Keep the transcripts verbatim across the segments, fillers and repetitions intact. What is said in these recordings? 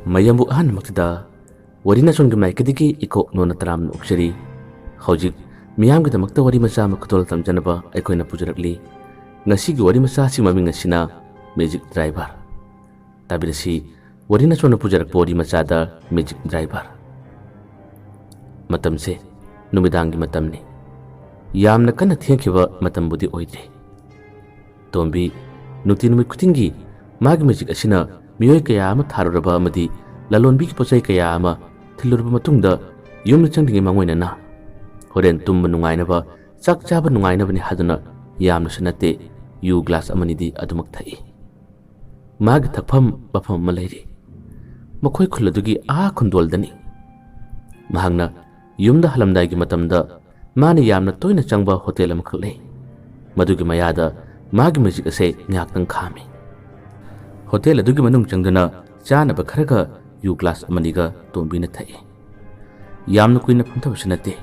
ꯃꯌꯥꯝꯕꯨ ꯑꯍꯥꯟꯕꯃꯛꯇꯗ ꯋꯥꯔꯤ ꯅꯆꯣꯟꯒꯤ ꯃꯥꯏꯀꯩꯗꯒꯤ ꯏꯀꯣꯛ ꯅꯣꯟꯅ ꯇꯔꯥꯝꯅ ꯑꯣꯛꯆꯔꯤ꯫ ꯍꯧꯖꯤꯛ ꯃꯤꯌꯥꯝꯒꯤꯗꯃꯛꯇ ꯋꯥꯔꯤ ꯃꯆꯥ ꯑꯃ ꯈꯨꯗꯣꯜ ꯇꯝꯖꯅꯕ ꯑꯩꯈꯣꯏꯅ ꯄꯨꯖꯔꯛꯂꯤ꯫ ꯉꯁꯤꯒꯤ ꯋꯥꯔꯤ ꯃꯆꯥ ꯑꯁꯤ ꯃꯃꯤꯡ ꯑꯁꯤꯅ ꯃꯦꯖꯤꯛ ꯗ꯭ꯔꯥꯏꯚꯔ꯫ ꯇꯥꯕꯤꯔꯁꯤ, ꯋꯥꯔꯤ ꯅꯆꯣꯟꯅ ꯄꯨꯖꯔꯛꯄ ꯋꯥꯔꯤ ꯃꯆꯥꯗ ꯃꯦꯖꯤꯛ ꯗ꯭ꯔꯥꯏꯚꯔ꯫ ꯃꯇꯝꯁꯦ ꯅꯨꯃꯤꯗꯥꯡꯒꯤ ꯃꯇꯝꯅꯤ꯫ ꯌꯥꯝꯅ ꯀꯟꯅ ꯊꯦꯡꯈꯤꯕ ꯃꯇꯝꯕꯨꯗꯤ ꯑꯣꯏꯗ꯭ꯔꯤ꯫ ꯇꯣꯝꯕꯤ ꯅꯨꯡꯇꯤ ꯅꯨꯃꯤꯠ ꯈꯨꯗꯤꯡꯒꯤ ꯃꯥꯒꯤ ꯃꯦꯖꯤꯛ ꯑꯁꯤꯅ ꯃꯤꯑꯣꯏ ꯀꯌꯥ ꯑꯃ ꯊꯥꯔꯨꯔꯕ ꯑꯃꯗꯤ ꯂꯂꯣꯟꯕꯤꯒꯤ ꯄꯣꯠꯆꯩ ꯀꯌꯥ ꯑꯃ ꯊꯤꯜꯂꯨꯔꯕ ꯃꯇꯨꯡꯗ ꯌꯨꯝꯗ ꯆꯪꯗ꯭ꯔꯤꯉꯩ ꯃꯥꯡꯑꯣꯏꯅꯅ ꯍꯣꯔꯦꯟ ꯇꯨꯝꯕ ꯅꯨꯡꯉꯥꯏꯅꯕ, ꯆꯥꯛ ꯆꯥꯕ ꯅꯨꯡꯉꯥꯏꯅꯕꯅꯤ ꯍꯥꯏꯗꯨꯅ ꯌꯥꯝꯅꯁꯨ ꯅꯠꯇꯦ, ꯌꯨ ꯒ꯭ꯂꯥꯁ ꯑꯃꯅꯤꯗꯤ ꯑꯗꯨꯃꯛ ꯊꯛꯏ꯫ ꯃꯥꯒꯤ ꯊꯛꯐꯝ ꯃꯐꯝ ꯑꯃ ꯂꯩꯔꯤ꯫ ꯃꯈꯣꯏ ꯈꯨꯜ ꯑꯗꯨꯒꯤ ꯑꯥ ꯈꯨꯟꯗꯣꯜꯗꯅꯤ꯫ ꯃꯍꯥꯛꯅ ꯌꯨꯝꯗ ꯍꯜꯂꯝꯗꯥꯏꯒꯤ ꯃꯇꯝꯗ ꯃꯥꯅ ꯌꯥꯝꯅ ꯇꯣꯏꯅ ꯆꯪꯕ ꯍꯣꯇꯦꯜ ꯑꯃꯈꯛ ꯂꯩ꯫ ꯃꯗꯨꯒꯤ ꯃꯌꯥꯗ ꯃꯥꯒꯤ ꯃꯦꯖꯤꯛ ꯑꯁꯦ ꯉꯥꯏꯍꯥꯛꯇꯪ ꯈꯥꯝꯃꯤ꯫ ꯍꯣꯇꯦꯜ ꯑꯗꯨꯒꯤ ꯃꯅꯨꯡ ꯆꯪꯗꯨꯅ ꯆꯥꯅꯕ ꯈꯔꯒ ꯌꯨ ꯒ꯭ꯂꯥꯁ ꯑꯃꯅꯤꯒ ꯇꯣꯝꯕꯤꯅ ꯊꯛꯏ꯫ ꯌꯥꯝꯅ ꯀꯨꯏꯅ ꯐꯝꯊꯕꯁꯨ ꯅꯠꯇꯦ꯫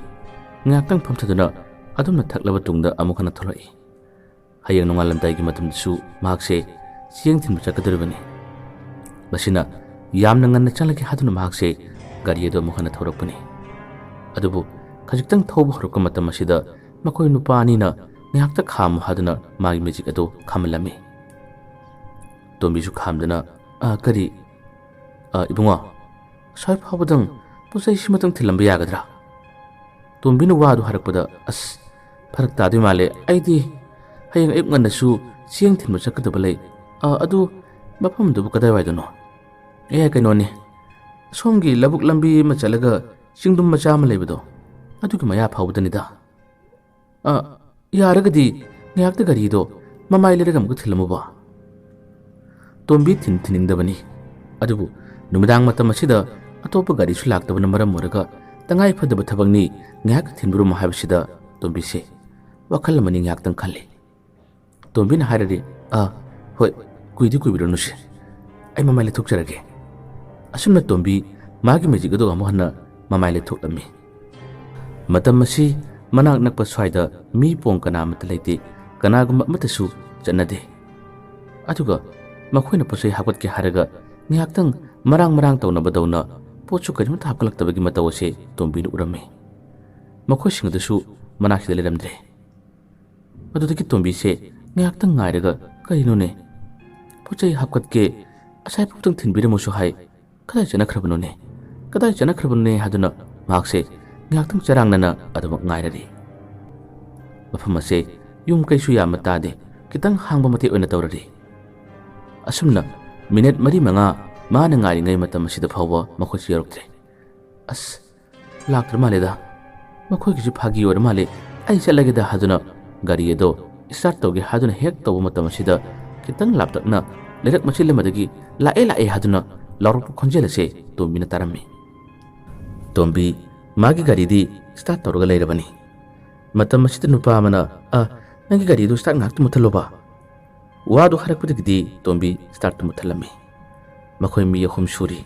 ꯉꯥꯏꯍꯥꯛꯇꯪ ꯐꯝꯊꯗꯨꯅ ꯑꯗꯨꯝꯅ ꯊꯛꯂꯕ ꯇꯨꯡꯗ ꯑꯃꯨꯛ ꯍꯟꯅ ꯊꯣꯛꯂꯛꯏ꯫ ꯍꯌꯦꯡ ꯅꯣꯡꯉꯥꯜꯂꯝꯗꯥꯏꯒꯤ ꯃꯇꯝꯗꯁꯨ ꯃꯍꯥꯛꯁꯦ ꯆꯦꯡ ꯊꯤꯟꯕ ꯆꯠꯀꯗꯧꯔꯤꯕꯅꯤ꯫ ꯃꯁꯤꯅ ꯌꯥꯝꯅ ꯉꯟꯅ ꯆꯠꯂꯒꯦ ꯍꯥꯏꯗꯨꯅ ꯃꯍꯥꯛꯁꯦ ꯒꯥꯔꯤ ꯑꯗꯨ ꯑꯃꯨꯛ ꯍꯟꯅ ꯊꯧꯔꯛꯄꯅꯤ꯫ ꯑꯗꯨꯕꯨ ꯈꯖꯤꯛꯇꯪ ꯊꯧꯕ ꯍꯧꯔꯛꯄ ꯃꯇꯝ ꯑꯁꯤꯗ ꯃꯈꯣꯏ ꯅꯨꯄꯥ ꯑꯅꯤꯅ ꯉꯥꯏꯍꯥꯛꯇ ꯈꯥꯝꯃꯨ ꯍꯥꯏꯗꯨꯅ ꯃꯥꯒꯤ ꯃꯦꯖꯤꯛ ꯑꯗꯨ ꯈꯥꯝꯍꯜꯂꯝꯃꯤ꯫ ꯇꯣꯝꯕꯤꯁꯨ ꯈꯥꯝꯗꯨꯅ, "ꯑ, ꯀꯔꯤ? ꯑ, ꯏꯕꯨꯡꯉꯣ, ꯑꯁ꯭ꯋꯥꯏ ꯐꯥꯎꯕꯗꯪ ꯄꯣꯠ ꯆꯩ ꯁꯤꯃꯇꯪ ꯊꯤꯜꯂꯝꯕ ꯌꯥꯒꯗ꯭ꯔꯥ?" ꯇꯣꯝꯕꯤꯅ ꯋꯥꯗꯨ ꯍꯥꯏꯔꯛꯄꯗ, "ꯑꯁ, ꯐꯔꯛ ꯇꯥꯗꯣꯏ ꯃꯥꯜꯂꯦ꯫ ꯑꯩꯗꯤ ꯍꯌꯦꯡ ꯑꯌꯨꯛ ꯉꯟꯅꯁꯨ ꯆꯦꯡ ꯊꯤꯟꯕ ꯆꯠꯀꯗꯕ ꯂꯩ꯫ ꯑ, ꯑꯗꯨ ꯃꯐꯝꯗꯨꯕꯨ ꯀꯗꯥꯏꯋꯥꯏꯗꯅꯣ?" "ꯑꯦ, ꯀꯩꯅꯣꯅꯦ, ꯁꯣꯝꯒꯤ ꯂꯧꯕꯨꯛ ꯂꯝꯕꯤ ꯑꯃ ꯆꯠꯂꯒ ꯆꯤꯡꯗꯨꯝ ꯃꯆꯥ ꯑꯃ ꯂꯩꯕꯗꯣ, ꯑꯗꯨꯒꯤ ꯃꯌꯥ ꯐꯥꯎꯕꯗꯅꯤꯗ꯫ ꯑ, ꯌꯥꯔꯒꯗꯤ ꯉꯥꯏꯍꯥꯛꯇ ꯒꯥꯔꯤꯗꯣ ꯃꯃꯥꯏ ꯂꯩꯔꯒ ꯑꯃꯨꯛꯀ ꯊꯤꯜꯂꯝꯃꯨꯕ?" ꯇꯣꯝꯕꯤ ꯊꯤꯟ ꯊꯤꯟꯅꯤꯡꯗꯕꯅꯤ꯫ ꯑꯗꯨꯕꯨ ꯅꯨꯃꯤꯗꯥꯡ ꯃꯇꯝ ꯑꯁꯤꯗ ꯑꯇꯣꯞꯄ ꯒꯥꯔꯤꯁꯨ ꯂꯥꯛꯇꯕꯅ ꯃꯔꯝ ꯑꯣꯏꯔꯒ ꯇꯉꯥꯏ ꯐꯗꯕ ꯊꯕꯛꯅꯤ, ꯉꯥꯏꯍꯥꯛ ꯊꯤꯟꯕꯤꯔꯝꯃꯣ ꯍꯥꯏꯕꯁꯤꯗ ꯇꯣꯝꯕꯤꯁꯦ ꯋꯥꯈꯜ ꯑꯃꯅꯤ ꯉꯥꯏꯍꯥꯛꯇꯪ ꯈꯜꯂꯤ꯫ ꯇꯣꯝꯕꯤꯅ ꯍꯥꯏꯔꯗꯤ, "ꯑꯥ, ꯍꯣꯏ, ꯀꯨꯏꯗꯤ ꯀꯨꯏꯕꯤꯔꯅꯨꯁꯦ, ꯑꯩ ꯃꯃꯥꯏ ꯂꯩꯊꯣꯛꯆꯔꯒꯦ"꯫ ꯑꯁꯨꯝꯅ ꯇꯣꯝꯕꯤ ꯃꯥꯒꯤ ꯃꯦꯖꯤꯛ ꯑꯗꯨꯒ ꯑꯃꯨꯛ ꯍꯟꯅ ꯃꯃꯥꯏ ꯂꯩꯊꯣꯛꯂꯝꯃꯤ꯫ ꯃꯇꯝ ꯑꯁꯤ ꯃꯅꯥꯛ ꯅꯛꯄ ꯁ꯭ꯋꯥꯏꯗ ꯃꯤ ꯄꯣꯡ ꯀꯅꯥ ꯑꯃꯠꯇ ꯂꯩꯇꯦ, ꯀꯅꯥꯒꯨꯝꯕ ꯑꯃꯠꯇꯁꯨ ꯆꯠꯅꯗꯦ꯫ ꯑꯗꯨꯒ ꯃꯈꯣꯏꯅ ꯄꯣꯠꯆꯩ ꯍꯥꯞꯀꯠꯀꯦ ꯍꯥꯏꯔꯒ ꯉꯥꯏꯍꯥꯛꯇꯪ ꯃꯔꯥꯡ ꯃꯔꯥꯡ ꯇꯧꯅꯕꯗꯧꯅ ꯄꯣꯠꯁꯨ ꯀꯔꯤꯃꯠꯇ ꯍꯥꯞꯀꯠꯂꯛꯇꯕꯒꯤ ꯃꯇꯧ ꯑꯁꯦ ꯇꯣꯝꯕꯤꯅ ꯎꯔꯝꯃꯤ꯫ ꯃꯈꯣꯏꯁꯤꯡ ꯑꯗꯨꯁꯨ ꯃꯅꯥꯛꯁꯤꯗ ꯂꯩꯔꯝꯗ꯭ꯔꯦ꯫ ꯑꯗꯨꯗꯒꯤ ꯇꯣꯝꯕꯤꯁꯦ ꯉꯥꯏꯍꯥꯛꯇꯪ ꯉꯥꯏꯔꯒ, "ꯀꯔꯤꯅꯣꯅꯦ? ꯄꯣꯠ ꯆꯩ ꯍꯥꯞꯀꯠꯀꯦ, ꯑꯁꯥꯏꯐꯥꯎꯗꯪ ꯊꯤꯟꯕꯤꯔꯝꯃꯨꯁꯨ ꯍꯥꯏ, ꯀꯗꯥꯏ ꯆꯠꯅꯈ꯭ꯔꯕꯅꯣꯅꯦ? ꯀꯗꯥꯏ ꯆꯠꯅꯈ꯭ꯔꯕꯅꯣꯅꯦ?" ꯍꯥꯏꯗꯨꯅ ꯃꯍꯥꯛꯁꯦ ꯉꯥꯏꯍꯥꯛꯇꯪ ꯆꯔꯥꯡꯅꯅ ꯑꯗꯨꯃꯛ ꯉꯥꯏꯔꯔꯤ꯫ ꯃꯐꯝ ꯑꯁꯦ ꯌꯨꯝ ꯀꯩꯁꯨ ꯌꯥꯝꯅ ꯇꯥꯗꯦ, ꯈꯤꯇꯪ ꯍꯥꯡꯕ ꯃꯇꯦꯛ ꯑꯣꯏꯅ ꯇꯧꯔꯔꯤ꯫ ꯑꯁꯨꯝꯅ ꯃꯤꯅꯤꯠ ꯃꯔꯤ ꯃꯉꯥ ꯃꯥꯅ ꯉꯥꯏꯔꯤꯉꯩ ꯃꯇꯝ ꯑꯁꯤꯗ ꯐꯥꯎꯕ ꯃꯈꯣꯏꯁꯨ ꯌꯧꯔꯛꯇ꯭ꯔꯦ꯫ "ꯑꯁ, ꯂꯥꯛꯇ꯭ꯔ ꯃꯥꯜꯂꯦꯗ, ꯃꯈꯣꯏꯒꯤꯁꯨ ꯐꯥꯒꯤ ꯑꯣꯏꯔ ꯃꯥꯜꯂꯦ, ꯑꯩ ꯆꯠꯂꯒꯦꯗ" ꯍꯥꯏꯗꯨꯅ ꯒꯥꯔꯤ ꯑꯗꯣ start ꯇꯧꯒꯦ ꯍꯥꯏꯗꯨꯅ ꯍꯦꯛ ꯇꯧꯕ ꯃꯇꯝ ꯑꯁꯤꯗ, ꯈꯤꯇꯪ ꯂꯥꯞꯇꯛꯅ ꯂꯩꯔꯛ ꯃꯆꯤꯜ ꯑꯃꯗꯒꯤ "ꯂꯥꯛꯑꯦ, ꯂꯥꯛꯑꯦ" ꯍꯥꯏꯗꯨꯅ ꯂꯥꯎꯔꯛꯄ ꯈꯣꯟꯖꯦꯜ ꯑꯁꯦ ꯇꯣꯝꯕꯤꯅ ꯇꯥꯔꯝꯃꯤ꯫ ꯇꯣꯝꯕꯤ, ꯃꯥꯒꯤ ꯒꯥꯔꯤꯗꯤ start ꯇꯧꯔꯒ ꯂꯩꯔꯕꯅꯤ꯫ ꯃꯇꯝ ꯑꯁꯤꯗ ꯅꯨꯄꯥ ꯑꯃꯅ, "ꯑ, ꯅꯪꯒꯤ ꯒꯥꯔꯤꯗꯨ start ꯉꯥꯏꯍꯥꯛꯇ ꯃꯨꯠꯊꯠꯂꯣꯕ"꯫ ꯋꯥꯗꯨ ꯍꯥꯏꯔꯛꯄꯗꯒꯤꯗꯤ ꯇꯣꯝꯕꯤ startꯇꯨ ꯃꯨꯠꯊꯠꯂꯝꯃꯤ꯫ ꯃꯈꯣꯏ ꯃꯤ ꯑꯍꯨꯝ ꯁꯨꯔꯤ꯫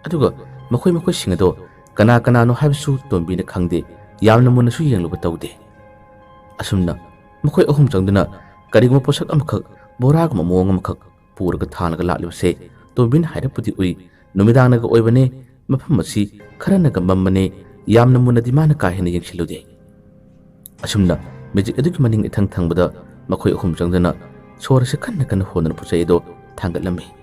ꯑꯗꯨꯒ ꯃꯈꯣꯏ ꯃꯈꯣꯏꯁꯤꯡ ꯑꯗꯣ ꯀꯅꯥ ꯀꯅꯥꯅꯣ ꯍꯥꯏꯕꯁꯨ ꯇꯣꯝꯕꯤꯅ ꯈꯪꯗꯦ, ꯌꯥꯝꯅ ꯃꯨꯟꯅꯁꯨ ꯌꯦꯡꯂꯨꯕ ꯇꯧꯗꯦ꯫ ꯑꯁꯨꯝꯅ ꯃꯈꯣꯏ ꯑꯍꯨꯝ ꯆꯪꯗꯨꯅ ꯀꯔꯤꯒꯨꯝꯕ ꯄꯣꯠꯁꯛ ꯑꯃꯈꯛ, ꯕꯣꯔꯥꯒꯨꯝꯕ ꯃꯑꯣꯡ ꯑꯃꯈꯛ ꯄꯨꯔꯒ ꯊꯥꯡꯂꯒ ꯂꯥꯛꯂꯤꯕꯁꯦ ꯇꯣꯝꯕꯤꯅ ꯍꯥꯏꯔꯛꯄꯗꯤ ꯎꯏ꯫ ꯅꯨꯃꯤꯗꯥꯡꯅꯒ ꯑꯣꯏꯕꯅꯦ, ꯃꯐꯝ ꯑꯁꯤ ꯈꯔꯅꯒ ꯃꯝꯕꯅꯦ, ꯌꯥꯝꯅ ꯃꯨꯟꯅꯗꯤ ꯃꯥꯅ ꯀꯥ ꯍꯦꯟꯅ ꯌꯦꯡꯁꯤꯜꯂꯨꯗꯦ꯫ ꯑꯁꯨꯝꯅ ꯃꯦꯖꯤꯛ ꯑꯗꯨꯒꯤ ꯃꯅꯤꯡ ꯏꯊꯪ ꯊꯪꯕꯗ ꯃꯈꯣꯏ ꯑꯍꯨꯝ ꯆꯪꯗꯨꯅ ꯁꯣꯔ ꯑꯁꯤ ꯀꯟꯅ ꯀꯟꯅ ꯍꯣꯟꯗꯨꯅ ꯄꯣꯠ ꯆꯩ ꯑꯗꯨ ꯊꯥꯡꯒꯠꯂꯝꯃꯤ꯫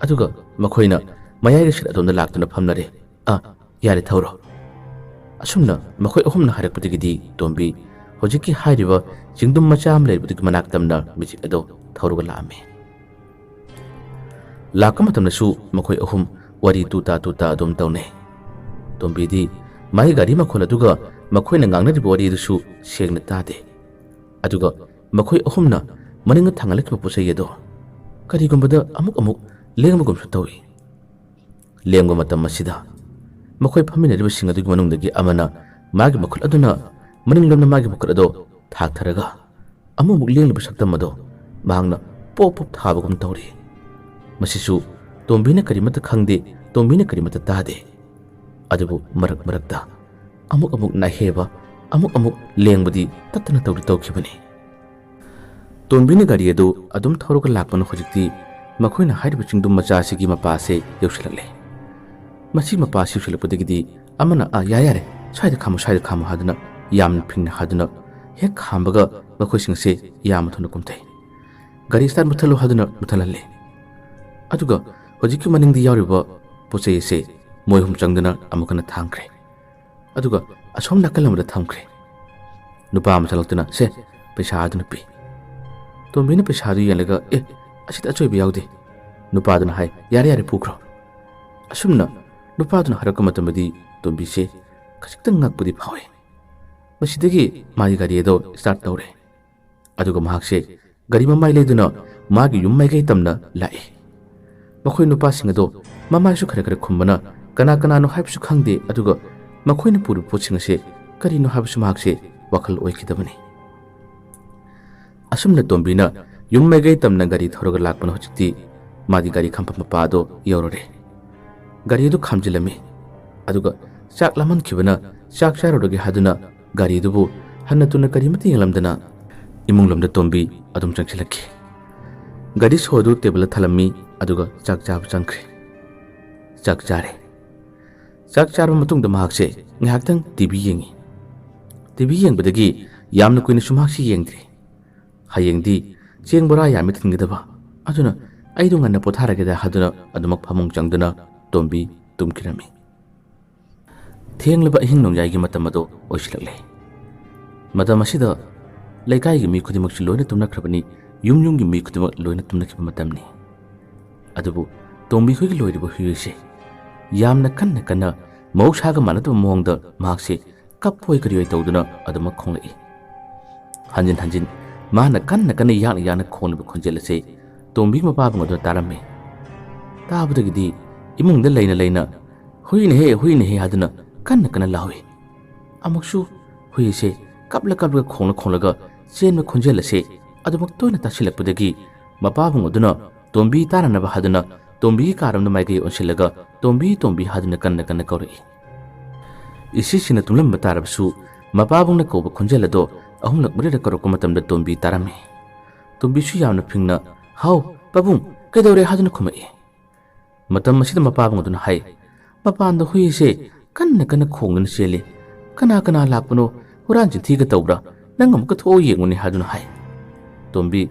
ꯑꯗꯨꯒ ꯃꯈꯣꯏꯅ ꯃꯌꯥꯏꯒꯤ ꯁꯤꯠ ꯑꯗꯣꯝꯗ ꯂꯥꯛꯇꯨꯅ ꯐꯝꯅꯔꯦ꯫ "ꯑ, ꯌꯥꯔꯦ, ꯊꯧꯔꯣ"꯫ ꯑꯁꯨꯝꯅ ꯃꯈꯣꯏ ꯑꯍꯨꯝꯅ ꯍꯥꯏꯔꯛꯄꯗꯒꯤꯗꯤ ꯇꯣꯝꯕꯤ ꯍꯧꯖꯤꯛꯀꯤ ꯍꯥꯏꯔꯤꯕ ꯆꯤꯡꯗꯨꯝ ꯃꯆꯥ ꯑꯃ ꯂꯩꯔꯤꯕꯗꯨꯒꯤ ꯃꯅꯥꯛ ꯇꯝꯅ ꯃꯦꯖꯤꯛ ꯑꯗꯨ ꯊꯧꯔꯒ ꯂꯥꯛꯑꯝꯃꯤ꯫ ꯂꯥꯛꯄ ꯃꯇꯝꯗꯁꯨ ꯃꯈꯣꯏ ꯑꯍꯨꯝ ꯋꯥꯔꯤ ꯇꯨꯇꯥ ꯇꯨꯇꯥ ꯑꯗꯨꯝ ꯇꯧꯅꯩ꯫ ꯇꯣꯝꯕꯤꯗꯤ ꯃꯥꯒꯤ ꯒꯥꯔꯤ ꯃꯈꯣꯜ ꯑꯗꯨꯒ ꯃꯈꯣꯏꯅ ꯉꯥꯡꯅꯔꯤꯕ ꯋꯥꯔꯤ ꯑꯗꯨꯁꯨ ꯁꯦꯡꯅ ꯇꯥꯗꯦ꯫ ꯑꯗꯨꯒ ꯃꯈꯣꯏ ꯑꯍꯨꯝꯅ ꯃꯅꯤꯡꯗ ꯊꯥꯡꯒꯠꯂꯛꯈꯤꯕ ꯄꯣꯠ ꯆꯩ ꯑꯗꯨ ꯀꯔꯤꯒꯨꯝꯕꯗ ꯑꯃꯨꯛ ꯑꯃꯨꯛ ꯂꯦꯡꯕꯒꯨꯝꯁꯨ ꯇꯧꯏ꯫ ꯂꯦꯡꯕ ꯃꯇꯝ ꯑꯁꯤꯗ ꯃꯈꯣꯏ ꯐꯝꯃꯤꯟꯅꯔꯤꯕꯁꯤꯡ ꯑꯗꯨꯒꯤ ꯃꯅꯨꯡꯗꯒꯤ ꯑꯃꯅ ꯃꯥꯒꯤ ꯃꯈꯨꯠ ꯑꯗꯨꯅ ꯃꯅꯤꯡꯂꯣꯝꯗ ꯃꯥꯒꯤ ꯃꯈꯨꯠ ꯑꯗꯨ ꯊꯥꯊꯔꯒ ꯑꯃꯨꯛ ꯑꯃꯨꯛ ꯂꯦꯡꯂꯤꯕ ꯁꯛꯇꯝ ꯑꯗꯨ ꯃꯍꯥꯛꯅ ꯄꯣꯞ ꯄꯣꯞ ꯊꯥꯕꯒꯨꯝ ꯇꯧꯔꯤ꯫ ꯃꯁꯤꯁꯨ ꯇꯣꯝꯕꯤꯅ ꯀꯔꯤꯃꯠꯇ ꯈꯪꯗꯦ, ꯇꯣꯝꯕꯤꯅ ꯀꯔꯤꯃꯠꯇ ꯇꯥꯗꯦ꯫ ꯑꯗꯨꯕꯨ ꯃꯔꯛ ꯃꯔꯛꯇ ꯑꯃꯨꯛ ꯑꯃꯨꯛ ꯅꯥꯍꯦꯕ, ꯑꯃꯨꯛ ꯑꯃꯨꯛ ꯂꯦꯡꯕꯗꯤ ꯇꯠꯇꯅ ꯇꯧꯗꯤ ꯇꯧꯈꯤꯕꯅꯤ꯫ ꯇꯣꯝꯕꯤꯅ ꯒꯥꯔꯤ ꯑꯗꯨ ꯑꯗꯨꯝ ꯊꯧꯔꯒ ꯂꯥꯛꯄꯅ ꯍꯧꯖꯤꯛꯇꯤ ꯃꯈꯣꯏꯅ ꯍꯥꯏꯔꯤꯕ ꯆꯤꯡꯗꯨꯝ ꯃꯆꯥ ꯑꯁꯤꯒꯤ ꯃꯄꯥ ꯑꯁꯦ ꯌꯧꯁꯤꯜꯂꯛꯂꯦ꯫ ꯃꯁꯤ ꯃꯄꯥ ꯑꯁꯤ ꯌꯧꯁꯤꯜꯂꯛꯄꯗꯒꯤꯗꯤ ꯑꯃꯅ "ꯑꯥ, ꯌꯥꯔꯦ, ꯌꯥꯔꯦ, ꯁ꯭ꯋꯥꯏꯗ ꯈꯥꯝꯃꯨ, ꯁ꯭ꯋꯥꯏꯗ ꯈꯥꯝꯃꯨ" ꯍꯥꯏꯗꯨꯅ ꯌꯥꯝꯅ ꯐꯤꯡꯅ ꯍꯥꯏꯗꯨꯅ ꯍꯦꯛ ꯈꯥꯝꯕꯒ ꯃꯈꯣꯏꯁꯤꯡ ꯑꯁꯦ ꯌꯥꯝꯅ ꯊꯨꯅ ꯀꯨꯝꯊꯩ꯫ "ꯒꯥꯔꯤ start ꯃꯨꯠꯊꯠꯂꯨ" ꯍꯥꯏꯗꯨꯅ ꯃꯨꯠꯊꯠꯍꯜꯂꯦ꯫ ꯑꯗꯨꯒ ꯍꯧꯖꯤꯛꯀꯤ ꯃꯅꯤꯡꯗ ꯌꯥꯎꯔꯤꯕ ꯄꯣꯠ ꯆꯩ ꯑꯁꯦ ꯃꯣꯏ ꯑꯍꯨꯝ ꯆꯪꯗꯨꯅ ꯑꯃꯨꯛ ꯍꯟꯅ ꯊꯥꯡꯈ꯭ꯔꯦ꯫ ꯑꯗꯨꯒ ꯑꯁꯣꯝ ꯅꯥꯀꯜ ꯑꯃꯗ ꯊꯝꯈ꯭ꯔꯦ꯫ ꯅꯨꯄꯥ ꯑꯃ ꯆꯪꯂꯛꯇꯨꯅ, "ꯁꯦ, ꯄꯩꯁꯥ ꯑꯗꯨꯅ ꯄꯤ"꯫ ꯇꯣꯝꯕꯤꯅ ꯄꯩꯁꯥꯗꯨ ꯌꯦꯡꯂꯒ, "ꯑꯦ, ꯑꯁꯤꯗ ꯑꯆꯣꯏꯕ ꯌꯥꯎꯗꯦ"꯫ ꯅꯨꯄꯥꯗꯨꯅ ꯍꯥꯏ, "ꯌꯥꯔꯦ, ꯌꯥꯔꯦ, ꯄꯨꯈ꯭ꯔꯣ"꯫ ꯑꯁꯨꯝꯅ ꯅꯨꯄꯥꯗꯨꯅ ꯍꯥꯏꯔꯛꯄ ꯃꯇꯝꯗꯗꯤ ꯇꯣꯝꯕꯤꯁꯦ ꯈꯖꯤꯛꯇꯪ ꯉꯛꯄꯗꯤ ꯐꯥꯎꯏ꯫ ꯃꯁꯤꯗꯒꯤ ꯃꯥꯒꯤ ꯒꯥꯔꯤ ꯑꯗꯣ start ꯇꯧꯔꯦ꯫ ꯑꯗꯨꯒ ꯃꯍꯥꯛꯁꯦ ꯒꯥꯔꯤ ꯃꯃꯥꯏ ꯂꯩꯗꯨꯅ ꯃꯥꯒꯤ ꯌꯨꯝ ꯃꯥꯏꯀꯩ ꯇꯝꯅ ꯂꯥꯛꯏ꯫ ꯃꯈꯣꯏ ꯅꯨꯄꯥꯁꯤꯡ ꯑꯗꯣ ꯃꯃꯥꯏꯁꯨ ꯈꯔ ꯈꯔ ꯈꯨꯝꯕꯅ ꯀꯅꯥ ꯀꯅꯥꯅꯣ ꯍꯥꯏꯕꯁꯨ ꯈꯪꯗꯦ, ꯑꯗꯨꯒ ꯃꯈꯣꯏꯅ ꯄꯨꯔꯤꯕ ꯄꯣꯠꯁꯤꯡ ꯑꯁꯦ ꯀꯔꯤꯅꯣ ꯍꯥꯏꯕꯁꯨ ꯃꯍꯥꯛꯁꯦ ꯋꯥꯈꯜ ꯑꯣꯏꯈꯤꯗꯕꯅꯤ꯫ ꯑꯁꯨꯝꯅ ꯇꯣꯝꯕꯤꯅ ꯌꯨꯝ ꯃꯥꯏꯀꯩ ꯇꯝꯅ ꯒꯥꯔꯤ ꯊꯧꯔꯒ ꯂꯥꯛꯄꯅ ꯍꯧꯖꯤꯛꯇꯤ ꯃꯥꯗꯤ ꯒꯥꯔꯤ ꯈꯥꯝꯐꯝ ꯃꯄꯥ ꯑꯗꯣ ꯌꯧꯔꯨꯔꯦ꯫ ꯒꯥꯔꯤ ꯑꯗꯨ ꯈꯥꯝꯖꯤꯜꯂꯝꯃꯤ꯫ ꯑꯗꯨꯒ ꯆꯥꯛ ꯂꯥꯝꯍꯟꯈꯤꯕꯅ ꯆꯥꯛ ꯆꯥꯔꯨꯔꯒꯦ ꯍꯥꯏꯗꯨꯅ ꯒꯥꯔꯤꯗꯨꯕꯨ ꯍꯟꯅ ꯇꯨꯅ ꯀꯔꯤꯃꯠꯇ ꯌꯦꯡꯂꯝꯗꯅ ꯏꯃꯨꯡ ꯂꯣꯝꯗ ꯇꯣꯝꯕꯤ ꯑꯗꯨꯝ ꯆꯪꯁꯤꯜꯂꯛꯈꯤ꯫ ꯒꯥꯔꯤ ꯁꯣ ꯑꯗꯨ ꯇꯦꯕꯜꯗ ꯊꯝꯂꯝꯃꯤ, ꯑꯗꯨꯒ ꯆꯥꯛ ꯆꯥꯕ ꯆꯪꯈ꯭ꯔꯦ꯫ ꯆꯥꯛ ꯆꯥꯔꯦ꯫ ꯆꯥꯛ ꯆꯥꯔꯕ ꯃꯇꯨꯡꯗ ꯃꯍꯥꯛꯁꯦ ꯉꯥꯏꯍꯥꯛꯇꯪ ꯇꯤ ꯚꯤ ꯌꯦꯡꯉꯤ꯫ ꯇꯤ ꯚꯤ ꯌꯦꯡꯕꯗꯒꯤ ꯌꯥꯝꯅ ꯀꯨꯏꯅꯁꯨ ꯃꯍꯥꯛꯁꯤ ꯌꯦꯡꯗ꯭ꯔꯦ꯫ ꯍꯌꯦꯡꯗꯤ ꯆꯦꯡ ꯕꯣꯔꯥ ꯌꯥꯝꯃꯤ ꯊꯤꯟꯒꯗꯕ, ꯑꯗꯨꯅ ꯑꯩꯗꯣ ꯉꯟꯅ ꯄꯣꯊꯥꯔꯒꯦꯗ ꯍꯥꯏꯗꯨꯅ ꯑꯗꯨꯃꯛ ꯐꯃꯨꯡ ꯆꯪꯗꯨꯅ ꯇꯣꯝꯕꯤ ꯇꯨꯝꯈꯤꯔꯝꯃꯤ꯫ ꯊꯦꯡꯂꯕ ꯑꯍꯤꯡ ꯅꯣꯡꯌꯥꯏꯒꯤ ꯃꯇꯝ ꯑꯗꯨ ꯑꯣꯏꯁꯤꯜꯂꯛꯂꯦ꯫ ꯃꯇꯝ ꯑꯁꯤꯗ ꯂꯩꯀꯥꯏꯒꯤ ꯃꯤ ꯈꯨꯗꯤꯡꯃꯛꯁꯨ ꯂꯣꯏꯅ ꯇꯨꯝꯅꯈ꯭ꯔꯕꯅꯤ, ꯌꯨꯝ ꯌꯨꯝꯒꯤ ꯃꯤ ꯈꯨꯗꯤꯡꯃꯛ ꯂꯣꯏꯅ ꯇꯨꯝꯅꯈꯤꯕ ꯃꯇꯝꯅꯤ꯫ ꯑꯗꯨꯕꯨ ꯇꯣꯝꯕꯤ ꯈꯣꯏꯒꯤ ꯂꯣꯏꯔꯤꯕ ꯍꯨꯏ ꯑꯁꯤ ꯌꯥꯝꯅ ꯀꯟꯅ ꯀꯟꯅ ꯃꯍꯧꯁꯥꯒ ꯃꯥꯟꯅꯗꯕ ꯃꯑꯣꯡꯗ ꯃꯍꯥꯛꯁꯦ ꯀꯞꯄꯣꯏ ꯀꯔꯤꯑꯣꯏ ꯇꯧꯗꯨꯅ ꯑꯗꯨꯃꯛ ꯈꯣꯡꯂꯛꯏ꯫ ꯍꯟꯖꯤꯟ ꯍꯟꯖꯤꯟ ꯃꯥꯅ ꯀꯟꯅ ꯀꯟꯅ ꯌꯥꯛꯅ ꯌꯥꯛꯅ ꯈꯣꯡꯂꯤꯕ ꯈꯣꯟꯖꯦꯜ ꯑꯁꯤ ꯇꯣꯝꯕꯤꯒꯤ ꯃꯄꯥꯕꯨꯡ ꯑꯗꯨꯅ ꯇꯥꯔꯝꯃꯤ꯫ ꯇꯥꯕꯗꯒꯤꯗꯤ ꯏꯃꯨꯡꯗ ꯂꯩꯅ ꯂꯩꯅ "ꯍꯨꯏꯅꯦꯍꯦ, ꯍꯨꯏꯅꯦꯍꯦ" ꯍꯥꯏꯗꯨꯅ ꯀꯟꯅ ꯀꯟꯅ ꯂꯥꯎꯏ꯫ ꯑꯃꯨꯛꯁꯨ ꯍꯨꯏ ꯑꯁꯤ ꯀꯞꯂ ꯀꯞꯂꯒ ꯈꯣꯡꯂ ꯈꯣꯡꯂꯒ ꯆꯦꯟꯕ ꯈꯣꯟꯖꯦꯜ ꯑꯁꯤ ꯑꯗꯨꯃꯛ ꯇꯣꯏꯅ ꯇꯥꯁꯤꯜꯂꯛꯄꯗꯒꯤ ꯃꯄꯥꯕꯨꯡ ꯑꯗꯨꯅ ꯇꯣꯝꯕꯤ ꯇꯥꯅꯅꯕ ꯍꯥꯏꯗꯨꯅ ꯇꯣꯝꯕꯤꯒꯤ ꯀꯥꯔꯣꯝꯗ ꯃꯥꯏꯀꯩ ꯑꯣꯟꯁꯤꯜꯂꯒ "ꯇꯣꯝꯕꯤ, ꯇꯣꯝꯕꯤ" ꯍꯥꯏꯗꯨꯅ ꯀꯟꯅ ꯀꯟꯅ ꯀꯧꯔꯛꯏ꯫ ꯏꯁꯤꯁꯤꯅ ꯇꯨꯝꯂꯝꯕ ꯇꯥꯔꯕꯁꯨ ꯃꯄꯥꯕꯨꯡꯅ ꯀꯧꯕ ꯈꯣꯟꯖꯦꯜ ꯑꯗꯣ ꯑꯍꯨꯝꯂꯛ ꯃꯔꯤꯔꯛ ꯀꯧꯔꯛꯄ ꯃꯇꯝꯗ ꯇꯣꯝꯕꯤ ꯇꯥꯔꯝꯃꯤ꯫ ꯇꯣꯝꯕꯤꯁꯨ ꯌꯥꯝꯅ ꯐꯤꯡꯅ "ꯍꯥꯎ, ꯄꯥꯕꯨꯡ, "ꯀꯩꯗꯧꯔꯦ?" ꯍꯥꯏꯗꯨꯅ ꯈꯨꯝꯃꯛꯏ꯫ ꯃꯇꯝ ꯑꯁꯤꯗ ꯃꯄꯥꯕꯨꯡ ꯑꯗꯨꯅ ꯍꯥꯏ, "ꯃꯄꯥꯟꯗ ꯍꯨꯏ ꯑꯁꯦ ꯀꯟꯅ ꯀꯟꯅ ꯈꯣꯡꯗꯨꯅ ꯆꯦꯜꯂꯤ꯫ ꯀꯅꯥ ꯀꯅꯥ ꯂꯥꯛꯄꯅꯣ? ꯍꯨꯔꯥꯟ ꯆꯤꯟꯊꯤꯒ ꯇꯧꯕ꯭ꯔꯥ? ꯅꯪ ꯑꯃꯨꯛꯀ ꯊꯣꯛꯑ ꯌꯦꯡꯉꯨꯅꯦ" ꯍꯥꯏꯗꯨꯅ ꯍꯥꯏ꯫ ꯇꯣꯝꯕꯤ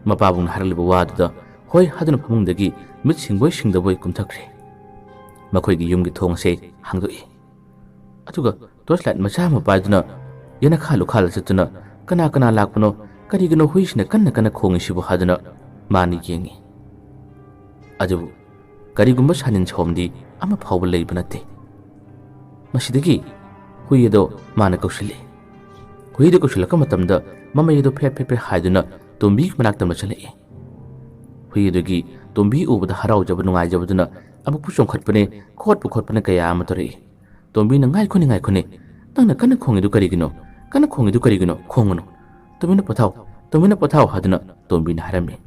ꯃꯄꯥꯕꯨꯡꯅ ꯍꯥꯏꯔꯛꯂꯤꯕ ꯋꯥꯗꯨꯗ ꯍꯣꯏ ꯍꯥꯏꯗꯨꯅ ꯐꯃꯨꯡꯗꯒꯤ ꯃꯤꯠ ꯁꯤꯡꯕꯣꯏ ꯁꯤꯡꯗꯕꯣꯏ ꯀꯨꯝꯊꯈ꯭ꯔꯦ꯫ ꯃꯈꯣꯏꯒꯤ ꯌꯨꯝꯒꯤ ꯊꯣꯡ ꯑꯁꯦ ꯍꯥꯡꯗꯣꯛꯏ꯫ ꯑꯗꯨꯒ ꯇꯣꯔꯆ ꯂꯥꯏꯠ ꯃꯆꯥ ꯑꯃ ꯄꯥꯏꯗꯨꯅ ꯌꯦꯅꯈꯥ ꯂꯨꯈꯥꯗ ꯆꯠꯇꯨꯅ, "ꯀꯅꯥ ꯀꯅꯥ ꯂꯥꯛꯄꯅꯣ? ꯀꯔꯤꯒꯤꯅꯣ ꯍꯨꯏꯁꯤꯅ ꯀꯟꯅ ꯀꯟꯅ ꯈꯣꯡꯉꯤꯁꯤꯕꯨ?" ꯍꯥꯏꯗꯨꯅ ꯃꯥꯅ ꯌꯦꯡꯉꯤ꯫ ꯑꯗꯨꯕꯨ ꯀꯔꯤꯒꯨꯝꯕ ꯁꯥꯅꯤꯟ ꯁꯣꯝꯗꯤ ꯑꯃ ꯐꯥꯎꯕ ꯂꯩꯕ ꯅꯠꯇꯦ꯫ ꯃꯁꯤꯗꯒꯤ ꯍꯨꯏ ꯑꯗꯣ ꯃꯥꯅ ꯀꯧꯁꯤꯜꯂꯤ꯫ ꯍꯨꯏꯗ ꯀꯧꯁꯤꯜꯂꯛꯄ ꯃꯇꯝꯗ ꯃꯃꯩ ꯑꯗꯨ ꯐꯦꯠ ꯐꯦꯠ ꯐꯦꯠ ꯍꯥꯏꯗꯨꯅ ꯇꯣꯝꯕꯤꯒꯤ ꯃꯅꯥꯛꯇ ꯑꯃ ꯆꯠꯂꯛꯏ꯫ ꯍꯨꯏ ꯑꯗꯨꯒꯤ ꯇꯣꯝꯕꯤ ꯎꯕꯗ ꯍꯔꯥꯎꯖꯕ ꯅꯨꯡꯉꯥꯏꯖꯕꯗꯨꯅ ꯑꯃꯨꯛꯄꯨ ꯆꯣꯡꯈꯠꯄꯅꯦ, ꯈꯣꯠꯄ ꯈꯣꯠꯄꯅ ꯀꯌꯥ ꯑꯃ ꯇꯧꯔꯛꯏ꯫ ꯇꯣꯝꯕꯤꯅ, "ꯉꯥꯏꯈꯣꯅꯦ, ꯉꯥꯏꯈꯣꯅꯦ, ꯅꯪꯅ ꯀꯟꯅ ꯈꯣꯡꯉꯤꯗꯨ ꯀꯔꯤꯒꯤꯅꯣ? ꯀꯟꯅ ꯈꯣꯡꯉꯤꯗꯨ ꯀꯔꯤꯒꯤꯅꯣ? ꯈꯣꯡꯉꯨꯅꯨ꯫ ꯇꯨꯃꯤꯟꯅ ꯄꯣꯊꯥꯎ, ꯇꯨꯃꯤꯟꯅ ꯄꯣꯊꯥꯎ" ꯍꯥꯏꯗꯨꯅ ꯇꯣꯝꯕꯤꯅ ꯍꯥꯏꯔꯝꯃꯤ꯫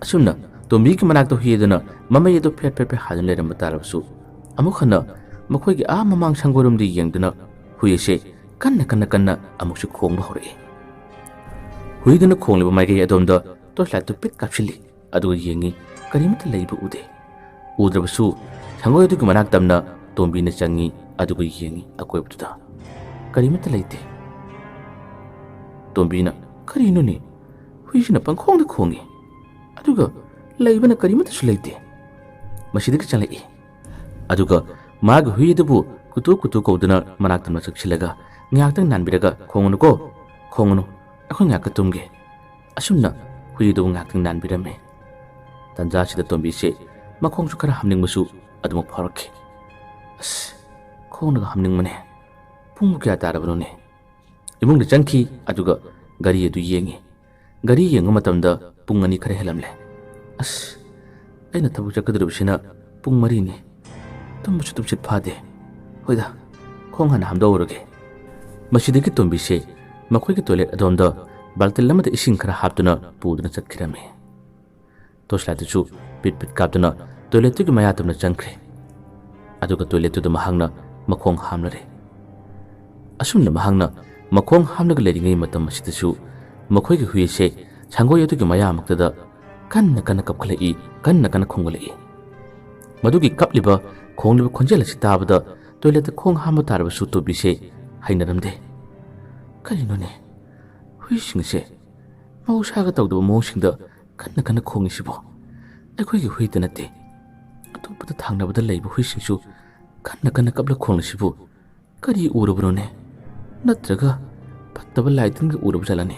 ꯑꯁꯨꯝꯅ ꯇꯣꯝꯕꯤꯒꯤ ꯃꯅꯥꯛꯇ ꯍꯨꯏ ꯑꯗꯨꯅ ꯃꯃꯩ ꯑꯗꯨ ꯐꯦꯠ ꯐꯦꯠ ꯐꯦꯠ ꯍꯥꯏꯗꯨꯅ ꯂꯩꯔꯝꯕ ꯇꯥꯔꯕꯁꯨ, ꯑꯃꯨꯛ ꯍꯟꯅ ꯃꯈꯣꯏꯒꯤ ꯑꯥ ꯃꯃꯥꯡ ꯁꯪꯒꯣꯏꯔꯣꯝꯗ ꯌꯦꯡꯗꯨꯅ ꯍꯨꯏ ꯑꯁꯦ ꯀꯟꯅ ꯀꯟꯅ ꯀꯟꯅ ꯑꯃꯨꯛꯁꯨ ꯈꯣꯡꯕ ꯍꯧꯔꯛꯏ꯫ ꯍꯨꯏꯗꯨꯅ ꯈꯣꯡꯂꯤꯕ ꯃꯥꯏꯀꯩ ꯑꯗꯣꯝꯗ ꯇꯣꯔꯆ ꯂꯥꯏꯠꯇꯨ ꯄꯤꯠ ꯀꯥꯞꯁꯤꯜꯂꯤ, ꯑꯗꯨꯒ ꯌꯦꯡꯉꯤ, ꯀꯔꯤꯃꯠꯇ ꯂꯩꯕ ꯎꯗꯦ꯫ ꯎꯗ꯭ꯔꯕꯁꯨ ꯁꯪꯒꯣꯏ ꯑꯗꯨꯒꯤ ꯃꯅꯥꯛ ꯇꯝꯅ ꯇꯣꯝꯕꯤꯅ ꯆꯪꯉꯤ, ꯑꯗꯨꯒ ꯌꯦꯡꯉꯤ ꯑꯀꯣꯏꯕꯗꯨꯗ꯫ ꯀꯔꯤꯃꯠꯇ ꯂꯩꯇꯦ꯫ ꯇꯣꯝꯕꯤꯅ, "ꯀꯔꯤꯅꯣꯅꯦ? ꯍꯨꯏꯁꯤꯅ ꯄꯪꯈꯣꯡꯗ ꯈꯣꯡꯉꯤ, ꯑꯗꯨꯒ ꯂꯩꯕꯅ ꯀꯔꯤꯃꯠꯇꯁꯨ ꯂꯩꯇꯦ꯫ ꯃꯁꯤꯗꯒꯤ ꯆꯪꯂꯛꯏ꯫" ꯑꯗꯨꯒ ꯃꯥꯒꯤ ꯍꯨꯏ ꯑꯗꯨꯕꯨ ꯀꯨꯇꯨ ꯀꯨꯇꯨ ꯀꯧꯗꯨꯅ ꯃꯅꯥꯛꯇ ꯃꯆꯛꯁꯤꯜꯂꯒ ꯉꯥꯏꯍꯥꯛꯇꯪ ꯅꯥꯟꯕꯤꯔꯒ, "ꯈꯣꯡꯉꯨꯅꯨꯀꯣ, ꯈꯣꯡꯉꯨꯅꯨ, ꯑꯩꯈꯣꯏ ꯉꯥꯏꯍꯥꯛꯀ ꯇꯨꯝꯒꯦ꯫" ꯑꯁꯨꯝꯅ ꯍꯨꯏ ꯑꯗꯨꯕꯨ ꯉꯥꯏꯍꯥꯛꯇꯪ ꯅꯥꯟꯕꯤꯔꯝꯃꯤ꯫ ꯇꯟꯖꯥ ꯑꯁꯤꯗ ꯇꯣꯝꯕꯤꯁꯦ ꯃꯈꯣꯡꯁꯨ ꯈꯔ ꯍꯥꯝꯅꯤꯡꯕꯁꯨ ꯑꯗꯨꯃꯛ ꯐꯥꯎꯔꯛꯈꯤ꯫ "ꯑꯁ, ꯈꯣꯡꯅꯒ ꯍꯥꯝꯅꯤꯡꯕꯅꯦ꯫ ꯄꯨꯡꯕꯨ ꯀꯌꯥ ꯇꯥꯔꯕꯅꯣꯅꯦ?" ꯏꯃꯨꯡꯗ ꯆꯪꯈꯤ, ꯑꯗꯨꯒ ꯘꯔꯤ ꯑꯗꯨ ꯌꯦꯡꯉꯤ꯫ ꯘꯔꯤ ꯌꯦꯡꯕ ꯃꯇꯝꯗ ꯄꯨꯡ ꯑꯅꯤ ꯈꯔ ꯍꯦꯜꯂꯝꯂꯦ꯫ "ꯑꯁ, ꯑꯩꯅ ꯊꯕꯛ ꯆꯠꯀꯗꯧꯔꯤꯕꯁꯤꯅ ꯄꯨꯡ ꯃꯔꯤꯅꯤ꯫ ꯇꯨꯝꯕꯁꯨ ꯇꯨꯝꯁꯤꯠ ꯐꯥꯗꯦ꯫ ꯍꯣꯏꯗ, ꯈꯣꯡ ꯍꯥꯟꯅ ꯍꯥꯝꯗꯣꯛꯎꯔꯒꯦ꯫" ꯃꯁꯤꯗꯒꯤ ꯇꯣꯝꯕꯤꯁꯦ ꯃꯈꯣꯏꯒꯤ ꯇꯣꯏꯂꯦꯠ ꯑꯗꯣꯝꯗ ꯕꯥꯜꯇꯤꯟ ꯑꯃꯗ ꯏꯁꯤꯡ ꯈꯔ ꯍꯥꯞꯇꯨꯅ ꯄꯨꯗꯨꯅ ꯆꯠꯈꯤꯔꯝꯃꯤ꯫ ꯇꯣꯔꯆ ꯂꯥꯏꯠꯇꯨꯁꯨ ꯄꯤꯠ ꯄꯤꯠ ꯀꯥꯞꯇꯨꯅ ꯇꯣꯏꯂꯦꯠꯇꯨꯒꯤ ꯃꯌꯥ ꯇꯝꯅ ꯆꯪꯈ꯭ꯔꯦ꯫ ꯑꯗꯨꯒ ꯇꯣꯏꯂꯦꯠꯇꯨꯗ ꯃꯍꯥꯛꯅ ꯃꯈꯣꯡ ꯍꯥꯝꯂꯔꯦ꯫ ꯑꯁꯨꯝꯅ ꯃꯍꯥꯛꯅ ꯃꯈꯣꯡ ꯍꯥꯝꯂꯒ ꯂꯩꯔꯤꯉꯩ ꯃꯇꯝ ꯑꯁꯤꯗꯁꯨ ꯃꯈꯣꯏꯒꯤ ꯍꯨꯏ ꯑꯁꯦ ꯁꯪꯒꯣꯏ ꯑꯗꯨꯒꯤ ꯃꯌꯥꯃꯛꯇꯗ ꯀꯟꯅ ꯀꯟꯅ ꯀꯞꯈꯠꯂꯛꯏ, ꯀꯟꯅ ꯀꯟꯅ ꯈꯣꯡꯒꯠꯂꯛꯏ꯫ ꯃꯗꯨꯒꯤ ꯀꯞꯂꯤꯕ, ꯈꯣꯡꯂꯤꯕ ꯈꯣꯟꯖꯦꯜ ꯑꯁꯤ ꯇꯥꯕꯗ ꯇꯣꯏꯂꯦꯠꯇ ꯈꯣꯡ ꯍꯥꯝꯕ ꯇꯥꯔꯕꯁꯨ ꯇꯣꯝꯕꯤꯁꯦ ꯍꯩꯅꯔꯝꯗꯦ꯫ "ꯀꯔꯤꯅꯣꯅꯦ, ꯍꯨꯏꯁꯤꯡꯁꯦ ꯃꯍꯧꯁꯥꯒ ꯇꯧꯗꯕ ꯃꯑꯣꯡꯁꯤꯡꯗ ꯀꯟꯅ ꯀꯟꯅ ꯈꯣꯡꯉꯤꯁꯤꯕꯣ? ꯑꯩꯈꯣꯏꯒꯤ ꯍꯨꯏꯗ ꯅꯠꯇꯦ, ꯑꯇꯣꯞꯄꯗ ꯊꯥꯡꯅꯕꯗ ꯂꯩꯕ ꯍꯨꯏꯁꯤꯡꯁꯨ ꯀꯟꯅ ꯀꯟꯅ ꯀꯞꯂ ꯈꯣꯡꯂꯤꯁꯤꯕꯨ ꯀꯔꯤ ꯎꯔꯕꯅꯣꯅꯦ? ꯅꯠꯇ꯭ꯔꯒ ꯐꯠꯇꯕ ꯂꯥꯏ ꯇꯤꯟꯒ ꯎꯔꯕ ꯖꯥꯠꯂꯅꯦ?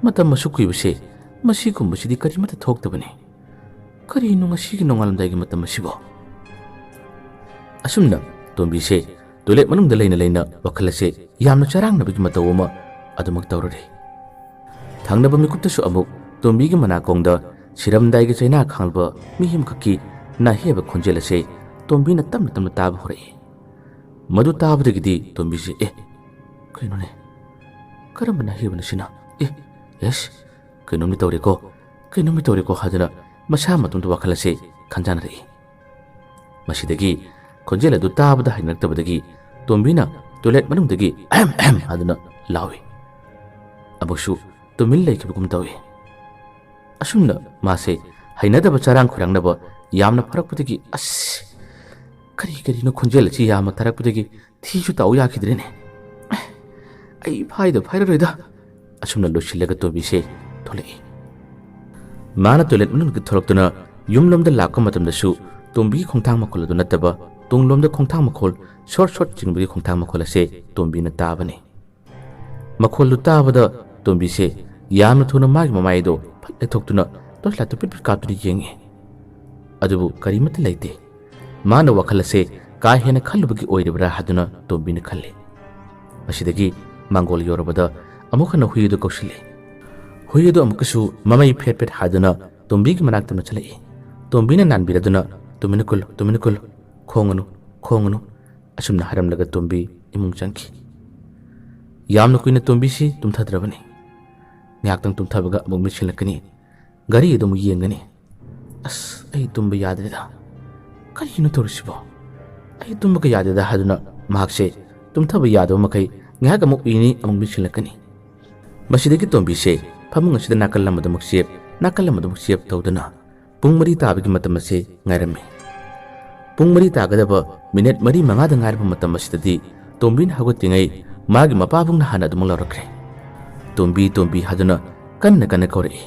ꯃꯇꯝ ꯑꯁꯨꯛ ꯀꯨꯏꯕꯁꯦ ꯃꯁꯤꯒꯨꯝꯕꯁꯤꯗꯤ ꯀꯔꯤꯃꯠꯇ ꯊꯣꯛꯇꯕꯅꯤ꯫ ꯀꯔꯤꯅꯣ ꯉꯁꯤꯒꯤ ꯅꯣꯡꯉꯥꯜꯂꯝꯗꯥꯏꯒꯤ ꯃꯇꯝ ꯑꯁꯤꯕꯣ?" ꯑꯁꯨꯝꯅ ꯇꯣꯝꯕꯤꯁꯦ ꯇꯣꯏꯂꯦꯠ ꯃꯅꯨꯡꯗ ꯂꯩꯅ ꯂꯩꯅ ꯋꯥꯈꯜ ꯑꯁꯦ ꯌꯥꯝꯅ ꯆꯔꯥꯡꯅꯕꯒꯤ ꯃꯇꯧ ꯑꯃ ꯑꯗꯨꯃꯛ ꯇꯧꯔꯨꯔꯦ꯫ ꯊꯪꯅꯕ ꯃꯤꯀꯨꯞꯇꯁꯨ ꯑꯃꯨꯛ ꯇꯣꯝꯕꯤꯒꯤ ꯃꯅꯥꯀꯣꯡꯗ ꯁꯤꯔꯝꯗꯥꯏꯒꯤ ꯆꯩꯅꯥ ꯈꯥꯡꯂꯕ ꯃꯤ ꯑꯃꯈꯛꯀꯤ ꯅꯥꯍꯦꯕ ꯈꯣꯟꯖꯦꯜ ꯑꯁꯦ ꯇꯣꯝꯕꯤꯅ ꯇꯞꯅ ꯇꯞꯅ ꯇꯥꯕ ꯍꯧꯔꯛꯏ꯫ ꯃꯗꯨ ꯇꯥꯕꯗꯒꯤꯗꯤ ꯇꯣꯝꯕꯤꯁꯦ, "ꯑꯦ, ꯀꯩꯅꯣꯅꯦ? ꯀꯔꯝꯕ ꯅꯥꯍꯦꯕꯅꯣ ꯁꯤꯅ? ꯑꯦ, ꯑꯦꯁ, ꯀꯩꯅꯣꯝꯗꯤ ꯇꯧꯔꯦꯀꯣ, ꯀꯩꯅꯣꯝꯗꯤ ꯇꯧꯔꯦꯀꯣ" ꯍꯥꯏꯗꯨꯅ ꯃꯁꯥ ꯃꯇꯣꯝꯇ ꯋꯥꯈꯜ ꯑꯁꯦ ꯈꯟꯖꯥꯟꯅꯔꯛꯏ꯫ ꯃꯁꯤꯗꯒꯤ ꯈꯣꯟꯖꯦꯜ ꯑꯗꯨ ꯇꯥꯕꯗ ꯍꯩꯅꯔꯛꯇꯕꯗꯒꯤ ꯇꯣꯝꯕꯤꯅ ꯇꯣꯏꯂꯦꯠ ꯃꯅꯨꯡꯗꯒꯤ "ꯑꯍꯝ ꯑꯍꯝ" ꯍꯥꯏꯗꯨꯅ ꯂꯥꯎꯏ꯫ ꯑꯃꯨꯛꯁꯨ ꯇꯨꯃꯤꯟ ꯂꯩꯈꯤꯕꯒꯨꯝ ꯇꯧꯏ꯫ ꯑꯁꯨꯝꯅ ꯃꯥꯁꯦ ꯍꯩꯅꯗꯕ ꯆꯔꯥꯡ ꯈꯣꯏꯔꯥꯡꯅꯕ ꯌꯥꯝꯅ ꯐꯔꯛꯄꯗꯒꯤ, "ꯑꯁ, ꯀꯔꯤ ꯀꯔꯤꯅꯣ ꯈꯣꯟꯖꯦꯜ ꯑꯁꯤ ꯌꯥꯝꯅ ꯇꯥꯔꯛꯄꯗꯒꯤ ꯊꯤꯁꯨ ꯇꯥꯎ ꯌꯥꯈꯤꯗ꯭ꯔꯦꯅꯦ꯫ ꯑꯩ ꯐꯥꯏꯗ ꯐꯥꯏꯔꯔꯣꯏꯗ"꯫ ꯑꯁꯨꯝꯅ ꯂꯣꯏꯁꯤꯜꯂꯒ ꯇꯣꯝꯕꯤꯁꯦ ꯊꯣꯛꯂꯛꯏ꯫ ꯃꯥꯅ ꯇꯣꯏꯂꯦꯠ ꯃꯅꯨꯡꯗꯒꯤ ꯊꯣꯛꯂꯛꯇꯨꯅ ꯌꯨꯝꯂꯣꯝꯗ ꯂꯥꯛꯄ ꯃꯇꯝꯗꯁꯨ ꯇꯣꯝꯕꯤꯒꯤ ꯈꯣꯡꯊꯥꯡ ꯃꯈꯣꯜ ꯑꯗꯨ ꯅꯠꯇꯕ ꯇꯨꯡꯂꯣꯝꯗ ꯈꯣꯡꯊꯥꯡ ꯃꯈꯣꯜ, ꯁꯣꯔꯠ ꯁꯣꯔꯠ ꯆꯤꯡꯕꯒꯤ ꯈꯣꯡꯊꯥꯡ ꯃꯈꯣꯜ ꯑꯁꯦ ꯇꯣꯝꯕꯤꯅ ꯇꯥꯕꯅꯤ꯫ ꯃꯈꯣꯜꯗꯨ ꯇꯥꯕꯗ ꯇꯣꯝꯕꯤꯁꯦ ꯌꯥꯝꯅ ꯊꯨꯅ ꯃꯥꯒꯤ ꯃꯃꯥꯏ ꯑꯗꯨ ꯐꯠ ꯂꯩꯊꯣꯛꯇꯨꯅ ꯇꯣꯔꯆ ꯂꯥꯏꯠꯇꯨ ꯄꯤꯠ ꯄꯤꯠ ꯀꯥꯞꯇꯨꯅ ꯌꯦꯡꯉꯤ꯫ ꯑꯗꯨꯕꯨ ꯀꯔꯤꯃꯠꯇ ꯂꯩꯇꯦ꯫ ꯃꯥꯅ ꯋꯥꯈꯜ ꯑꯁꯦ ꯀꯥ ꯍꯦꯟꯅ ꯈꯜꯂꯨꯕꯒꯤ ꯑꯣꯏꯔꯤꯕ꯭ꯔꯥ ꯍꯥꯏꯗꯨꯅ ꯇꯣꯝꯕꯤꯅ ꯈꯜꯂꯤ꯫ ꯃꯁꯤꯗꯒꯤ ꯃꯥꯡꯒꯣꯜ ꯌꯧꯔꯕꯗ ꯑꯃꯨꯛ ꯍꯟꯅ ꯍꯨꯏ ꯑꯗꯨ ꯀꯧꯁꯤꯜꯂꯤ꯫ ꯍꯨꯏ ꯑꯗꯨ ꯑꯃꯨꯛꯀꯁꯨ ꯃꯃꯩ ꯐꯦꯠ ꯐꯦꯠ ꯍꯥꯏꯗꯨꯅ ꯇꯣꯝꯕꯤꯒꯤ ꯃꯅꯥꯛꯇ ꯅꯛꯁꯤꯜꯂꯛꯏ꯫ ꯇꯣꯝꯕꯤꯅ ꯅꯥꯟꯕꯤꯔꯗꯨꯅ, "ꯇꯨꯃꯤꯟꯅ ꯀꯨꯜꯂꯨ, ꯇꯨꯃꯤꯟꯅ ꯀꯨꯜꯂꯨ, ꯈꯣꯡꯒꯅꯨ, ꯈꯣꯡꯒꯅꯨ"꯫ ꯑꯁꯨꯝꯅ ꯍꯥꯏꯔꯝꯂꯒ ꯇꯣꯝꯕꯤ ꯏꯃꯨꯡ ꯆꯪꯈꯤ꯫ ꯌꯥꯝꯅ ꯀꯨꯏꯅ ꯇꯣꯝꯕꯤꯁꯤ ꯇꯨꯝꯊꯗ꯭ꯔꯕꯅꯤ꯫ ꯉꯥꯏꯍꯥꯛꯇꯪ ꯇꯨꯝꯊꯕꯒ ꯑꯃꯨꯛ ꯃꯤꯠꯁꯤꯜꯂꯛꯀꯅꯤ꯫ ꯘꯔꯤ ꯑꯗꯨ ꯑꯃꯨꯛ ꯌꯦꯡꯒꯅꯤ꯫ "ꯑꯁ, ꯑꯩ ꯇꯨꯝꯕ ꯌꯥꯗ꯭ꯔꯦꯗ꯫ ꯀꯔꯤꯅꯣ ꯇꯧꯔꯤꯁꯤꯕꯣ? ꯑꯩ ꯇꯨꯝꯕꯒ ꯌꯥꯗꯦꯗ" ꯍꯥꯏꯗꯨꯅ ꯃꯍꯥꯛꯁꯦ ꯇꯨꯝꯊꯕ ꯌꯥꯗꯕ ꯃꯈꯩ ꯉꯥꯏꯍꯥꯛ ꯑꯃꯨꯛ ꯎꯏꯅꯤ, ꯑꯃꯨꯛ ꯃꯤꯠꯁꯤꯜꯂꯛꯀꯅꯤ꯫ ꯃꯁꯤꯗꯒꯤ ꯇꯣꯝꯕꯤꯁꯦ ꯐꯃꯨꯡ ꯑꯁꯤꯗ ꯅꯥꯀꯜ ꯑꯃꯗ ꯑꯃꯨꯛ ꯆꯦꯞ, ꯅꯥꯀꯜ ꯑꯃꯗ ꯑꯃꯨꯛ ꯆꯦꯞ ꯇꯧꯗꯨꯅ ꯄꯨꯡ ꯃꯔꯤ ꯇꯥꯕꯒꯤ ꯃꯇꯝ ꯑꯁꯤ ꯉꯥꯏꯔꯝꯃꯤ꯫ ꯄꯨꯡ ꯃꯔꯤ ꯇꯥꯒꯗꯕ ꯃꯤꯅꯤꯠ ꯃꯔꯤ ꯃꯉꯥꯗ ꯉꯥꯏꯔꯕ ꯃꯇꯝ ꯑꯁꯤꯗꯗꯤ ꯇꯣꯝꯕꯤꯅ ꯍꯧꯒꯠꯇ꯭ꯔꯤꯉꯩ ꯃꯥꯒꯤ ꯃꯄꯥꯕꯨꯡꯅ ꯍꯥꯟꯅ ꯑꯗꯨꯃꯛ ꯂꯧꯔꯛꯈ꯭ꯔꯦ꯫ "ꯇꯣꯝꯕꯤ, ꯇꯣꯝꯕꯤ" ꯍꯥꯏꯗꯨꯅ ꯀꯟꯅ ꯀꯟꯅ ꯀꯧꯔꯛꯏ꯫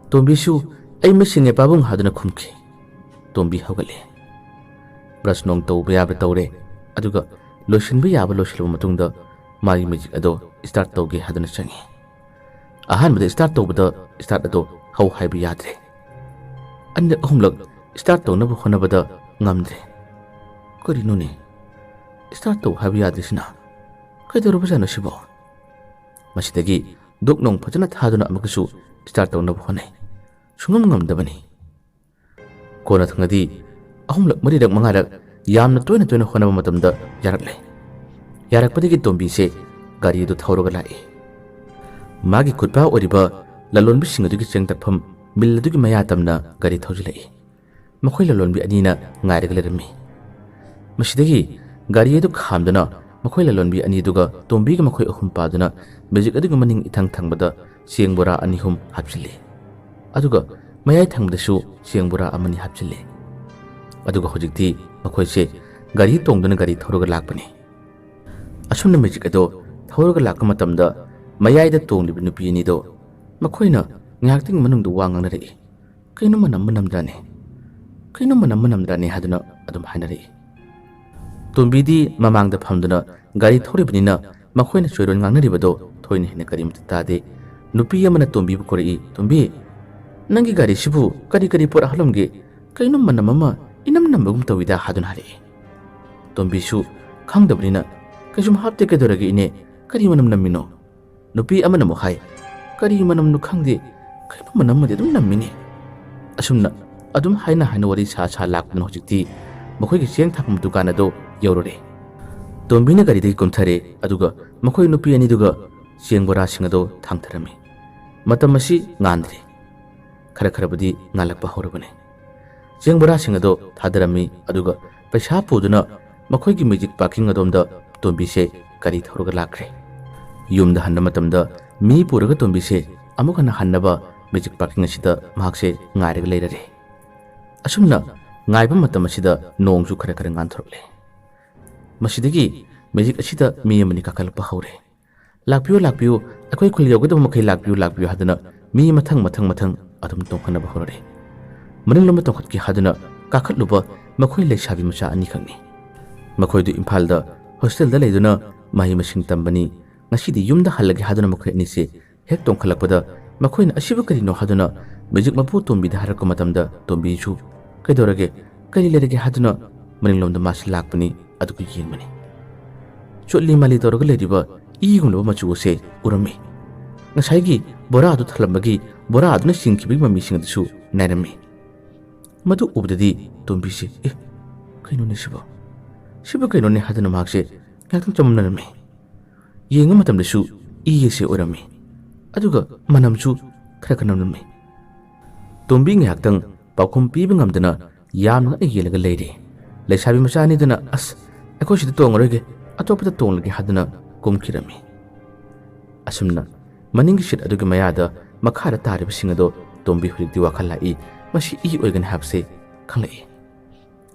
ꯇꯣꯝꯕꯤꯁꯨ "ꯑꯩ ꯃꯁꯤꯡꯉꯦ ꯄꯥꯕꯨꯡ" ꯍꯥꯏꯗꯨꯅ ꯈꯨꯝꯈꯤ꯫ ꯇꯣꯝꯕꯤ ꯍꯧꯒꯠꯂꯦ꯫ ꯕ꯭ꯔꯁ ꯅꯣꯡ ꯇꯧꯕ ꯌꯥꯕ ꯇꯧꯔꯦ, ꯑꯗꯨꯒ ꯂꯣꯏꯁꯤꯟꯕ ꯌꯥꯕ ꯂꯣꯏꯁꯤꯜꯂꯕ ꯃꯇꯨꯡꯗ ꯃꯥꯒꯤ ꯃꯦꯖꯤꯛ ꯑꯗꯣ ꯁ꯭ꯇꯥꯔꯠ ꯇꯧꯒꯦ ꯍꯥꯏꯗꯨꯅ ꯆꯪꯉꯤ꯫ ꯑꯍꯥꯟꯕꯗ ꯁ꯭ꯇꯥꯔꯠ ꯇꯧꯕꯗ ꯁ꯭ꯇꯥꯔꯠ ꯑꯗꯣ ꯍꯧ ꯍꯥꯏꯕ ꯌꯥꯗ꯭ꯔꯦ꯫ ꯑꯅꯤꯔꯛ ꯑꯍꯨꯝꯂꯛ ꯁ꯭ꯇꯥꯔꯠ ꯇꯧꯅꯕ ꯍꯣꯠꯅꯕꯗ ꯉꯝꯗ꯭ꯔꯦ꯫ "ꯀꯔꯤꯅꯣꯅꯦ? ꯁ꯭ꯇꯥꯔꯠ ꯇꯧ ꯍꯥꯏꯕ ꯌꯥꯗ꯭ꯔꯤꯁꯤꯅ? ꯀꯩꯗꯧꯔꯕꯖꯥꯠꯅꯣ ꯁꯤꯕꯣ?" ꯃꯁꯤꯗꯒꯤ ꯗꯨꯛ ꯅꯣꯡ ꯐꯖꯅ ꯊꯥꯗꯨꯅ ꯑꯃꯨꯛꯀꯁꯨ ꯁ꯭ꯇꯥꯔꯠ ꯇꯧꯅꯕ ꯍꯣꯠꯅꯩ꯫ ꯁꯨꯡꯉꯝ ꯉꯝꯗꯕꯅꯤ꯫ ꯀꯣꯟꯅ ꯊꯪꯗꯗꯤ ꯑꯍꯨꯝꯂꯛ, ꯃꯔꯤꯔꯛ, ꯃꯉꯥꯔꯛ ꯌꯥꯝꯅ ꯇꯣꯏꯅ ꯇꯣꯏꯅ ꯍꯣꯠꯅꯕ ꯃꯇꯝꯗ ꯌꯥꯔꯛꯂꯦ꯫ ꯌꯥꯔꯛꯄꯗꯒꯤ ꯇꯣꯝꯕꯤꯁꯦ ꯒꯥꯔꯤ ꯑꯗꯨ ꯊꯧꯔꯒ ꯂꯥꯛꯏ꯫ ꯃꯥꯒꯤ ꯈꯨꯠꯄꯥ ꯑꯣꯏꯔꯤꯕ ꯂꯂꯣꯟꯕꯤꯁꯤꯡ ꯑꯗꯨꯒꯤ ꯆꯦꯡ ꯇꯛꯐꯝ ꯃꯤꯜ ꯑꯗꯨꯒꯤ ꯃꯌꯥ ꯇꯝꯅ ꯒꯥꯔꯤ ꯊꯧꯖꯤꯜꯂꯛꯏ꯫ ꯃꯈꯣꯏ ꯂꯂꯣꯟꯕꯤ ꯑꯅꯤꯅ ꯉꯥꯏꯔꯒ ꯂꯩꯔꯝꯃꯤ꯫ ꯃꯁꯤꯗꯒꯤ ꯒꯥꯔꯤ ꯑꯗꯨ ꯈꯥꯝꯗꯨꯅ ꯃꯈꯣꯏ ꯂꯂꯣꯟꯕꯤ ꯑꯅꯤꯗꯨꯒ ꯇꯣꯝꯕꯤꯒ ꯃꯈꯣꯏ ꯑꯍꯨꯝ ꯄꯥꯗꯨꯅ ꯃꯦꯖꯤꯛ ꯑꯗꯨꯒꯤ ꯃꯅꯤꯡ ꯏꯊꯪ ꯊꯪꯕꯗ ꯆꯦꯡ ꯕꯣꯔꯥ ꯑꯅꯤ ꯑꯍꯨꯝ ꯍꯥꯞꯆꯤꯜꯂꯤ꯫ ꯑꯗꯨꯒ ꯃꯌꯥꯏ ꯊꯪꯕꯗꯁꯨ ꯆꯦꯡ ꯕꯣꯔꯥ ꯑꯃꯅꯤ ꯍꯥꯞꯆꯤꯜꯂꯤ꯫ ꯑꯗꯨꯒ ꯍꯧꯖꯤꯛꯇꯤ ꯃꯈꯣꯏꯁꯦ ꯒꯥꯔꯤ ꯇꯣꯡꯗꯨꯅ ꯒꯥꯔꯤ ꯊꯧꯔꯒ ꯂꯥꯛꯄꯅꯤ꯫ ꯑꯁꯨꯝꯅ ꯃꯦꯖꯤꯛ ꯑꯗꯣ ꯊꯧꯔꯒ ꯂꯥꯛꯄ ꯃꯇꯝꯗ ꯃꯌꯥꯏꯗ ꯇꯣꯡꯂꯤꯕ ꯅꯨꯄꯤ ꯑꯅꯤꯗꯣ ꯃꯈꯣꯏꯅ ꯉꯥꯏꯍꯥꯛꯇꯪꯒꯤ ꯃꯅꯨꯡꯗ ꯋꯥ ꯉꯥꯡꯅꯔꯛꯏ꯫ "ꯀꯩꯅꯣ ꯃꯅꯝ ꯃꯅꯝꯗ꯭ꯔꯅꯦ? ꯀꯩꯅꯣ ꯃꯅꯝ ꯃꯅꯝꯗ꯭ꯔꯅꯦ?" ꯍꯥꯏꯗꯨꯅ ꯑꯗꯨꯝ ꯍꯥꯏꯅꯔꯛꯏ꯫ ꯇꯣꯝꯕꯤꯗꯤ ꯃꯃꯥꯡꯗ ꯐꯝꯗꯨꯅ ꯒꯥꯔꯤ ꯊꯧꯔꯤꯕꯅꯤꯅ ꯃꯈꯣꯏꯅ ꯆꯣꯏꯔꯣꯟ ꯉꯥꯡꯅꯔꯤꯕꯗꯣ ꯊꯣꯏꯅ ꯍꯦꯟꯅ ꯀꯔꯤꯃꯇ ꯇꯥꯗꯦ꯫ ꯅꯨꯄꯤ ꯑꯃꯅ ꯇꯣꯝꯕꯤꯕꯨ ꯀꯧꯔꯛꯏ, "ꯇꯣꯝꯕꯤ, ꯅꯪꯒꯤ ꯒꯥꯔꯤꯁꯤꯕꯨ ꯀꯔꯤ ꯀꯔꯤ ꯄꯣꯠ ꯍꯥꯞꯂꯝꯒꯦ? ꯀꯩꯅꯣ ꯃꯅꯝ ꯑꯃ ꯏꯅꯝ ꯅꯝꯕꯒꯨꯝ ꯇꯧꯏꯗ" ꯍꯥꯏꯗꯨꯅ ꯍꯥꯏꯔꯛꯏ꯫ ꯇꯣꯝꯕꯤꯁꯨ ꯈꯪꯗꯕꯅꯤꯅ, "ꯀꯩꯁꯨꯝ ꯍꯥꯞꯇꯦ, ꯀꯩꯗꯧꯔꯒꯦ ꯏꯅꯦ? ꯀꯔꯤ ꯃꯅꯝ ꯅꯝꯃꯤꯅꯣ?" ꯅꯨꯄꯤ ꯑꯃꯅ ꯑꯃꯨꯛ ꯍꯥꯏ, "ꯀꯔꯤ ꯃꯅꯝꯅꯣ ꯈꯪꯗꯦ, ꯀꯩꯅꯣ ꯃꯅꯝ ꯑꯃꯗꯤ ꯑꯗꯨꯝ ꯅꯝꯃꯤꯅꯦ"꯫ ꯑꯁꯨꯝꯅ ꯑꯗꯨꯝ ꯍꯥꯏꯅ ꯍꯥꯏꯅ ꯋꯥꯔꯤ ꯁꯥ ꯁꯥ ꯂꯥꯛꯇꯨꯅ ꯍꯧꯖꯤꯛꯇꯤ ꯃꯈꯣꯏꯒꯤ ꯆꯦꯡ ꯊꯥꯐꯝ ꯗꯨꯀꯥꯟ ꯑꯗꯨ ꯌꯧꯔꯨꯔꯦ꯫ ꯇꯣꯝꯕꯤꯅ ꯒꯥꯔꯤꯗꯒꯤ ꯀꯨꯝꯊꯔꯦ, ꯑꯗꯨꯒ ꯃꯈꯣꯏ ꯅꯨꯄꯤ ꯑꯅꯤꯗꯨꯒ ꯆꯦꯡ ꯕꯣꯔꯥꯁꯤꯡ ꯑꯗꯨ ꯊꯥꯡꯊꯔꯝꯃꯤ꯫ ꯃꯇꯝ ꯑꯁꯤ ꯉꯥꯟꯗ꯭ꯔꯤ꯫ ꯈꯔ ꯈꯔꯕꯨꯗꯤ ꯉꯥꯜꯂꯛꯄ ꯍꯧꯔꯕꯅꯤ꯫ ꯆꯦꯡ ꯕꯣꯔꯥꯁꯤꯡ ꯑꯗꯨ ꯊꯥꯗꯔꯝꯃꯤ, ꯑꯗꯨꯒ ꯄꯩꯁꯥ ꯄꯨꯗꯨꯅ ꯃꯈꯣꯏꯒꯤ ꯃꯦꯖꯤꯛ ꯄꯥꯔꯀꯤꯡ ꯑꯗꯣꯝꯗ ꯇꯣꯝꯕꯤꯁꯦ ꯒꯥꯔꯤ ꯊꯧꯔꯒ ꯂꯥꯛꯈ꯭ꯔꯦ꯫ ꯌꯨꯝꯗ ꯍꯟꯕ ꯃꯇꯝꯗ ꯃꯤ ꯄꯨꯔꯒ ꯇꯣꯝꯕꯤꯁꯦ ꯑꯃꯨꯛ ꯍꯟꯅ ꯍꯟꯅꯕ ꯃꯦꯖꯤꯛ ꯄꯥꯔꯀꯤꯡ ꯑꯁꯤꯗ ꯃꯍꯥꯛꯁꯦ ꯉꯥꯏꯔꯒ ꯂꯩꯔꯔꯦ꯫ ꯑꯁꯨꯝꯅ ꯉꯥꯏꯕ ꯃꯇꯝ ꯑꯁꯤꯗ ꯅꯣꯡꯁꯨ ꯈꯔ ꯈꯔ ꯉꯥꯟꯊꯣꯔꯛꯂꯦ꯫ ꯃꯁꯤꯗꯒꯤ ꯃꯦꯖꯤꯛ ꯑꯁꯤꯗ ꯃꯤ ꯑꯃꯅꯤ ꯀꯥꯈꯠꯂꯛꯄ ꯍꯧꯔꯦ꯫ "ꯂꯥꯛꯄꯤꯌꯨ, ꯂꯥꯛꯄꯤꯌꯨ, ꯑꯩꯈꯣꯏ ꯈꯨꯜ ꯌꯧꯒꯗꯕ ꯃꯈꯩ ꯂꯥꯛꯄꯤꯌꯨ, ꯂꯥꯛꯄꯤꯌꯨ" ꯍꯥꯏꯗꯨꯅ ꯃꯤ ꯃꯊꯪ ꯃꯊꯪ ꯃꯊꯪ ꯑꯗꯨꯝ ꯇꯣꯡꯈꯠꯅꯕ ꯍꯧꯔꯛꯏ꯫ ꯃꯅꯤꯡꯂꯣꯝꯗ ꯇꯣꯡꯈꯠꯀꯦ ꯍꯥꯏꯗꯨꯅ ꯀꯥꯈꯠꯂꯨꯕ ꯃꯈꯣꯏ ꯂꯩꯁꯥꯕꯤ ꯃꯆꯥ ꯑꯅꯤꯈꯛꯅꯤ꯫ ꯃꯈꯣꯏꯗꯨ ꯏꯝꯐꯥꯜꯗ ꯍꯣꯁꯇꯦꯜꯗ ꯂꯩꯗꯨꯅ ꯃꯍꯩ ꯃꯁꯤꯡ ꯇꯝꯕꯅꯤ꯫ ꯉꯁꯤꯗꯤ ꯌꯨꯝꯗ ꯍꯜꯂꯒꯦ ꯍꯥꯏꯗꯨꯅ ꯃꯈꯣꯏ ꯑꯅꯤꯁꯦ ꯍꯦꯛ ꯇꯣꯡꯈꯠꯂꯛꯄꯗ ꯃꯈꯣꯏꯅ "ꯑꯁꯤꯕꯨ ꯀꯔꯤꯅꯣ?" ꯍꯥꯏꯗꯨꯅ ꯃꯦꯖꯤꯛ ꯃꯄꯨ ꯇꯣꯝꯕꯤꯗ ꯍꯥꯏꯔꯛꯄ ꯃꯇꯝꯗ ꯇꯣꯝꯕꯤꯁꯨ "ꯀꯩꯗꯧꯔꯒꯦ? ꯀꯔꯤ ꯂꯩꯔꯒꯦ?" ꯍꯥꯏꯗꯨꯅ ꯃꯅꯤꯡꯂꯣꯝꯗ ꯃꯥꯁꯤ ꯂꯥꯛꯄꯅꯤ꯫ ꯑꯗꯨꯒ ꯌꯦꯡꯕꯅꯤ꯫ ꯆꯣꯠꯂꯤ ꯃꯥꯜꯂꯤ ꯇꯧꯔꯒ ꯂꯩꯔꯤꯕ ꯏꯒꯨꯝꯂꯕ ꯃꯆꯨ ꯑꯁꯦ ꯎꯔꯝꯃꯤ꯫ ꯉꯁꯥꯏꯒꯤ ꯕꯣꯔꯥ ꯑꯗꯨ ꯊꯜꯂꯝꯕꯒꯤ ꯕꯣꯔꯥ ꯑꯗꯨꯅ ꯆꯤꯡꯈꯤꯕꯒꯤ ꯃꯃꯤꯁꯤꯡ ꯑꯗꯨꯁꯨ ꯅꯥꯏꯔꯝꯃꯤ꯫ ꯃꯗꯨ ꯎꯕꯗꯗꯤ ꯇꯣꯝꯕꯤꯁꯦ, "ꯑꯦ, ꯀꯩꯅꯣꯅꯦ ꯁꯤꯕꯣ? ꯁꯤꯕꯨ ꯀꯩꯅꯣꯅꯦ?" ꯍꯥꯏꯗꯨꯅ ꯃꯍꯥꯛꯁꯦ ꯉꯥꯏꯍꯥꯛꯇꯪ ꯆꯃꯝꯅꯔꯝꯃꯤ꯫ ꯌꯦꯡꯕ ꯃꯇꯝꯗꯁꯨ ꯏ ꯑꯁꯦ ꯑꯣꯏꯔꯝꯃꯤ꯫ ꯑꯗꯨꯒ ꯃꯅꯝꯁꯨ ꯈꯔ ꯈꯔ ꯅꯝꯂꯝꯃꯤ꯫ ꯇꯣꯝꯕꯤ ꯉꯥꯏꯍꯥꯛꯇꯪ ꯄꯥꯎꯈꯨꯝ ꯄꯤꯕ ꯉꯝꯗꯅ ꯌꯥꯝꯅ ꯉꯛꯅ ꯌꯦꯡꯂꯒ ꯂꯩꯔꯤ꯫ ꯂꯩꯁꯥꯕꯤ ꯃꯆꯥ ꯑꯅꯤꯗꯨꯅ, "ꯑꯁ, ꯑꯩꯈꯣꯏ ꯁꯤꯗ ꯇꯣꯡꯉꯔꯣꯏꯒꯦ, ꯑꯇꯣꯞꯄꯗ ꯇꯣꯡꯂꯒꯦ" ꯍꯥꯏꯗꯨꯅ ꯀꯨꯝꯈꯤꯔꯝꯃꯤ꯫ ꯑꯁꯨꯝꯅ ꯃꯅꯤꯡꯒꯤ ꯁꯤꯠ ꯑꯗꯨꯒꯤ ꯃꯌꯥꯗ ꯃꯈꯥꯗ ꯇꯥꯔꯤꯕꯁꯤꯡ ꯑꯗꯣ ꯇꯣꯝꯕꯤ ꯍꯧꯖꯤꯛꯇꯤ ꯋꯥꯈꯜ ꯂꯥꯛꯏ, ꯃꯁꯤ ꯏ ꯑꯣꯏꯒꯅꯤ ꯍꯥꯏꯕꯁꯦ ꯈꯪꯂꯛꯏ꯫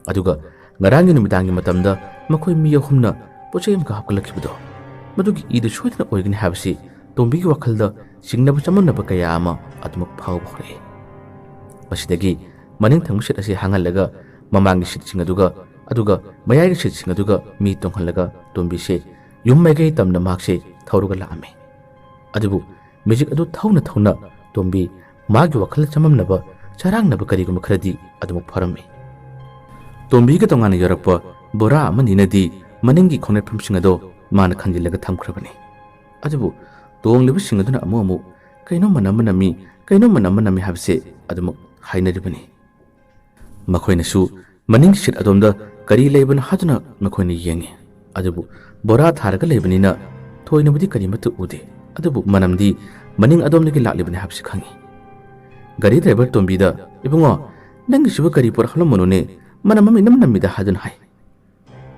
ꯑꯗꯨꯒ ꯉꯔꯥꯡꯒꯤ ꯅꯨꯃꯤꯗꯥꯡꯒꯤ ꯃꯇꯝꯗ ꯃꯈꯣꯏ ꯃꯤ ꯑꯍꯨꯝꯅ ꯄꯣꯠ ꯆꯩ ꯑꯃꯈꯛ ꯍꯥꯞꯀꯠꯂꯛꯈꯤꯕꯗꯣ, ꯃꯗꯨꯒꯤ ꯏꯗꯨ ꯁꯣꯏꯗꯅ ꯑꯣꯏꯒꯅꯤ ꯍꯥꯏꯕꯁꯤ ꯇꯣꯝꯕꯤꯒꯤ ꯋꯥꯈꯜꯗ ꯆꯤꯡꯅꯕ ꯆꯃꯝꯅꯕ ꯀꯌꯥ ꯑꯃ ꯑꯗꯨꯃꯛ ꯐꯥꯎꯕ ꯍꯧꯔꯛꯏ꯫ ꯃꯁꯤꯗꯒꯤ ꯃꯅꯤꯡ ꯊꯪꯕ ꯁꯤꯠ ꯑꯁꯤ ꯍꯥꯡꯍꯜꯂꯒ ꯃꯃꯥꯡꯒꯤ ꯁꯤꯠꯁꯤꯡ ꯑꯗꯨꯒ, ꯑꯗꯨꯒ ꯃꯌꯥꯏꯒꯤ ꯁꯤꯠꯁꯤꯡ ꯑꯗꯨꯒ ꯃꯤ ꯇꯣꯡꯍꯜꯂꯒ ꯇꯣꯝꯕꯤꯁꯦ ꯌꯨꯝ ꯃꯥꯏꯀꯩ ꯇꯝꯅ ꯃꯍꯥꯛꯁꯦ ꯊꯧꯔꯒ ꯂꯥꯛꯑꯝꯃꯤ꯫ ꯑꯗꯨꯕꯨ ꯃꯦꯖꯤꯛ ꯑꯗꯨ ꯊꯧꯅ ꯊꯧꯅ ꯇꯣꯝꯕꯤ ꯃꯥꯒꯤ ꯋꯥꯈꯜꯗ ꯆꯃꯝꯅꯕ, ꯆꯔꯥꯡꯅꯕ ꯀꯔꯤꯒꯨꯝꯕ ꯈꯔꯗꯤ ꯑꯗꯨꯃꯛ ꯐꯥꯎꯔꯝꯃꯤ꯫ ꯇꯣꯝꯕꯤꯒ ꯇꯣꯉꯥꯟꯅ ꯌꯧꯔꯛꯄ ꯕꯣꯔꯥ ꯑꯃꯅꯤꯅꯗꯤ ꯃꯅꯤꯡꯒꯤ ꯈꯣꯡꯅꯦꯠꯐꯝꯁꯤꯡ ꯑꯗꯣ ꯃꯥꯅ ꯈꯟꯖꯤꯜꯂꯒ ꯊꯝꯈ꯭ꯔꯕꯅꯤ꯫ ꯑꯗꯨꯕꯨ ꯇꯣꯡꯂꯤꯕꯁꯤꯡ ꯑꯗꯨꯅ ꯑꯃꯨꯛ ꯑꯃꯨꯛ "ꯀꯩꯅꯣꯝ ꯃꯅꯝ ꯑꯃ ꯅꯝꯃꯤ, ꯀꯩꯅꯣꯝ ꯃꯅꯝ ꯑꯃ ꯅꯝꯃꯤ" ꯍꯥꯏꯕꯁꯦ ꯑꯗꯨꯃꯛ ꯍꯥꯏꯅꯔꯤꯕꯅꯤ꯫ ꯃꯈꯣꯏꯅꯁꯨ ꯃꯅꯤꯡꯒꯤ ꯁꯤꯠ ꯑꯗꯣꯝꯗ ꯀꯔꯤ ꯂꯩꯕꯅꯣ ꯍꯥꯏꯗꯨꯅ ꯃꯈꯣꯏꯅ ꯌꯦꯡꯉꯤ꯫ ꯑꯗꯨꯕꯨ ꯕꯣꯔꯥ ꯊꯥꯔꯒ ꯂꯩꯕꯅꯤꯅ ꯊꯣꯏꯅꯕꯨꯗꯤ ꯀꯔꯤꯃꯠꯇ ꯎꯗꯦ꯫ ꯑꯗꯨꯕꯨ ꯃꯅꯝꯗꯤ ꯃꯅꯤꯡ ꯑꯗꯣꯝꯗꯒꯤ ꯂꯥꯛꯂꯤꯕꯅꯤ ꯍꯥꯏꯕꯁꯤ ꯈꯪꯉꯤ꯫ ꯒꯥꯔꯤ ꯗ꯭ꯔꯥꯏꯚꯔ ꯇꯣꯝꯕꯤꯗ, "ꯏꯕꯨꯡꯉꯣ, ꯅꯪꯒꯤꯁꯤꯕꯨ ꯀꯔꯤ ꯄꯣꯠ ꯍꯥꯞꯂꯝꯕꯅꯣꯅꯦ? ꯃꯅꯝ ꯑꯃ ꯏꯅꯝ ꯅꯝꯃꯤꯗ" ꯍꯥꯏꯗꯨꯅ ꯍꯥꯏ꯫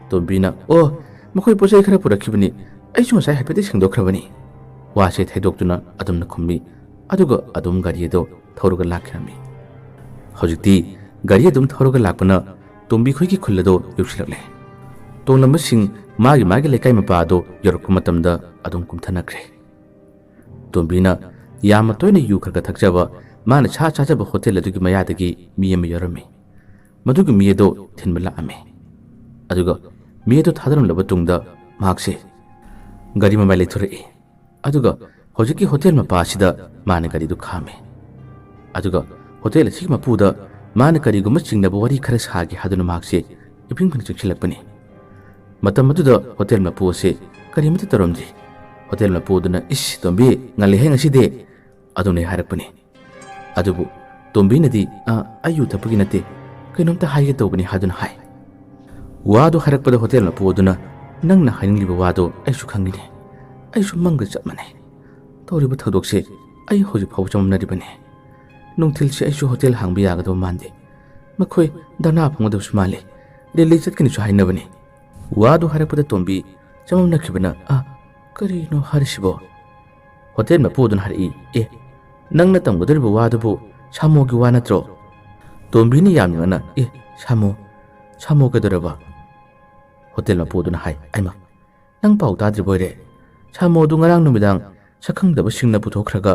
ꯇꯣꯝꯕꯤꯅ, "ꯑꯣ, ꯃꯈꯣꯏ ꯄꯣꯠ ꯆꯩ ꯈꯔ ꯄꯨꯔꯛꯈꯤꯕꯅꯤ, ꯑꯩꯁꯨ ꯉꯁꯥꯏ ꯍꯥꯏꯐꯦꯠꯇꯤ ꯁꯦꯡꯗꯣꯛꯈ꯭ꯔꯕꯅꯤ"꯫ ꯋꯥꯁꯦ ꯊꯩꯗꯣꯛꯇꯨꯅ ꯑꯗꯨꯝꯅ ꯈꯨꯝꯃꯤ꯫ ꯑꯗꯨꯒ ꯑꯗꯨꯝ ꯒꯥꯔꯤ ꯑꯗꯨ ꯊꯧꯔꯒ ꯂꯥꯛꯈꯤꯔꯝꯃꯤ꯫ ꯍꯧꯖꯤꯛꯇꯤ ꯒꯥꯔꯤ ꯑꯗꯨꯝ ꯊꯧꯔꯒ ꯂꯥꯛꯄꯅ ꯇꯣꯝꯕꯤ ꯈꯣꯏꯒꯤ ꯈꯨꯜ ꯑꯗꯨ ꯌꯧꯁꯤꯜꯂꯛꯂꯦ꯫ ꯇꯣꯡꯂꯝꯕꯁꯤꯡ ꯃꯥꯒꯤ ꯃꯥꯒꯤ ꯂꯩꯀꯥꯏ ꯃꯄꯥ ꯑꯗꯨ ꯌꯧꯔꯛꯄ ꯃꯇꯝꯗ ꯑꯗꯨꯝ ꯀꯨꯝꯊꯅꯈ꯭ꯔꯦ꯫ ꯇꯣꯝꯕꯤꯅ ꯌꯥꯝꯅ ꯇꯣꯏꯅ ꯌꯨ ꯈꯔ ꯈꯔ ꯊꯛꯆꯕ ꯃꯥꯅ ꯁꯥ ꯆꯥꯖꯕ ꯍꯣꯇꯦꯜ ꯑꯗꯨꯒꯤ ꯃꯌꯥꯗꯒꯤ ꯃꯤ ꯑꯃ ꯌꯧꯔꯝꯃꯤ꯫ ꯃꯗꯨꯒꯤ ꯃꯤ ꯑꯗꯨ ꯊꯤꯟꯕ ꯂꯥꯛꯑꯝꯃꯤ꯫ ꯑꯗꯨꯒ ꯃꯤ ꯑꯗꯨ ꯊꯥꯗꯔꯝꯂꯕ ꯇꯨꯡꯗ ꯃꯍꯥꯛꯁꯦ ꯒꯥꯔꯤ ꯃꯃꯥꯏ ꯂꯩꯊꯣꯔꯛꯏ꯫ ꯑꯗꯨꯒ ꯍꯧꯖꯤꯛꯀꯤ ꯍꯣꯇꯦꯜ ꯃꯄꯥ ꯑꯁꯤꯗ ꯃꯥꯅ ꯒꯥꯔꯤꯗꯨ ꯈꯥꯝꯃꯤ꯫ ꯑꯗꯨꯒ ꯍꯣꯇꯦꯜ ꯑꯁꯤꯒꯤ ꯃꯄꯨꯗ ꯃꯥꯅ ꯀꯔꯤꯒꯨꯝꯕ ꯆꯤꯡꯅꯕ ꯋꯥꯔꯤ ꯈꯔ ꯁꯥꯒꯦ ꯍꯥꯏꯗꯨꯅ ꯃꯍꯥꯛꯁꯦ ꯏꯐꯤꯡ ꯐꯤꯡꯅ ꯆꯪꯁꯤꯜꯂꯛꯄꯅꯤ꯫ ꯃꯇꯝ ꯑꯗꯨꯗ ꯍꯣꯇꯦꯜ ꯃꯄꯨ ꯑꯁꯤ ꯀꯔꯤꯃꯠꯇ ꯇꯧꯔꯝꯗꯦ꯫ ꯍꯣꯇꯦꯜ ꯃꯄꯨ ꯑꯗꯨꯅ, "ꯏꯁ, ꯇꯣꯝꯕꯤ, ꯉꯜꯂꯤꯍꯦ ꯉꯁꯤꯗꯤ," ꯑꯗꯨꯝꯅ ꯍꯥꯏꯔꯛꯄꯅꯤ꯫ ꯑꯗꯨꯕꯨ ꯇꯣꯝꯕꯤꯅꯗꯤ, "ꯑ, ꯑꯩ ꯌꯨ ꯊꯛꯄꯒꯤ ꯅꯠꯇꯦ, ꯀꯩꯅꯣꯝꯇ ꯍꯥꯏꯒꯦ ꯇꯧꯕꯅꯤ," ꯍꯥꯏꯗꯨꯅ ꯍꯥꯏ꯫ ꯋꯥꯗꯨ ꯍꯥꯏꯔꯛꯄꯗ ꯍꯣꯇꯦꯜ ꯃꯄꯨ ꯑꯗꯨꯅ, "ꯅꯪꯅ ꯍꯥꯏꯅꯤꯡꯂꯤꯕ ꯋꯥꯗꯣ ꯑꯩꯁꯨ ꯈꯪꯉꯤꯅꯦ꯫ ꯑꯩꯁꯨ ꯃꯪꯒ ꯆꯞ ꯃꯥꯟꯅꯩ꯫ ꯇꯧꯔꯤꯕ ꯊꯧꯗꯣꯛꯁꯦ ꯑꯩ ꯍꯧꯖꯤꯛ ꯐꯥꯎꯕ ꯆꯃꯝꯅꯔꯤꯕꯅꯤ꯫ ꯅꯨꯡꯊꯤꯜꯁꯦ ꯑꯩꯁꯨ ꯍꯣꯇꯦꯜ ꯍꯥꯡꯕ ꯌꯥꯒꯗꯕ ꯃꯥꯟꯗꯦ꯫ ꯃꯈꯣꯏ ꯙꯔꯅꯥ ꯐꯝꯒꯗꯕꯁꯨ ꯃꯥꯜꯂꯤ꯫ ꯔꯦꯂꯤ ꯆꯠꯀꯅꯤꯁꯨ ꯍꯥꯏꯅꯕꯅꯤ꯫" ꯋꯥꯗꯨ ꯍꯥꯏꯔꯛꯄꯗ ꯇꯣꯝꯕꯤ ꯆꯃꯝꯅꯈꯤꯕꯅ, "ꯑ, ꯀꯔꯤꯅꯣ ꯍꯥꯏꯔꯤꯁꯤꯕꯣ?" ꯍꯣꯇꯦꯜ ꯃꯄꯨ ꯑꯗꯨꯅ ꯍꯥꯏꯔꯛꯏ, "ꯑꯦ, ꯅꯪꯅ ꯇꯝꯒꯗꯧꯔꯤꯕ ꯋꯥꯗꯨꯕꯨ ꯁꯥꯃꯣꯒꯤ ꯋꯥ ꯅꯠꯇ꯭ꯔꯣ?" ꯇꯣꯝꯕꯤꯅ ꯌꯥꯝ ꯌꯦꯡꯅ, "ꯑꯦ, ꯁꯥꯃꯣ, ꯁꯥꯃꯣ ꯀꯩꯗꯧꯔꯕ?" ꯍꯣꯇꯦꯜ ꯃꯄꯨ ꯑꯗꯨꯅ ꯍꯥꯏ, "ꯑꯩꯃ, ꯅꯪ ꯄꯥꯎ ꯇꯥꯗ꯭ꯔꯤꯕꯣꯏꯔꯦ? ꯁꯥꯃꯣꯗꯨ ꯉꯔꯥꯡ ꯅꯨꯃꯤꯗꯥꯡ ꯁꯛꯈꯪꯗꯕꯁꯤꯡꯅ ꯄꯨꯊꯣꯛꯈ꯭ꯔꯒ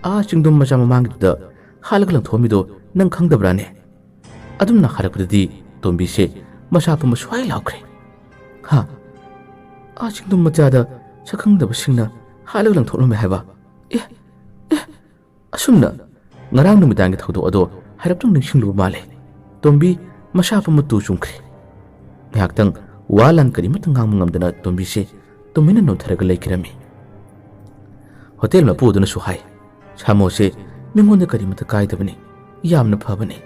ꯑꯥ ꯆꯤꯡꯗꯨꯝ ꯃꯆꯥ ꯃꯃꯥꯡꯒꯤꯗꯨꯗ ꯍꯥꯠꯂꯒ ꯂꯪꯊꯣꯛꯑꯝꯃꯤꯗꯣ ꯅꯪ ꯈꯪꯗꯕ꯭ꯔꯥꯅꯦ?" ꯑꯗꯨꯝꯅ ꯍꯥꯏꯔꯛꯄꯗꯗꯤ ꯇꯣꯝꯕꯤꯁꯦ ꯃꯁꯥ ꯄꯨꯝꯕ ꯁ꯭ꯋꯥꯏ ꯂꯥꯎꯈ꯭ꯔꯦ꯫ "ꯍꯥ? ꯑꯥ ꯆꯤꯡꯗꯨꯝ ꯃꯆꯥꯗ ꯁꯛꯈꯪꯗꯕꯁꯤꯡꯅ ꯍꯥꯠꯂꯒ ꯂꯪꯊꯣꯛꯂꯝꯃꯦ ꯍꯥꯏꯕ? ꯑꯦ, ꯑꯦ!" ꯑꯁꯨꯝꯅ ꯉꯔꯥꯡ ꯅꯨꯃꯤꯗꯥꯡꯒꯤ ꯊꯧꯗꯣꯛ ꯑꯗꯣ ꯍꯥꯏꯔꯞꯇꯪ ꯅꯤꯡꯁꯤꯡꯂꯨꯕ ꯃꯥꯜꯂꯦ꯫ ꯇꯣꯝꯕꯤ ꯃꯁꯥ ꯄꯨꯝꯕ ꯇꯨ ꯆꯨꯡꯈ꯭ꯔꯦ꯫ ꯉꯥꯏꯍꯥꯛꯇꯪ ꯋꯥ ꯂꯥꯟ ꯀꯔꯤꯃꯠꯇ ꯉꯥꯡꯕ ꯉꯝꯗꯅ ꯇꯣꯝꯕꯤꯁꯦ ꯇꯨꯃꯤꯟꯅ ꯅꯣꯟꯊꯔꯒ ꯂꯩꯈꯤꯔꯝꯃꯤ꯫ ꯍꯣꯇꯦꯜ ꯃꯄꯨ ꯑꯗꯨꯅꯁꯨ ꯍꯥꯏ, "ꯁꯥꯃꯣꯁꯦ ꯃꯤꯉꯣꯟꯗ ꯀꯔꯤꯃꯠꯇ ꯀꯥꯏꯗꯕꯅꯤ, ꯌꯥꯝꯅ ꯐꯕꯅꯤ꯫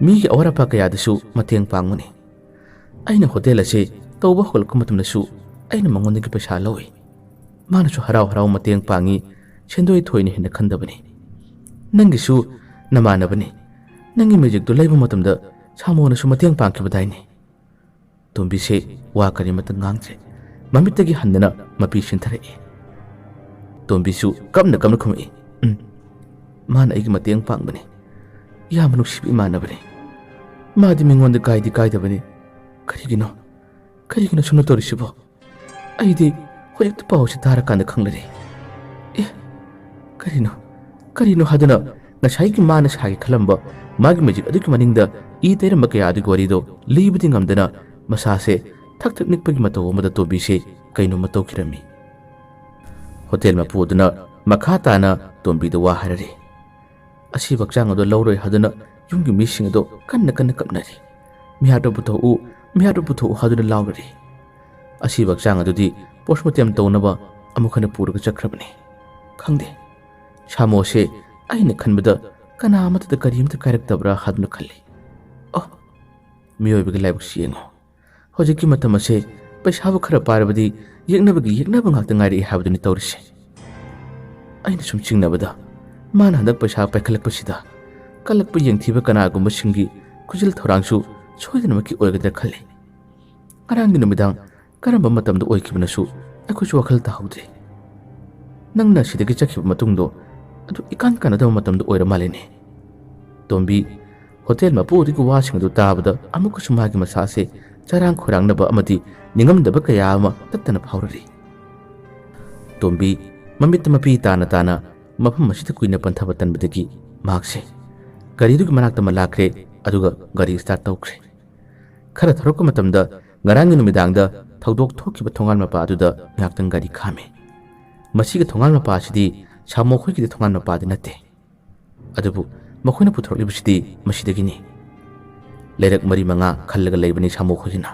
ꯃꯤꯒꯤ ꯑꯋꯥꯠ ꯑꯄꯥ ꯀꯌꯥꯗꯁꯨ ꯃꯇꯦꯡ ꯄꯥꯡꯕꯅꯤ꯫ ꯑꯩꯅ ꯍꯣꯇꯦꯜ ꯑꯁꯤ ꯇꯧꯕ ꯍꯧꯒꯠꯂꯛꯄ ꯃꯇꯝꯗꯁꯨ ꯑꯩꯅ ꯃꯉꯣꯟꯗꯒꯤ ꯄꯩꯁꯥ ꯂꯧꯏ꯫ ꯃꯥꯅꯁꯨ ꯍꯔꯥꯎ ꯍꯔꯥꯎ ꯃꯇꯦꯡ ꯄꯥꯡꯏ, ꯁꯦꯟꯗꯣꯏ ꯊꯣꯏꯅ ꯍꯦꯟꯅ ꯈꯟꯗꯕꯅꯤ꯫ ꯅꯪꯒꯤꯁꯨ ꯅꯃꯥꯟꯅꯕꯅꯤ꯫ ꯅꯪꯒꯤ ꯃꯦꯖꯤꯛꯇꯨ ꯂꯩꯕ ꯃꯇꯝꯗ ꯁꯥꯃꯣꯅꯁꯨ ꯃꯇꯦꯡ ꯄꯥꯡꯈꯤꯕꯗꯥꯏꯅꯦ?" ꯇꯣꯝꯕꯤꯁꯦ ꯋꯥ ꯀꯔꯤꯃꯠꯇ ꯉꯥꯡꯗ꯭ꯔꯦ꯫ ꯃꯃꯤꯠꯇꯒꯤ ꯍꯟꯗꯅ ꯃꯄꯤ ꯁꯤꯟꯊꯔꯛꯏ꯫ ꯇꯣꯝꯕꯤꯁꯨ ꯀꯞꯅ ꯀꯞꯅ ꯈꯨꯝꯃꯛꯏ, "ꯎꯝ, ꯃꯥꯅ ꯑꯩꯒꯤ ꯃꯇꯦꯡ ꯄꯥꯡꯕꯅꯤ꯫ ꯌꯥꯝꯅ ꯅꯨꯡꯁꯤꯕ ꯏꯃꯥꯟꯅꯕꯅꯤ꯫ ꯃꯥꯗꯤ ꯃꯤꯉꯣꯟꯗ ꯀꯥꯏꯗꯤ ꯀꯥꯏꯗꯕꯅꯤ꯫ ꯀꯔꯤꯒꯤꯅꯣ? ꯀꯔꯤꯒꯤꯅꯣ ꯁꯨꯝꯅ ꯇꯧꯔꯤꯁꯤꯕꯣ? ꯑꯩꯗꯤ ꯍꯧꯖꯤꯛꯇ ꯄꯥꯎꯁꯤ ꯇꯥꯔꯀꯥꯟꯗ ꯈꯪꯂꯔꯦ꯫ ꯑꯦ, ꯀꯔꯤꯅꯣ? ꯀꯔꯤꯅꯣ ꯍꯥꯏꯗꯨꯅ ꯉꯁꯥꯏꯒꯤ ꯃꯥꯅ ꯁꯥꯒꯦ ꯈꯜꯂꯝꯕ ꯃꯥꯒꯤ ꯃꯦꯖꯤꯛ ꯑꯗꯨꯒꯤ ꯃꯅꯤꯡꯗ ꯏ ꯇꯩꯔꯝꯕ ꯀꯌꯥꯗꯨꯒꯤ ꯋꯥꯔꯤꯗꯣ ꯂꯤꯕꯗꯤ ꯉꯝꯗꯅ ꯃꯁꯥꯁꯦ ꯊꯛ ꯊꯛ ꯅꯤꯛꯄꯒꯤ ꯃꯇꯧ ꯑꯃꯗ ꯇꯣꯝꯕꯤꯁꯦ ꯀꯩꯅꯣꯝꯃ ꯇꯧꯈꯤꯔꯝꯃꯤ꯫ ꯍꯣꯇꯦꯜ ꯃꯄꯨ ꯑꯗꯨꯅ ꯃꯈꯥ ꯇꯥꯅ ꯇꯣꯝꯕꯤꯗ ꯋꯥ ꯍꯥꯏꯔꯔꯤ꯫ ꯑꯁꯤꯕ ꯍꯛꯆꯥꯡ ꯑꯗꯨ ꯂꯧꯔꯣꯏ ꯍꯥꯏꯗꯨꯅ ꯌꯨꯝꯒꯤ ꯃꯤꯁꯤꯡ ꯑꯗꯨ ꯀꯟꯅ ꯀꯟꯅ ꯀꯞꯅꯔꯤ꯫ "ꯃꯤꯍꯥꯠꯄ ꯄꯨꯊꯣꯛꯎ, ꯃꯤꯍꯥꯠꯄ ꯄꯨꯊꯣꯛꯎ" ꯍꯥꯏꯗꯨꯅ ꯂꯥꯎꯔꯔꯤ꯫ ꯑꯁꯤꯕ ꯍꯛꯆꯥꯡ ꯑꯗꯨꯗꯤ ꯄꯣꯁꯃꯣꯔꯇꯦꯝ ꯇꯧꯅꯕ ꯑꯃꯨꯛ ꯍꯟꯅ ꯄꯨꯔꯒ ꯆꯠꯈ꯭ꯔꯕꯅꯤ꯫ ꯈꯪꯗꯦ, ꯁꯥꯃꯣꯁꯦ ꯑꯩꯅ ꯈꯟꯕꯗ ꯀꯅꯥ ꯑꯃꯠꯇꯗ ꯀꯔꯤꯝꯇ ꯀꯥꯏꯔꯛꯇꯕ꯭ꯔꯥ ꯍꯥꯏꯗꯨꯅ ꯈꯜꯂꯤ꯫ ꯑꯣ, ꯃꯤꯑꯣꯏꯕꯒꯤ ꯂꯥꯏꯕꯛꯁꯤ ꯌꯦꯡꯉꯨ꯫ ꯍꯧꯖꯤꯛꯀꯤ ꯃꯇꯝ ꯑꯁꯦ ꯄꯩꯁꯥꯕꯨ ꯈꯔ ꯄꯥꯏꯔꯕꯗꯤ ꯌꯦꯛꯅꯕꯒꯤ ꯌꯦꯛꯅꯕ ꯉꯥꯛꯇ ꯉꯥꯏꯔꯛꯏ ꯍꯥꯏꯕꯗꯨꯅꯤ ꯇꯧꯔꯤꯁꯦ꯫ ꯑꯩꯅ ꯁꯨꯝ ꯆꯤꯡꯅꯕꯗ ꯃꯥꯅ ꯍꯟꯗꯛ ꯄꯩꯁꯥ ꯄꯥꯏꯈꯠꯂꯛꯄꯁꯤꯗ ꯀꯜꯂꯛꯄ ꯌꯦꯡꯊꯤꯕ ꯀꯅꯥꯒꯨꯝꯕꯁꯤꯡꯒꯤ ꯈꯨꯖꯤꯜ ꯊꯧꯔꯥꯡꯁꯨ ꯁꯣꯏꯗꯅꯃꯛꯀꯤ ꯑꯣꯏꯒꯗ꯭ꯔꯥ ꯈꯜꯂꯤ꯫ ꯉꯔꯥꯡꯒꯤ ꯅꯨꯃꯤꯗꯥꯡ ꯀꯔꯝꯕ ꯃꯇꯝꯗ ꯑꯣꯏꯈꯤꯕꯅꯁꯨ ꯑꯩꯈꯣꯏꯁꯨ ꯋꯥꯈꯜ ꯇꯥꯍꯧꯗ꯭ꯔꯦ꯫ ꯅꯪꯅ ꯁꯤꯗꯒꯤ ꯆꯠꯈꯤꯕ ꯃꯇꯨꯡꯗꯣ ꯑꯗꯨ ꯏꯀꯥꯟ ꯀꯥꯟꯅꯗꯕ ꯃꯇꯝꯗ ꯑꯣꯏꯔ ꯃꯥꯜꯂꯦꯅꯦ꯫ ꯇꯣꯝꯕꯤ ꯍꯣꯇꯦꯜ ꯃꯄꯨ ꯑꯗꯨꯒꯤ ꯋꯥꯁꯤꯡ ꯑꯗꯨ ꯇꯥꯕꯗ ꯑꯃꯨꯛꯀꯁꯨ ꯃꯥꯒꯤ ꯃꯁꯥꯁꯦ ꯆꯔꯥꯡ ꯈꯣꯏꯔꯥꯡꯅꯕ ꯑꯃꯗꯤ ꯅꯤꯡꯉꯝꯗꯕ ꯀꯌꯥ ꯑꯃ ꯇꯠꯇꯅ ꯐꯥꯎꯔꯔꯤ꯫ ꯇꯣꯝꯕꯤ ꯃꯃꯤꯠꯇ ꯃꯄꯤ ꯇꯥꯅ ꯇꯥꯅ ꯃꯐꯝ ꯑꯁꯤꯗ ꯀꯨꯏꯅ ꯄꯟꯊꯕ ꯇꯟꯕꯗꯒꯤ ꯃꯍꯥꯛꯁꯦ ꯒꯥꯔꯤꯗꯨꯒꯤ ꯃꯅꯥꯛꯇ ꯑꯃ ꯂꯥꯛꯈ꯭ꯔꯦ, ꯑꯗꯨꯒ ꯒꯥꯔꯤ ꯁ꯭ꯇꯥꯔꯠ ꯇꯧꯈ꯭ꯔꯦ꯫ ꯈꯔ ꯊꯧꯔꯛꯄ ꯃꯇꯝꯗ ꯉꯔꯥꯡꯒꯤ ꯅꯨꯃꯤꯗꯥꯡꯗ ꯊꯧꯗꯣꯛ ꯊꯣꯛꯈꯤꯕ ꯊꯣꯡꯒꯥꯜ ꯃꯄꯥ ꯑꯗꯨꯗ ꯉꯥꯏꯍꯥꯛꯇꯪ ꯒꯥꯔꯤ ꯈꯥꯝꯃꯤ꯫ ꯃꯁꯤꯒꯤ ꯊꯣꯡꯒꯥꯜ ꯃꯄꯥ ꯑꯁꯤꯗꯤ ꯁꯥꯃꯣ ꯈꯣꯏꯒꯤꯗꯤ ꯊꯣꯡꯒꯥꯜ ꯃꯄꯥꯗꯤ ꯅꯠꯇꯦ꯫ ꯑꯗꯨꯕꯨ ꯃꯈꯣꯏꯅ ꯄꯨꯊꯣꯔꯛꯂꯤꯕꯁꯤꯗꯤ ꯃꯁꯤꯗꯒꯤꯅꯤ꯫ ꯂꯩꯔꯛ ꯃꯔꯤ ꯃꯉꯥ ꯈꯜꯂꯒ ꯂꯩꯕꯅꯤ ꯁꯥꯃꯨ ꯈꯣꯏꯒꯤꯅ꯫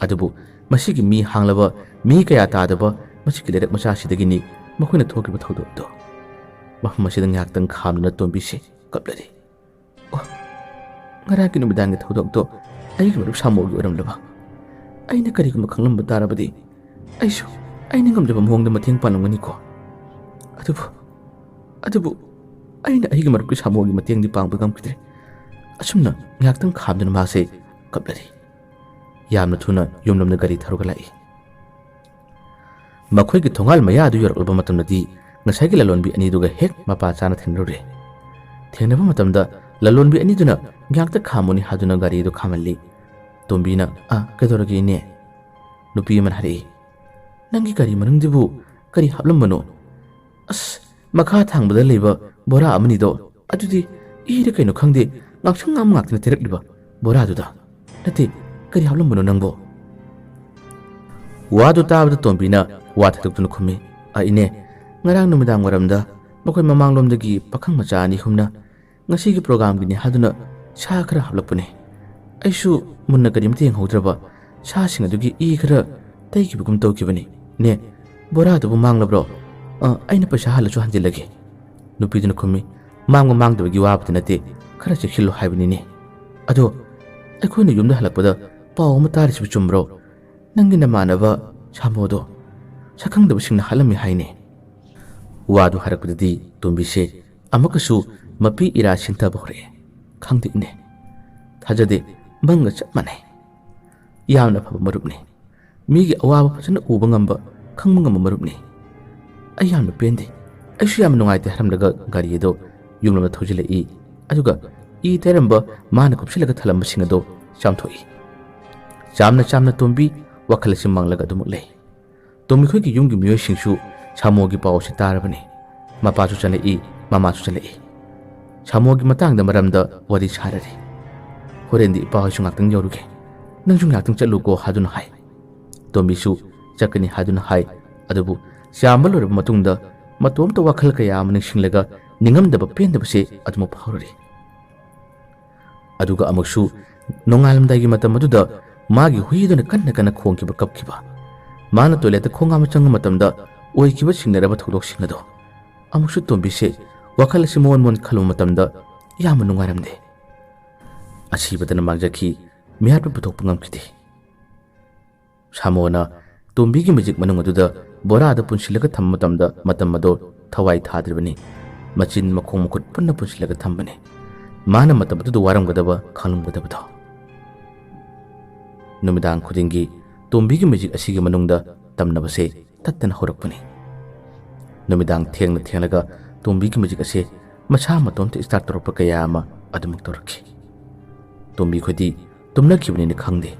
ꯑꯗꯨꯕꯨ ꯃꯁꯤꯒꯤ ꯃꯤ ꯍꯥꯡꯂꯕ, ꯃꯤ ꯀꯌꯥ ꯇꯥꯗꯕ ꯃꯁꯤꯒꯤ ꯂꯩꯔꯛ ꯃꯆꯥꯁꯤꯗꯒꯤꯅꯤ ꯃꯈꯣꯏꯅ ꯊꯣꯛꯈꯤꯕ ꯊꯧꯗꯣꯛꯇꯣ꯫ ꯃꯐꯝ ꯑꯁꯤꯗ ꯉꯥꯏꯍꯥꯛꯇꯪ ꯈꯥꯝꯗꯨꯅ ꯇꯣꯝꯕꯤꯁꯦ ꯀꯞꯂꯔꯤ꯫ ꯑꯣ, ꯉꯔꯥꯡꯒꯤ ꯅꯨꯃꯤꯗꯥꯡꯒꯤ ꯊꯧꯗꯣꯛꯇꯣ ꯑꯩꯒꯤ ꯃꯔꯨꯞ ꯁꯥꯃꯨꯒꯤ ꯑꯣꯏꯔꯝꯂꯕ? ꯑꯩꯅ ꯀꯔꯤꯒꯨꯝꯕ ꯈꯪꯂꯝꯕ ꯇꯥꯔꯕꯗꯤ ꯑꯩꯁꯨ ꯑꯩꯅ ꯉꯝꯖꯕ ꯃꯑꯣꯡꯗ ꯃꯇꯦꯡ ꯄꯥꯡꯂꯝꯒꯅꯤꯀꯣ꯫ ꯑꯗꯨꯕꯨ, ꯑꯗꯨꯕꯨ ꯑꯩꯅ ꯑꯩꯒꯤ ꯃꯔꯨꯞꯀꯤ ꯁꯥꯃꯨꯒꯤ ꯃꯇꯦꯡꯗꯤ ꯄꯥꯡꯕ ꯉꯝꯈꯤꯗ꯭ꯔꯦ꯫ ꯑꯁꯨꯝꯅ ꯉꯥꯏꯍꯥꯛꯇꯪ ꯈꯥꯝꯗꯨꯅ ꯃꯥꯁꯦ ꯀꯞꯂꯔꯤ꯫ ꯌꯥꯝꯅ ꯊꯨꯅ ꯌꯨꯝꯂꯣꯝꯗ ꯒꯥꯔꯤ ꯊꯧꯔꯒ ꯂꯥꯛꯏ꯫ ꯃꯈꯣꯏꯒꯤ ꯊꯣꯡꯒꯥꯜ ꯃꯌꯥ ꯑꯗꯨ ꯌꯧꯔꯛꯂꯕ ꯃꯇꯝꯗꯗꯤ ꯉꯁꯥꯏꯒꯤ ꯂꯂꯣꯟꯕꯤ ꯑꯅꯤꯗꯨꯒ ꯍꯦꯛ ꯃꯄꯥ ꯆꯥꯅ ꯊꯦꯡꯅꯔꯨꯔꯦ꯫ ꯊꯦꯡꯅꯕ ꯃꯇꯝꯗ ꯂꯂꯣꯟꯕꯤ ꯑꯅꯤꯗꯨꯅ ꯉꯥꯏꯍꯥꯛꯇ ꯈꯥꯝꯃꯨꯅꯤ ꯍꯥꯏꯗꯨꯅ ꯒꯥꯔꯤꯗꯨ ꯈꯥꯝꯍꯜꯂꯤ꯫ ꯇꯣꯝꯕꯤꯅ, "ꯑꯥ, ꯀꯩꯗꯧꯔꯒꯦ ꯏꯅꯦ?" ꯅꯨꯄꯤ ꯑꯃꯅ ꯍꯥꯏꯔꯛꯏ, "ꯅꯪꯒꯤ ꯒꯥꯔꯤ ꯃꯅꯨꯡꯗꯨꯕꯨ ꯀꯔꯤ ꯍꯥꯞꯂꯝꯕꯅꯣ?" "ꯑꯁ, ꯃꯈꯥ ꯊꯥꯡꯕꯗ ꯂꯩꯕ ꯕꯣꯔꯥ ꯑꯃꯅꯤꯗꯣ, ꯑꯗꯨꯗꯤ ꯏꯔ ꯀꯩꯅꯣ ꯈꯪꯗꯦ, ꯉꯥꯡꯁꯪ ꯉꯥꯡꯕ ꯉꯥꯛꯇꯅ ꯇꯩꯔꯛꯂꯤꯕ ꯕꯣꯔꯥꯗꯨꯗ꯫ ꯅꯠꯇꯦ, ꯀꯔꯤ ꯍꯥꯞꯂꯝꯕꯅꯣ ꯅꯪꯕꯣ?" ꯋꯥꯗꯨ ꯇꯥꯕꯗ ꯇꯣꯝꯕꯤꯅ ꯋꯥ ꯊꯥꯗꯣꯛꯇꯨꯅ ꯈꯨꯝꯃꯤ, "ꯑ, ꯏꯅꯦ, ꯉꯔꯥꯡ ꯅꯨꯃꯤꯗꯥꯡ ꯋꯥꯏꯔꯝꯗ ꯃꯈꯣꯏ ꯃꯃꯥꯡꯂꯣꯝꯗꯒꯤ ꯄꯥꯈꯪ ꯃꯆꯥ ꯑꯅꯤ ꯑꯍꯨꯝꯅ ꯉꯁꯤꯒꯤ ꯄ꯭ꯔꯣꯒꯥꯝꯒꯤꯅꯤ ꯍꯥꯏꯗꯨꯅ ꯁꯥ ꯈꯔ ꯍꯥꯞꯂꯛꯄꯅꯦ꯫ ꯑꯩꯁꯨ ꯃꯨꯟꯅ ꯀꯔꯤꯝꯇ ꯌꯦꯡꯍꯧꯗ꯭ꯔꯕ, ꯁꯥꯁꯤꯡ ꯑꯗꯨꯒꯤ ꯏ ꯈꯔ ꯇꯩꯈꯤꯕꯒꯨꯝ ꯇꯧꯈꯤꯕꯅꯤ꯫ ꯅꯦ, ꯕꯣꯔꯥꯗꯨꯕꯨ ꯃꯥꯡꯂꯕ꯭ꯔꯣ?" "ꯑ, ꯑꯩꯅ ꯄꯩꯁꯥ ꯍꯜꯂꯁꯨ ꯍꯟꯖꯤꯜꯂꯒꯦ꯫" ꯅꯨꯄꯤꯗꯨꯅ ꯈꯨꯝꯃꯤ, "ꯃꯥꯡꯕ ꯃꯥꯡꯗꯕꯒꯤ ꯋꯥꯕꯨꯗꯤ ꯅꯠꯇꯦ, ꯈꯔ ꯆꯦꯛꯁꯤꯜꯂꯨ ꯍꯥꯏꯕꯅꯤꯅꯦ꯫ ꯑꯗꯣ ꯑꯩꯈꯣꯏꯅ ꯌꯨꯝꯗ ꯍꯜꯂꯛꯄꯗ ꯄꯥꯎ ꯑꯃ ꯇꯥꯔꯤꯁꯤꯕꯨ ꯆꯨꯝꯕ꯭ꯔꯣ? ꯅꯪꯒꯤ ꯅꯃꯥꯟꯅꯕ ꯁꯥꯃꯣꯗꯣ ꯁꯛꯈꯪꯗꯕꯁꯤꯡꯅ ꯍꯥꯠꯂꯝꯃꯤ ꯍꯥꯏꯅꯦ꯫" ꯋꯥꯗꯨ ꯍꯥꯏꯔꯛꯄꯗꯗꯤ ꯇꯣꯝꯕꯤꯁꯦ ꯑꯃꯨꯛꯀꯁꯨ ꯃꯄꯤ ꯏꯔꯥ ꯁꯤꯟꯊꯕ ꯍꯧꯔꯛꯑꯦ꯫ "ꯈꯪꯗꯦ ꯏꯅꯦ, ꯊꯥꯖꯗꯦ, ꯃꯪꯒ ꯆꯞ ꯃꯥꯟꯅꯩ꯫ ꯌꯥꯝꯅ ꯐꯕ ꯃꯔꯨꯞꯅꯤ꯫ ꯃꯤꯒꯤ ꯑꯋꯥꯕ ꯐꯖꯅ ꯎꯕ ꯉꯝꯕ, ꯈꯪꯕ ꯉꯝꯕ ꯃꯔꯨꯞꯅꯤ꯫ ꯑꯩ ꯌꯥꯝꯅ ꯄꯦꯟꯗꯦ꯫ ꯑꯩꯁꯨ ꯌꯥꯝꯅ ꯅꯨꯡꯉꯥꯏꯇꯦ" ꯍꯥꯏꯔꯝꯂꯒ ꯒꯥꯔꯤ ꯑꯗꯣ ꯌꯨꯝꯂꯣꯝꯗ ꯊꯧꯖꯤꯜꯂꯛꯏ꯫ ꯑꯗꯨꯒ ꯏ ꯇꯩꯔꯝꯕ ꯃꯥꯅ ꯀꯨꯞꯁꯤꯜꯂꯒ ꯊꯜꯂꯝꯕꯁꯤꯡ ꯑꯗꯣ ꯆꯥꯝꯊꯣꯛꯏ꯫ ꯆꯥꯝꯅ ꯆꯥꯝꯅ ꯇꯣꯝꯕꯤ ꯋꯥꯈꯜ ꯑꯁꯤ ꯃꯥꯡꯂꯒ ꯑꯗꯨꯃꯛ ꯂꯩ꯫ ꯇꯣꯝꯕꯤꯈꯣꯏꯒꯤ ꯌꯨꯝꯒꯤ ꯃꯤꯑꯣꯏꯁꯤꯡꯁꯨ ꯁꯥꯃꯣꯒꯤ ꯄꯥꯎ ꯑꯁꯤ ꯇꯥꯔꯕꯅꯤ꯫ ꯃꯄꯥꯁꯨ ꯆꯪꯂꯛꯏ, ꯃꯃꯥꯁꯨ ꯆꯪꯂꯛꯏ꯫ ꯁꯥꯃꯣꯒꯤ ꯃꯇꯥꯡꯗ ꯃꯔꯝꯗ ꯋꯥꯔꯤ ꯁꯥꯔꯔꯤ꯫ "ꯍꯣꯔꯦꯟꯗꯤ ꯏꯄꯥꯍꯣꯏꯁꯨ ꯉꯥꯛꯇꯪ ꯌꯧꯔꯨꯒꯦ, ꯅꯪꯁꯨ ꯉꯥꯛꯇꯪ ꯆꯠꯂꯨꯀꯣ" ꯍꯥꯏꯗꯨꯅ ꯍꯥꯏ꯫ ꯇꯣꯝꯕꯤꯁꯨ ꯆꯠꯀꯅꯤ ꯍꯥꯏꯗꯨꯅ ꯍꯥꯏ꯫ ꯑꯗꯨꯕꯨ ꯆꯥꯝꯕ ꯂꯣꯏꯔꯕ ꯃꯇꯨꯡꯗ ꯃꯇꯣꯝꯇ ꯋꯥꯈꯜ ꯀꯌꯥ ꯑꯃ ꯅꯤꯡꯁꯤꯡꯂꯒ ꯅꯤꯡꯉꯝꯗꯕ ꯄꯦꯟꯗꯕꯁꯦ ꯑꯗꯨꯃꯛ ꯐꯥꯎꯔꯔꯤ꯫ ꯑꯗꯨꯒ ꯑꯃꯨꯛꯁꯨ ꯅꯣꯡꯉꯥꯜꯂꯝꯗꯥꯏꯒꯤ ꯃꯇꯝ ꯑꯗꯨꯗ ꯃꯥꯒꯤ ꯍꯨꯏ ꯑꯗꯨꯅ ꯀꯟꯅ ꯀꯟꯅ ꯈꯣꯡꯈꯤꯕ, ꯀꯞꯈꯤꯕ, ꯃꯥꯅ ꯇꯣꯏꯂꯦꯠꯇ ꯈꯣꯡ ꯍꯥꯝꯕ ꯆꯪꯕ ꯃꯇꯝꯗ ꯑꯣꯏꯈꯤꯕ ꯆꯤꯡꯅꯔꯕ ꯊꯧꯗꯣꯛꯁꯤꯡ ꯑꯗꯣ꯫ ꯑꯃꯨꯛꯁꯨ ꯇꯣꯝꯕꯤꯁꯦ ꯋꯥꯈꯜ ꯑꯁꯤ ꯃꯣꯟ ꯃꯣꯟ ꯈꯜꯂꯨꯕ ꯃꯇꯝꯗ ꯌꯥꯝꯅ ꯅꯨꯡꯉꯥꯏꯔꯝꯗꯦ꯫ ꯑꯁꯤꯕꯗꯅ ꯃꯥꯡꯖꯈꯤ, ꯃꯤꯍꯥꯠꯄ ꯄꯨꯊꯣꯛꯄ ꯉꯝꯈꯤꯗꯦ꯫ ꯁꯥꯃꯣꯅ ꯇꯣꯝꯕꯤꯒꯤ ꯃꯦꯖꯤꯛ ꯃꯅꯨꯡ ꯑꯗꯨꯗ ꯕꯣꯔꯥꯗ ꯄꯨꯟꯁꯤꯜꯂꯒ ꯊꯝꯕ ꯃꯇꯝꯗ ꯃꯇꯝ ꯑꯗꯣ ꯊꯋꯥꯏ ꯊꯥꯗ꯭ꯔꯤꯕꯅꯤ꯫ ꯃꯆꯤꯟ, ꯃꯈꯣꯡ, ꯃꯈꯨꯠ ꯄꯨꯟꯅ ꯄꯨꯟꯁꯤꯜꯂꯒ ꯊꯝꯕꯅꯤ꯫ ꯃꯥꯅ ꯃꯇꯝ ꯑꯗꯨꯗ ꯋꯥꯔꯝꯒꯗꯕ ꯈꯪꯂꯝꯒꯗꯕꯗꯣ꯫ ꯅꯨꯃꯤꯗꯥꯡ ꯈꯨꯗꯤꯡꯒꯤ ꯇꯣꯝꯕꯤꯒꯤ ꯃꯦꯖꯤꯛ ꯑꯁꯤꯒꯤ ꯃꯅꯨꯡꯗ ꯇꯝꯅꯕꯁꯦ ꯇꯠꯇꯅ ꯍꯧꯔꯛꯄꯅꯤ꯫ ꯅꯨꯃꯤꯗꯥꯡ ꯊꯦꯡꯅ ꯊꯦꯡꯂꯒ ꯇꯣꯝꯕꯤꯒꯤ ꯃꯤꯠꯌꯦꯡ ꯑꯁꯦ ꯃꯁꯥ ꯃꯇꯣꯝꯇ start ꯇꯧꯔꯛꯄ ꯀꯌꯥ ꯑꯃ ꯑꯗꯨꯃꯛ ꯇꯧꯔꯛꯈꯤ꯫ ꯇꯣꯝꯕꯤ ꯈꯣꯏꯗꯤ ꯇꯨꯝꯅꯈꯤꯕꯅꯤꯅ ꯈꯪꯗꯦ꯫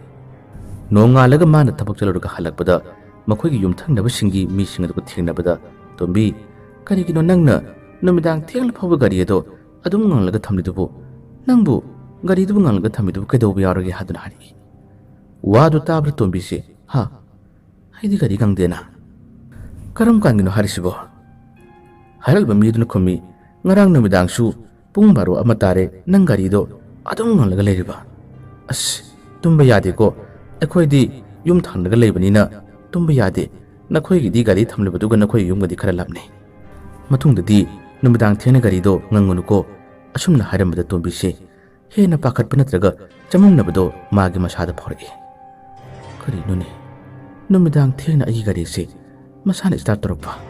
ꯅꯣꯡꯉꯥꯜꯂꯒ ꯃꯥꯅ ꯊꯕꯛ ꯆꯠꯂꯨꯔꯒ ꯍꯜꯂꯛꯄꯗ ꯃꯈꯣꯏꯒꯤ ꯌꯨꯝꯊꯪꯅꯕꯁꯤꯡꯒꯤ ꯃꯤꯁꯤꯡ ꯑꯗꯨꯒ ꯊꯦꯡꯅꯕꯗ, "ꯇꯣꯝꯕꯤ, ꯀꯔꯤꯒꯤꯅꯣ ꯅꯪꯅ ꯅꯨꯃꯤꯗꯥꯡ ꯊꯦꯡꯂ ꯐꯥꯎꯕ ꯒꯥꯔꯤ ꯑꯗꯣ ꯑꯗꯨꯝ ꯉꯪꯂꯒ ꯊꯝꯂꯤꯗꯨꯕꯨ? ꯅꯪꯕꯨ ꯒꯥꯔꯤꯗꯨꯕꯨ ꯉꯪꯂꯒ ꯊꯝꯃꯤꯗꯨꯕꯨ ꯀꯩꯗꯧꯕ ꯌꯥꯎꯔꯒꯦ?" ꯍꯥꯏꯗꯨꯅ ꯍꯥꯏꯔꯛꯏ꯫ ꯋꯥꯗꯨ ꯇꯥꯕꯗ ꯇꯣꯝꯕꯤꯁꯦ, "ꯍꯥ? ꯑꯩꯗꯤ ꯒꯥꯔꯤ ꯉꯪꯗꯦꯅ꯫ ꯀꯔꯝ ꯀꯥꯟꯒꯤꯅꯣ ꯍꯥꯏꯔꯤꯁꯤꯕꯣ?" ꯍꯥꯏꯔꯛꯂꯤꯕ ꯃꯤꯗꯨꯅ ꯈꯨꯝꯃꯤ, "ꯉꯔꯥꯡ ꯅꯨꯃꯤꯗꯥꯡꯁꯨ ꯄꯨꯡ ꯕꯥꯔꯣ ꯑꯃ ꯇꯥꯔꯦ, ꯅꯪ ꯒꯥꯔꯤꯗꯣ ꯑꯗꯨꯝ ꯉꯪꯂꯒ ꯂꯩꯔꯤꯕ꯫ ꯑꯁ, ꯇꯨꯝꯕ ꯌꯥꯗꯦꯀꯣ꯫ ꯑꯩꯈꯣꯏꯗꯤ ꯌꯨꯝ ꯊꯪꯅꯒ ꯂꯩꯕꯅꯤꯅ ꯇꯨꯝꯕ ꯌꯥꯗꯦ꯫ ꯅꯈꯣꯏꯒꯤꯗꯤ ꯒꯥꯔꯤ ꯊꯝꯂꯤꯕꯗꯨꯒ ꯅꯈꯣꯏ ꯌꯨꯝꯒꯗꯤ ꯈꯔ ꯂꯥꯞꯅꯩ꯫ ꯃꯇꯨꯡꯗꯗꯤ ꯅꯨꯃꯤꯗꯥꯡ ꯊꯦꯡꯅ ꯒꯥꯔꯤꯗꯣ ꯉꯪꯉꯨꯅꯨꯀꯣ"꯫ ꯑꯁꯨꯝꯅ ꯍꯥꯏꯔꯝꯕꯗ ꯇꯣꯝꯕꯤꯁꯦ ꯍꯦꯟꯅ ꯄꯥꯈꯠꯄ ꯅꯠꯇ꯭ꯔꯒ ꯆꯃꯝꯅꯕꯗꯣ ꯃꯥꯒꯤ ꯃꯁꯥꯗ ꯐꯥꯎꯔꯛꯏ꯫ "ꯀꯔꯤꯅꯣꯅꯦ? ꯅꯨꯃꯤꯗꯥꯡ ꯊꯦꯡꯅ ꯑꯩꯒꯤ ꯒꯥꯔꯤꯁꯦ ꯃꯁꯥꯅ start ꯇꯧꯔꯛꯄ?"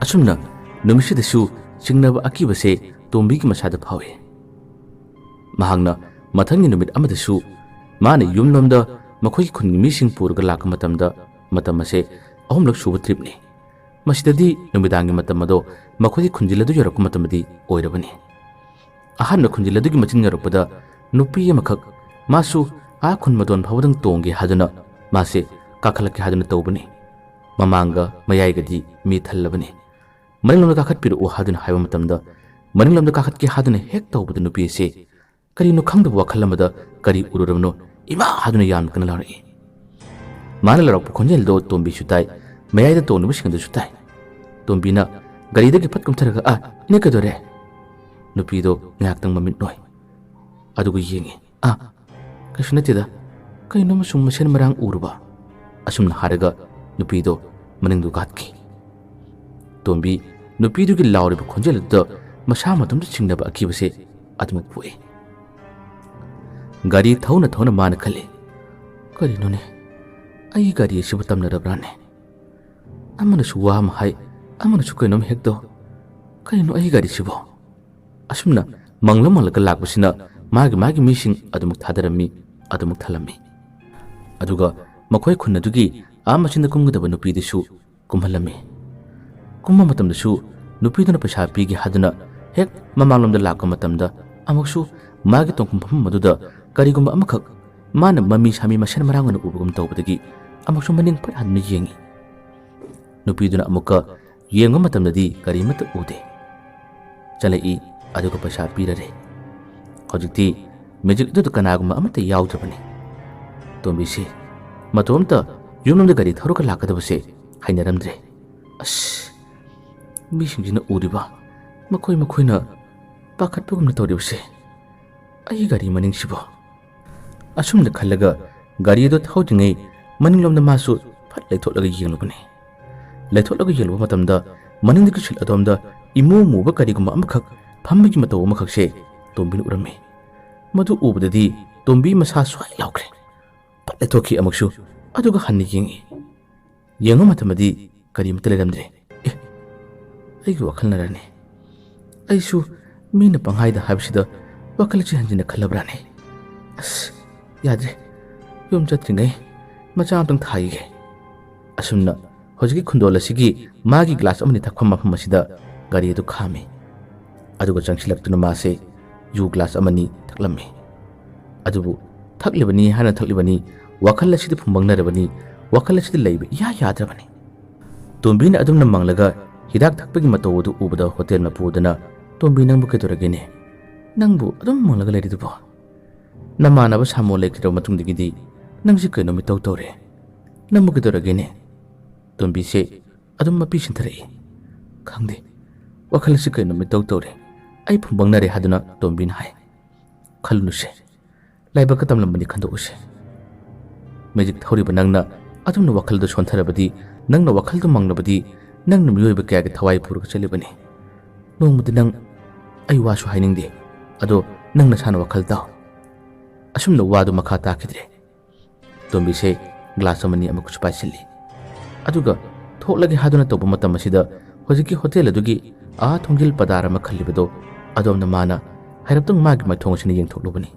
ꯑꯁꯨꯝꯅ ꯅꯨꯃꯤꯠꯁꯤꯗꯁꯨ ꯆꯤꯡꯅꯕ ꯑꯀꯤꯕꯁꯦ ꯇꯣꯝꯕꯤꯒꯤ ꯃꯁꯥꯗ ꯐꯥꯎꯏ꯫ ꯃꯍꯥꯛꯅ ꯃꯊꯪꯒꯤ ꯅꯨꯃꯤꯠ ꯑꯃꯗꯁꯨ ꯃꯥꯅ ꯌꯨꯝꯂꯣꯝꯗ ꯃꯈꯣꯏꯒꯤ ꯈꯨꯟꯒꯤ ꯃꯤꯁꯤꯡ ꯄꯨꯔꯒ ꯂꯥꯛꯄ ꯃꯇꯝꯗ, ꯃꯇꯝ ꯑꯁꯦ ꯑꯍꯨꯝꯂꯛ ꯁꯨꯕ tripꯅꯤ꯫ ꯃꯁꯤꯗꯗꯤ ꯅꯨꯃꯤꯗꯥꯡꯒꯤ ꯃꯇꯝ ꯑꯗꯣ ꯃꯈꯣꯏꯒꯤ ꯈꯨꯟꯖꯤꯜ ꯑꯗꯨ ꯌꯧꯔꯛꯄ ꯃꯇꯝꯗꯤ ꯑꯣꯏꯔꯕꯅꯤ꯫ ꯑꯍꯥꯟꯕ ꯈꯨꯟꯖꯤꯜ ꯑꯗꯨꯒꯤ ꯃꯆꯤꯟ ꯌꯧꯔꯛꯄꯗ ꯅꯨꯄꯤ ꯑꯃꯈꯛ, ꯃꯥꯁꯨ ꯑꯥ ꯈꯨꯟ ꯃꯇꯣꯟ ꯐꯥꯎꯕꯗꯪ ꯇꯣꯡꯒꯦ ꯍꯥꯏꯗꯨꯅ ꯃꯥꯁꯦ ꯀꯥꯈꯠꯂꯛꯀꯦ ꯍꯥꯏꯗꯨꯅ ꯇꯧꯕꯅꯤ꯫ ꯃꯃꯥꯡꯒ ꯃꯌꯥꯏꯒꯗꯤ ꯃꯤ ꯊꯜꯂꯕꯅꯤ꯫ "ꯃꯅꯤꯡꯂꯣꯝꯗ ꯀꯥꯈꯠꯄꯤꯔꯛꯎ" ꯍꯥꯏꯗꯨꯅ ꯍꯥꯏꯕ ꯃꯇꯝꯗ, ꯃꯅꯤꯡꯂꯣꯝꯗ ꯀꯥꯈꯠꯀꯦ ꯍꯥꯏꯗꯨꯅ ꯍꯦꯛ ꯇꯧꯕꯗ ꯅꯨꯄꯤ ꯑꯁꯤ ꯀꯔꯤꯅꯣ ꯈꯪꯗꯕ ꯋꯥꯈꯜ ꯑꯃꯗ ꯀꯔꯤ ꯎꯔꯨꯔꯕꯅꯣ, "ꯏꯃꯥ!" ꯍꯥꯏꯗꯨꯅ ꯌꯥꯝꯅ ꯀꯟꯅ ꯂꯥꯎꯔꯛꯏ꯫ ꯃꯥꯅ ꯂꯥꯎꯔꯛꯄ ꯈꯣꯟꯖꯦꯜꯗꯣ ꯇꯣꯝꯕꯤꯁꯨ ꯇꯥꯏ, ꯃꯌꯥꯏꯗ ꯇꯣꯡꯂꯤꯕꯁꯤꯡ ꯑꯗꯨꯁꯨ ꯇꯥꯏ꯫ ꯇꯣꯝꯕꯤꯅ ꯒꯥꯔꯤꯗꯒꯤ ꯐꯠ ꯀꯨꯝꯊꯔꯒ, "ꯑꯥ, ꯏꯅꯦ ꯀꯩꯗꯧꯔꯦ?" ꯅꯨꯄꯤꯗꯣ ꯉꯥꯏꯍꯥꯛꯇꯪ ꯃꯃꯤꯠ ꯅꯣꯏ꯫ ꯑꯗꯨꯒ ꯌꯦꯡꯉꯤ꯫ "ꯑꯥ, ꯀꯩꯁꯨ ꯅꯠꯇꯦꯗ, ꯀꯩꯅꯣꯝꯃ ꯁꯨꯝ ꯃꯁꯦꯟ ꯃꯔꯥꯡ ꯎꯔꯨꯕ"꯫ ꯑꯁꯨꯝꯅ ꯍꯥꯏꯔꯒ ꯅꯨꯄꯤꯗꯣ ꯃꯅꯤꯡꯗꯨ ꯀꯥꯈꯠꯈꯤ꯫ ꯇꯣꯝꯕꯤ ꯅꯨꯄꯤꯗꯨꯒꯤ ꯂꯥꯎꯔꯤꯕ ꯈꯣꯟꯖꯦꯜ ꯑꯗꯨꯗ ꯃꯁꯥ ꯃꯇꯣꯝꯇ ꯆꯤꯡꯅꯕ ꯑꯀꯤꯕꯁꯦ ꯑꯗꯨꯃꯛ ꯄꯣꯛꯏ꯫ ꯒꯥꯔꯤ ꯊꯧꯅ ꯊꯧꯅ ꯃꯥꯅ ꯈꯜꯂꯤ, "ꯀꯔꯤꯅꯣꯅꯦ, ꯑꯩꯒꯤ ꯒꯥꯔꯤ ꯑꯁꯤꯕꯨ ꯇꯝꯅꯔꯕ꯭ꯔꯥꯅꯦ? ꯑꯃꯅꯁꯨ ꯋꯥ ꯑꯃ ꯍꯥꯏ, ꯑꯃꯅꯁꯨ ꯀꯩꯅꯣꯝ ꯍꯦꯛ ꯇꯧ꯫ ꯀꯔꯤꯅꯣ ꯑꯩꯒꯤ ꯒꯥꯔꯤꯁꯤꯕꯣ?" ꯑꯁꯨꯝꯅ ꯃꯪꯂ ꯃꯪꯂꯒ ꯂꯥꯛꯄꯁꯤꯅ ꯃꯥꯒꯤ ꯃꯥꯒꯤ ꯃꯤꯁꯤꯡ ꯑꯗꯨꯃꯛ ꯊꯥꯗꯔꯝꯃꯤ, ꯑꯗꯨꯃꯛ ꯊꯜꯂꯝꯃꯤ꯫ ꯑꯗꯨꯒ ꯃꯈꯣꯏ ꯈꯨꯟ ꯑꯗꯨꯒꯤ ꯑꯥ ꯃꯆꯤꯟꯗ ꯀꯨꯝꯒꯗꯕ ꯅꯨꯄꯤꯗꯨꯁꯨ ꯀꯨꯝꯍꯜꯂꯝꯃꯤ꯫ ꯀꯨꯝꯕ ꯃꯇꯝꯗꯁꯨ ꯅꯨꯄꯤꯗꯨꯅ ꯄꯩꯁꯥ ꯄꯤꯒꯦ ꯍꯥꯏꯗꯨꯅ ꯍꯦꯛ ꯃꯃꯥꯡꯂꯣꯝꯗ ꯂꯥꯛꯄ ꯃꯇꯝꯗ ꯑꯃꯨꯛꯁꯨ ꯃꯥꯒꯤ ꯇꯣꯡꯐꯝ ꯐꯝꯐꯝ ꯑꯗꯨꯗ ꯀꯔꯤꯒꯨꯝꯕ ꯑꯃꯈꯛ ꯃꯥꯅ ꯃꯃꯤ ꯁꯥꯃꯤ ꯃꯁꯦꯟ ꯃꯔꯥꯡ ꯑꯣꯏꯅ ꯎꯕꯒꯨꯝ ꯇꯧꯕꯗꯒꯤ ꯑꯃꯨꯛꯁꯨ ꯃꯅꯤꯡ ꯐꯠ ꯍꯟꯗꯨꯅ ꯌꯦꯡꯏ꯫ ꯅꯨꯄꯤꯗꯨꯅ ꯑꯃꯨꯛꯀ ꯌꯦꯡꯕ ꯃꯇꯝꯗꯗꯤ ꯀꯔꯤꯃꯠꯇ ꯎꯗꯦ꯫ ꯆꯠꯂꯛꯏ, ꯑꯗꯨꯒ ꯄꯩꯁꯥ ꯄꯤꯔꯔꯦ꯫ ꯍꯧꯖꯤꯛꯇꯤ ꯃꯦꯖꯤꯛ ꯑꯗꯨꯗ ꯀꯅꯥꯒꯨꯝꯕ ꯑꯃꯠꯇ ꯌꯥꯎꯗ꯭ꯔꯕꯅꯤ꯫ ꯇꯣꯝꯕꯤꯁꯤ ꯃꯇꯣꯝꯇ ꯌꯨꯝꯂꯣꯝꯗ ꯒꯥꯔꯤ ꯊꯧꯔꯒ ꯂꯥꯛꯀꯗꯕꯁꯦ ꯍꯩꯅꯔꯝꯗ꯭ꯔꯦ꯫ ꯑꯁ, ꯃꯤꯁꯤꯡꯁꯤꯅ ꯎꯔꯤꯕ, ꯃꯈꯣꯏ ꯃꯈꯣꯏꯅ ꯄꯥꯈꯠꯄꯒꯨꯝꯅ ꯇꯧꯔꯤꯕꯁꯦ, ꯑꯩꯒꯤ ꯒꯥꯔꯤ ꯃꯅꯤꯡꯁꯤꯕꯣ? ꯑꯁꯨꯝꯅ ꯈꯜꯂꯒ ꯒꯥꯔꯤ ꯑꯗꯨ ꯊꯧꯗ꯭ꯔꯤꯉꯩ ꯃꯅꯤꯡꯂꯣꯝꯗ ꯃꯥꯁꯨ ꯐꯠ ꯂꯩꯊꯣꯛꯂꯒ ꯌꯦꯡꯂꯨꯕꯅꯤ꯫ ꯂꯩꯊꯣꯛꯂꯒ ꯌꯦꯡꯂꯨꯕ ꯃꯇꯝꯗ ꯃꯅꯤꯡꯗꯒꯤ ꯁꯤꯠ ꯑꯗꯣꯝꯗ ꯏꯃꯨ ꯃꯨꯕ ꯀꯔꯤꯒꯨꯝꯕ ꯑꯃꯈꯛ ꯐꯝꯕꯒꯤ ꯃꯇꯧ ꯑꯃꯈꯛꯁꯦ ꯇꯣꯝꯕꯤꯅ ꯎꯔꯝꯃꯤ꯫ ꯃꯗꯨ ꯎꯕꯗꯗꯤ ꯇꯣꯝꯕꯤ ꯃꯁꯥ ꯁ꯭ꯋꯥꯏ ꯂꯥꯎꯈ꯭ꯔꯦ꯫ ꯐꯠ ꯂꯩꯊꯣꯛꯈꯤ ꯑꯃꯨꯛꯁꯨ, ꯑꯗꯨꯒ ꯍꯟꯅ ꯌꯦꯡꯉꯤ꯫ ꯌꯦꯡꯕ ꯃꯇꯝꯗꯗꯤ ꯀꯔꯤꯃꯠꯇ ꯂꯩꯔꯝꯗ꯭ꯔꯦ꯫ ꯑꯦ, ꯑꯩꯒꯤ ꯋꯥꯈꯜꯅꯔꯅꯤ? ꯑꯩꯁꯨ ꯃꯤꯅ ꯄꯪꯍꯥꯏꯗ ꯍꯥꯏꯕꯁꯤꯗ ꯋꯥꯈꯜ ꯑꯁꯤ ꯍꯟꯖꯤꯟꯅ ꯈꯜꯂꯕ꯭ꯔꯥꯅꯦ? ꯑꯁ, ꯌꯥꯗ꯭ꯔꯦ꯫ ꯌꯨꯝ ꯆꯠꯇ꯭ꯔꯤꯉꯩ ꯃꯆꯥ ꯑꯃꯇꯪ ꯊꯥꯈꯤꯒꯦ꯫ ꯑꯁꯨꯝꯅ ꯍꯧꯖꯤꯛꯀꯤ ꯈꯨꯟꯗꯣꯜ ꯑꯁꯤꯒꯤ ꯃꯥꯒꯤ ꯒ꯭ꯂꯥꯁ ꯑꯃꯅꯤ ꯊꯛꯐꯝ ꯃꯐꯝ ꯑꯁꯤꯗ ꯒꯥꯔꯤ ꯑꯗꯨ ꯈꯥꯝꯃꯤ꯫ ꯑꯗꯨꯒ ꯆꯪꯁꯤꯜꯂꯛꯇꯨꯅ ꯃꯥꯁꯦ ꯌꯨ ꯒ꯭ꯂꯥꯁ ꯑꯃꯅꯤ ꯊꯛꯂꯝꯃꯤ꯫ ꯑꯗꯨꯕꯨ ꯊꯛꯂꯤꯕꯅꯤ ꯍꯥꯏꯅ ꯊꯛꯂꯤꯕꯅꯤ, ꯋꯥꯈꯜ ꯑꯁꯤꯗ ꯐꯨꯝꯕꯪꯅꯔꯕꯅꯤ, ꯋꯥꯈꯜ ꯑꯁꯤꯗ ꯂꯩꯕ ꯏꯌꯥ ꯌꯥꯗ꯭ꯔꯕꯅꯤ꯫ ꯇꯣꯝꯕꯤꯅ ꯑꯗꯨꯝꯅ ꯃꯪꯂꯒ ꯍꯤꯗꯥꯛ ꯊꯛꯄꯒꯤ ꯃꯇꯧ ꯑꯗꯨ ꯎꯕꯗ ꯍꯣꯇꯦꯜ ꯃꯄꯨꯗꯨꯅ, "ꯇꯣꯝꯕꯤ, ꯅꯪꯕꯨ ꯀꯩꯗꯧꯔꯒꯦꯅꯦ? ꯅꯪꯕꯨ ꯑꯗꯨꯝ ꯃꯪꯂꯒ ꯂꯩꯔꯤꯗꯨꯕꯣ? ꯅꯃꯥꯟꯅꯕ ꯁꯥꯃꯣ ꯂꯩꯈꯤꯗ꯭ꯔꯕ ꯃꯇꯨꯡꯗꯒꯤꯗꯤ ꯅꯪꯁꯤ ꯀꯩꯅꯣꯝ ꯏꯇꯧ ꯇꯧꯔꯦ꯫ ꯅꯪꯕꯨ ꯀꯩꯗꯧꯔꯒꯦꯅꯦ?" ꯇꯣꯝꯕꯤꯁꯦ ꯑꯗꯨꯝ ꯃꯄꯤ ꯁꯤꯟꯊꯔꯛꯏ꯫ "ꯈꯪꯗꯦ, ꯋꯥꯈꯜ ꯑꯁꯤ ꯀꯩꯅꯣꯝ ꯏꯇꯧ ꯇꯧꯔꯦ꯫ ꯑꯩ ꯐꯨꯝꯕꯪꯅꯔꯦ," ꯍꯥꯏꯗꯨꯅ ꯇꯣꯝꯕꯤꯅ ꯍꯥꯏ꯫ "ꯈꯜꯂꯨꯅꯨꯁꯦ, ꯂꯥꯏꯕꯛꯀ ꯇꯝꯂꯝꯕꯅꯤ ꯈꯟꯗꯣꯛꯎꯁꯦ꯫ ꯃꯦꯖꯤꯛ ꯊꯧꯔꯤꯕ ꯅꯪꯅ ꯑꯗꯨꯝꯅ ꯋꯥꯈꯜꯗꯨ ꯁꯣꯟꯊꯔꯕꯗꯤ, ꯅꯪꯅ ꯋꯥꯈꯜꯗꯨ ꯃꯪꯂꯕꯗꯤ, ꯅꯪꯅ ꯃꯤꯑꯣꯏꯕ ꯀꯌꯥꯒꯤ ꯊꯋꯥꯏ ꯄꯨꯔꯒ ꯆꯠꯂꯤꯕꯅꯤ꯫ ꯅꯣꯡꯃꯗꯤ ꯅꯪ, ꯑꯩ ꯋꯥꯁꯨ ꯍꯥꯏꯅꯤꯡꯗꯦ, ꯑꯗꯣ ꯅꯪ ꯅꯁꯥꯅ ꯋꯥꯈꯜ ꯇꯥꯎ꯫" ꯑꯁꯨꯝꯅ ꯋꯥꯗꯨ ꯃꯈꯥ ꯇꯥꯈꯤꯗ꯭ꯔꯦ꯫ ꯇꯣꯝꯕꯤꯁꯦ ꯒ꯭ꯂꯥꯁ ꯑꯃꯅꯤ ꯑꯃꯨꯛꯀꯁꯨ ꯄꯥꯏꯁꯤꯜꯂꯤ꯫ ꯑꯗꯨꯒ ꯊꯣꯛꯂꯒꯦ ꯍꯥꯏꯗꯨꯅ ꯇꯧꯕ ꯃꯇꯝ ꯑꯁꯤꯗ ꯍꯧꯖꯤꯛꯀꯤ ꯍꯣꯇꯦꯜ ꯑꯗꯨꯒꯤ ꯑꯥ ꯊꯣꯡꯖꯤꯜ ꯄꯗꯥꯔ ꯑꯃ ꯈꯜꯂꯤꯕꯗꯣ ꯑꯗꯣꯝꯗ ꯃꯥꯅ ꯍꯥꯏꯔꯞꯇꯪ ꯃꯥꯒꯤ ꯃꯥꯏꯊꯣꯡ ꯑꯁꯤꯅ ꯌꯦꯡꯊꯣꯛꯂꯨꯕꯅꯤ꯫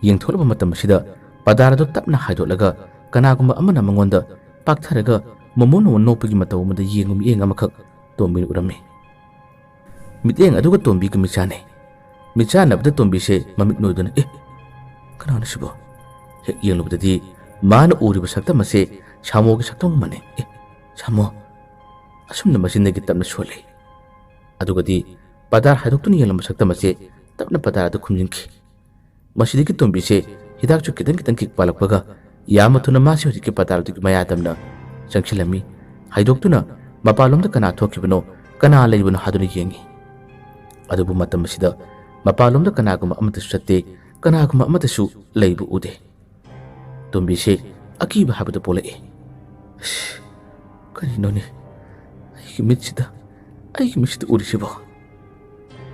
ꯌꯦꯡꯊꯣꯛꯂꯨꯕ ꯃꯇꯝ ꯑꯁꯤꯗ ꯄꯗꯥꯔ ꯑꯗꯨ ꯇꯞꯅ ꯍꯥꯏꯗꯣꯛꯂꯒ ꯀꯅꯥꯒꯨꯝꯕ ꯑꯃꯅ ꯃꯉꯣꯟꯗ ꯄꯥꯛꯊꯔꯒ ꯃꯣꯃꯣꯟ ꯃꯣꯃꯣꯟ ꯅꯣꯛꯄꯒꯤ ꯃꯇꯧ ꯑꯃꯗ ꯌꯦꯡꯕ ꯃꯤꯠꯌꯦꯡ ꯑꯃꯈꯛ ꯇꯣꯝꯕꯤꯅ ꯎꯔꯝꯃꯤ꯫ ꯃꯤꯠꯌꯦꯡ ꯑꯗꯨꯒ ꯇꯣꯝꯕꯤꯒ ꯃꯤꯆꯥꯟꯅꯩ꯫ ꯃꯤꯆꯥꯟꯅꯕꯗ ꯇꯣꯝꯕꯤꯁꯦ ꯃꯃꯤꯠ ꯅꯣꯏꯗꯨꯅ, "ꯑꯦ, ꯀꯅꯥꯅꯣ ꯁꯤꯕꯣ?" ꯍꯦꯛ ꯌꯦꯡꯂꯨꯕꯗꯗꯤ ꯃꯥꯅ ꯎꯔꯤꯕ ꯁꯛꯇꯝ ꯑꯁꯦ ꯁꯥꯃꯣꯒꯤ ꯁꯛꯇꯝꯒ ꯃꯥꯟꯅꯩ꯫ "ꯑꯦ, ꯁꯥꯃꯣ!" ꯑꯁꯨꯝꯅ ꯃꯆꯤꯟꯗꯒꯤ ꯇꯞꯅ ꯁꯣꯜꯂꯤ꯫ ꯑꯗꯨꯒꯗꯤ ꯄꯗꯥꯔ ꯍꯥꯏꯗꯣꯛꯇꯨꯅ ꯌꯦꯡꯂꯝꯕ ꯁꯛꯇꯝ ꯑꯁꯦ ꯇꯞꯅ ꯄꯗꯥꯔ ꯑꯗꯨ ꯈꯨꯝꯖꯤꯟꯈꯤ꯫ ꯃꯁꯤꯗꯒꯤ ꯇꯣꯝꯕꯤꯁꯦ ꯍꯤꯗꯥꯛꯁꯨ ꯈꯤꯇꯪ ꯈꯤꯇꯪ ꯀꯤꯛ ꯄꯥꯜꯂꯛꯄꯒ ꯌꯥꯝꯅ ꯊꯨꯅ ꯃꯥꯁꯦ ꯍꯧꯖꯤꯛꯀꯤ ꯄꯗꯥꯔ ꯑꯗꯨꯒꯤ ꯃꯌꯥ ꯇꯝꯅ ꯆꯪꯁꯤꯜꯂꯝꯃꯤ꯫ ꯍꯥꯏꯗꯣꯛꯇꯨꯅ ꯃꯄꯥꯟꯂꯣꯝꯗ ꯀꯅꯥ ꯊꯣꯛꯈꯤꯕꯅꯣ, ꯀꯅꯥ ꯂꯩꯕꯅꯣ ꯍꯥꯏꯗꯨꯅ ꯌꯦꯡꯉꯤ꯫ ꯑꯗꯨꯕꯨ ꯃꯇꯝ ꯑꯁꯤꯗ ꯃꯄꯥꯟꯂꯣꯝꯗ ꯀꯅꯥꯒꯨꯝꯕ ꯑꯃꯠꯇꯁꯨ ꯆꯠꯇꯦ, ꯀꯅꯥꯒꯨꯝꯕ ꯑꯃꯠꯇꯁꯨ ꯂꯩꯕ ꯎꯗꯦ꯫ ꯇꯣꯝꯕꯤꯁꯦ ꯑꯀꯤꯕ ꯍꯥꯏꯕꯗꯨ ꯄꯣꯛꯂꯛꯏ꯫ "ꯑꯁ, ꯀꯔꯤꯅꯣꯅꯦ ꯑꯩꯒꯤ ꯃꯤꯠꯁꯤꯗ, ꯑꯩꯒꯤ ꯃꯤꯠꯁꯤꯗ ꯎꯔꯤꯁꯤꯕꯣ?"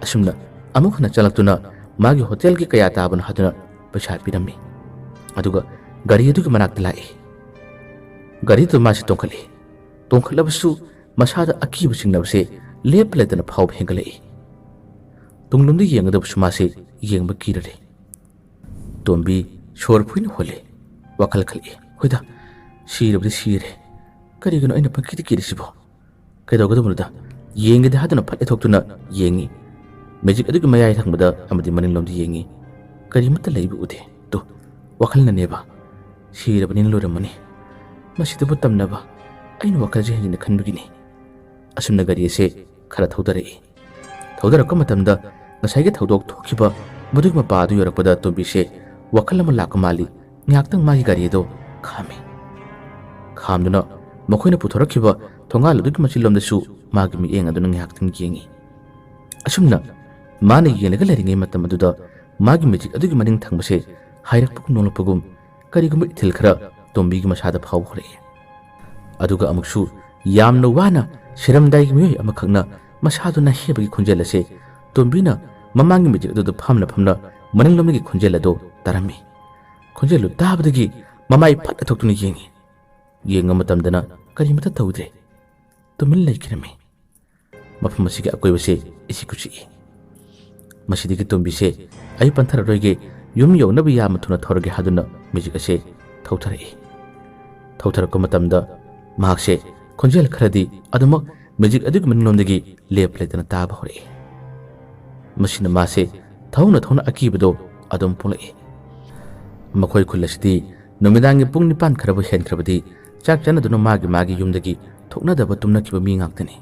ꯑꯁꯨꯝꯅ ꯑꯃꯨꯛ ꯍꯟꯅ ꯆꯪꯂꯛꯇꯨꯅ ꯃꯥꯒꯤ ꯍꯣꯇꯦꯜꯒꯤ ꯀꯌꯥ ꯇꯥꯕꯅꯣ ꯍꯥꯏꯗꯨꯅ ꯄꯩꯁꯥ ꯄꯤꯔꯝꯃꯤ꯫ ꯑꯗꯨꯒ ꯒꯥꯔꯤ ꯑꯗꯨꯒꯤ ꯃꯅꯥꯛꯇ ꯂꯥꯛꯏ꯫ ꯒꯥꯔꯤꯗꯨ ꯃꯥꯁꯤ ꯇꯣꯡꯈꯠꯂꯤ꯫ ꯇꯣꯡꯈꯠꯂꯕꯁꯨ ꯃꯁꯥꯗ ꯑꯀꯤꯕ ꯆꯤꯡꯅꯕꯁꯦ ꯂꯦꯞꯄ ꯂꯩꯇꯅ ꯐꯥꯎꯕ ꯍꯦꯟꯒꯠꯂꯛꯏ꯫ ꯇꯨꯡꯂꯣꯝꯗ ꯌꯦꯡꯒꯗꯕꯁꯨ ꯃꯥꯁꯦ ꯌꯦꯡꯕ ꯀꯤꯔꯔꯦ꯫ ꯇꯣꯝꯕꯤ ꯁꯣꯔ ꯐꯨꯏꯅ ꯍꯣꯜꯂꯤ꯫ ꯋꯥꯈꯜ ꯈꯜꯂꯛꯏ, "ꯍꯣꯏꯗ, ꯁꯤꯔꯕꯗꯤ ꯁꯤꯔꯦ꯫ ꯀꯔꯤꯒꯤꯅꯣ ꯑꯩꯅ ꯄꯪꯀꯤꯗ ꯀꯤꯔꯤꯁꯤꯕꯣ? ꯀꯩꯗꯧꯒꯗꯕꯅꯣꯗ?" ꯌꯦꯡꯒꯦꯗꯤ ꯍꯥꯏꯗꯨꯅ ꯐꯠ ꯂꯩꯊꯣꯛꯇꯨꯅ ꯌꯦꯡꯉꯤ꯫ ꯃꯦꯖꯤꯛ ꯑꯗꯨꯒꯤ ꯃꯌꯥꯏ ꯊꯪꯕꯗ ꯑꯃꯗꯤ ꯃꯅꯤꯡꯂꯣꯝꯗ ꯌꯦꯡꯉꯤ꯫ ꯀꯔꯤꯃꯠꯇ ꯂꯩꯕ ꯎꯗꯦ꯫ ꯇꯨ, ꯋꯥꯈꯜꯅꯅꯦꯕ꯫ ꯁꯤꯔꯕꯅꯤꯅ ꯂꯣꯏꯔꯝꯃꯅꯤ꯫ ꯃꯁꯤꯗꯕꯨ ꯇꯝꯅꯕ ꯑꯩꯅ ꯋꯥꯈꯜꯁꯦ ꯍꯦꯟꯖꯤꯟꯅ ꯈꯟꯕꯒꯤꯅꯤ꯫ ꯑꯁꯨꯝꯅ ꯒꯥꯔꯤ ꯑꯁꯦ ꯈꯔ ꯊꯧꯗꯔꯛꯏ꯫ ꯊꯧꯗꯔꯛꯄ ꯃꯇꯝꯗ ꯉꯁꯥꯏꯒꯤ ꯊꯧꯗꯣꯛ ꯊꯣꯛꯈꯤꯕ ꯃꯗꯨꯒꯤ ꯃꯄꯥ ꯑꯗꯨ ꯌꯧꯔꯛꯄꯗ ꯇꯣꯝꯕꯤꯁꯦ ꯋꯥꯈꯜ ꯑꯃ ꯂꯥꯛꯄ ꯃꯥꯜꯂꯤ꯫ ꯉꯥꯏꯍꯥꯛꯇꯪ ꯃꯥꯒꯤ ꯒꯥꯔꯤ ꯑꯗꯨ ꯈꯥꯝꯃꯤ꯫ ꯈꯥꯝꯗꯨꯅ ꯃꯈꯣꯏꯅ ꯄꯨꯊꯣꯔꯛꯈꯤꯕ ꯊꯣꯡꯒꯥꯜ ꯑꯗꯨꯒꯤ ꯃꯆꯤꯟꯂꯣꯝꯗꯁꯨ ꯃꯥꯒꯤ ꯃꯤꯠꯌꯦꯡ ꯑꯗꯨꯅ ꯉꯥꯏꯍꯥꯛꯇꯪ ꯌꯦꯡꯉꯤ꯫ ꯑꯁꯨꯝꯅ ꯃꯥꯅ ꯌꯦꯡꯂꯒ ꯂꯩꯔꯤꯉꯩ ꯃꯇꯝ ꯑꯗꯨꯗ ꯃꯥꯒꯤ ꯃꯦꯖꯤꯛ ꯑꯗꯨꯒꯤ ꯃꯅꯤꯡ ꯊꯪꯕꯁꯦ ꯍꯥꯏꯔꯛꯄꯒꯨꯝ ꯅꯣꯛꯂꯛꯄꯒꯨꯝ ꯀꯔꯤꯒꯨꯝꯕ ꯏꯊꯤꯜ ꯈꯔ ꯇꯣꯝꯕꯤꯒꯤ ꯃꯁꯥꯗ ꯐꯥꯎꯕ ꯍꯧꯔꯛꯏ꯫ ꯑꯗꯨꯒ ꯑꯃꯨꯛꯁꯨ ꯌꯥꯝꯅ ꯋꯥꯅ ꯁꯤꯔꯝꯗꯥꯏꯒꯤ ꯃꯤꯑꯣꯏ ꯑꯃꯈꯛꯅ ꯃꯁꯥꯗꯨ ꯅꯥꯍꯦꯕꯒꯤ ꯈꯣꯟꯖꯦꯜ ꯑꯁꯦ ꯇꯣꯝꯕꯤꯅ ꯃꯃꯥꯡꯒꯤ ꯃꯦꯖꯤꯛ ꯑꯗꯨꯗ ꯐꯝꯅ ꯐꯝꯅ ꯃꯅꯤꯡꯂꯣꯝꯗꯒꯤ ꯈꯣꯟꯖꯦꯜ ꯑꯗꯨ ꯇꯥꯔꯝꯃꯤ꯫ ꯈꯣꯟꯖꯦꯜꯗꯨ ꯇꯥꯕꯗꯒꯤ ꯃꯃꯥꯏ ꯐꯠ ꯂꯩꯊꯣꯛꯇꯨꯅ ꯌꯦꯡꯉꯤ꯫ ꯌꯦꯡꯕ ꯃꯇꯝꯗꯅ ꯀꯔꯤꯃꯠꯇ ꯇꯧꯗ꯭ꯔꯦ꯫ ꯇꯨꯃꯤꯟ ꯂꯩꯈꯤꯔꯝꯃꯤ꯫ ꯃꯐꯝ ꯑꯁꯤꯒꯤ ꯑꯀꯣꯏꯕꯁꯦ ꯏꯆꯤꯛ ꯆꯤꯛꯏ꯫ ꯃꯁꯤꯗꯒꯤ ꯇꯣꯝꯕꯤꯁꯦ ꯑꯩ ꯄꯟꯊꯔꯔꯣꯏꯒꯦ, ꯌꯨꯝ ꯌꯧꯅꯕ ꯌꯥꯝꯅ ꯊꯨꯅ ꯊꯧꯔꯒꯦ ꯍꯥꯏꯗꯨꯅ ꯃꯦꯖꯤꯛ ꯑꯁꯦ ꯊꯧꯊꯔꯛꯏ꯫ ꯊꯧꯊꯔꯛꯄ ꯃꯇꯝꯗ ꯃꯍꯥꯛꯁꯦ ꯈꯣꯟꯖꯦꯜ ꯈꯔꯗꯤ ꯑꯗꯨꯃꯛ ꯃꯦꯖꯤꯛ ꯑꯗꯨꯒꯤ ꯃꯅꯤꯡꯂꯣꯝꯗꯒꯤ ꯂꯦꯞ ꯂꯩꯇꯅ ꯇꯥꯕ ꯍꯧꯔꯛꯏ꯫ ꯃꯁꯤꯅ ꯃꯥꯁꯦ ꯊꯧꯅ ꯊꯧꯅ ꯑꯀꯤꯕꯗꯣ ꯑꯗꯨꯝ ꯄꯣꯛꯂꯛꯏ꯫ ꯃꯈꯣꯏ ꯈꯨꯜ ꯑꯁꯤꯗꯤ ꯅꯨꯃꯤꯗꯥꯡꯒꯤ ꯄꯨꯡ ꯅꯤꯄꯥꯟ ꯈꯔꯕꯨ ꯍꯦꯟꯈ꯭ꯔꯕꯗꯤ ꯆꯥꯛ ꯆꯥꯅꯗꯨꯅ ꯃꯥꯒꯤ ꯃꯥꯒꯤ ꯌꯨꯝꯗꯒꯤ ꯊꯣꯛꯅꯗꯕ ꯇꯨꯝꯅꯈꯤꯕ ꯃꯤ ꯉꯥꯛꯇꯅꯤ꯫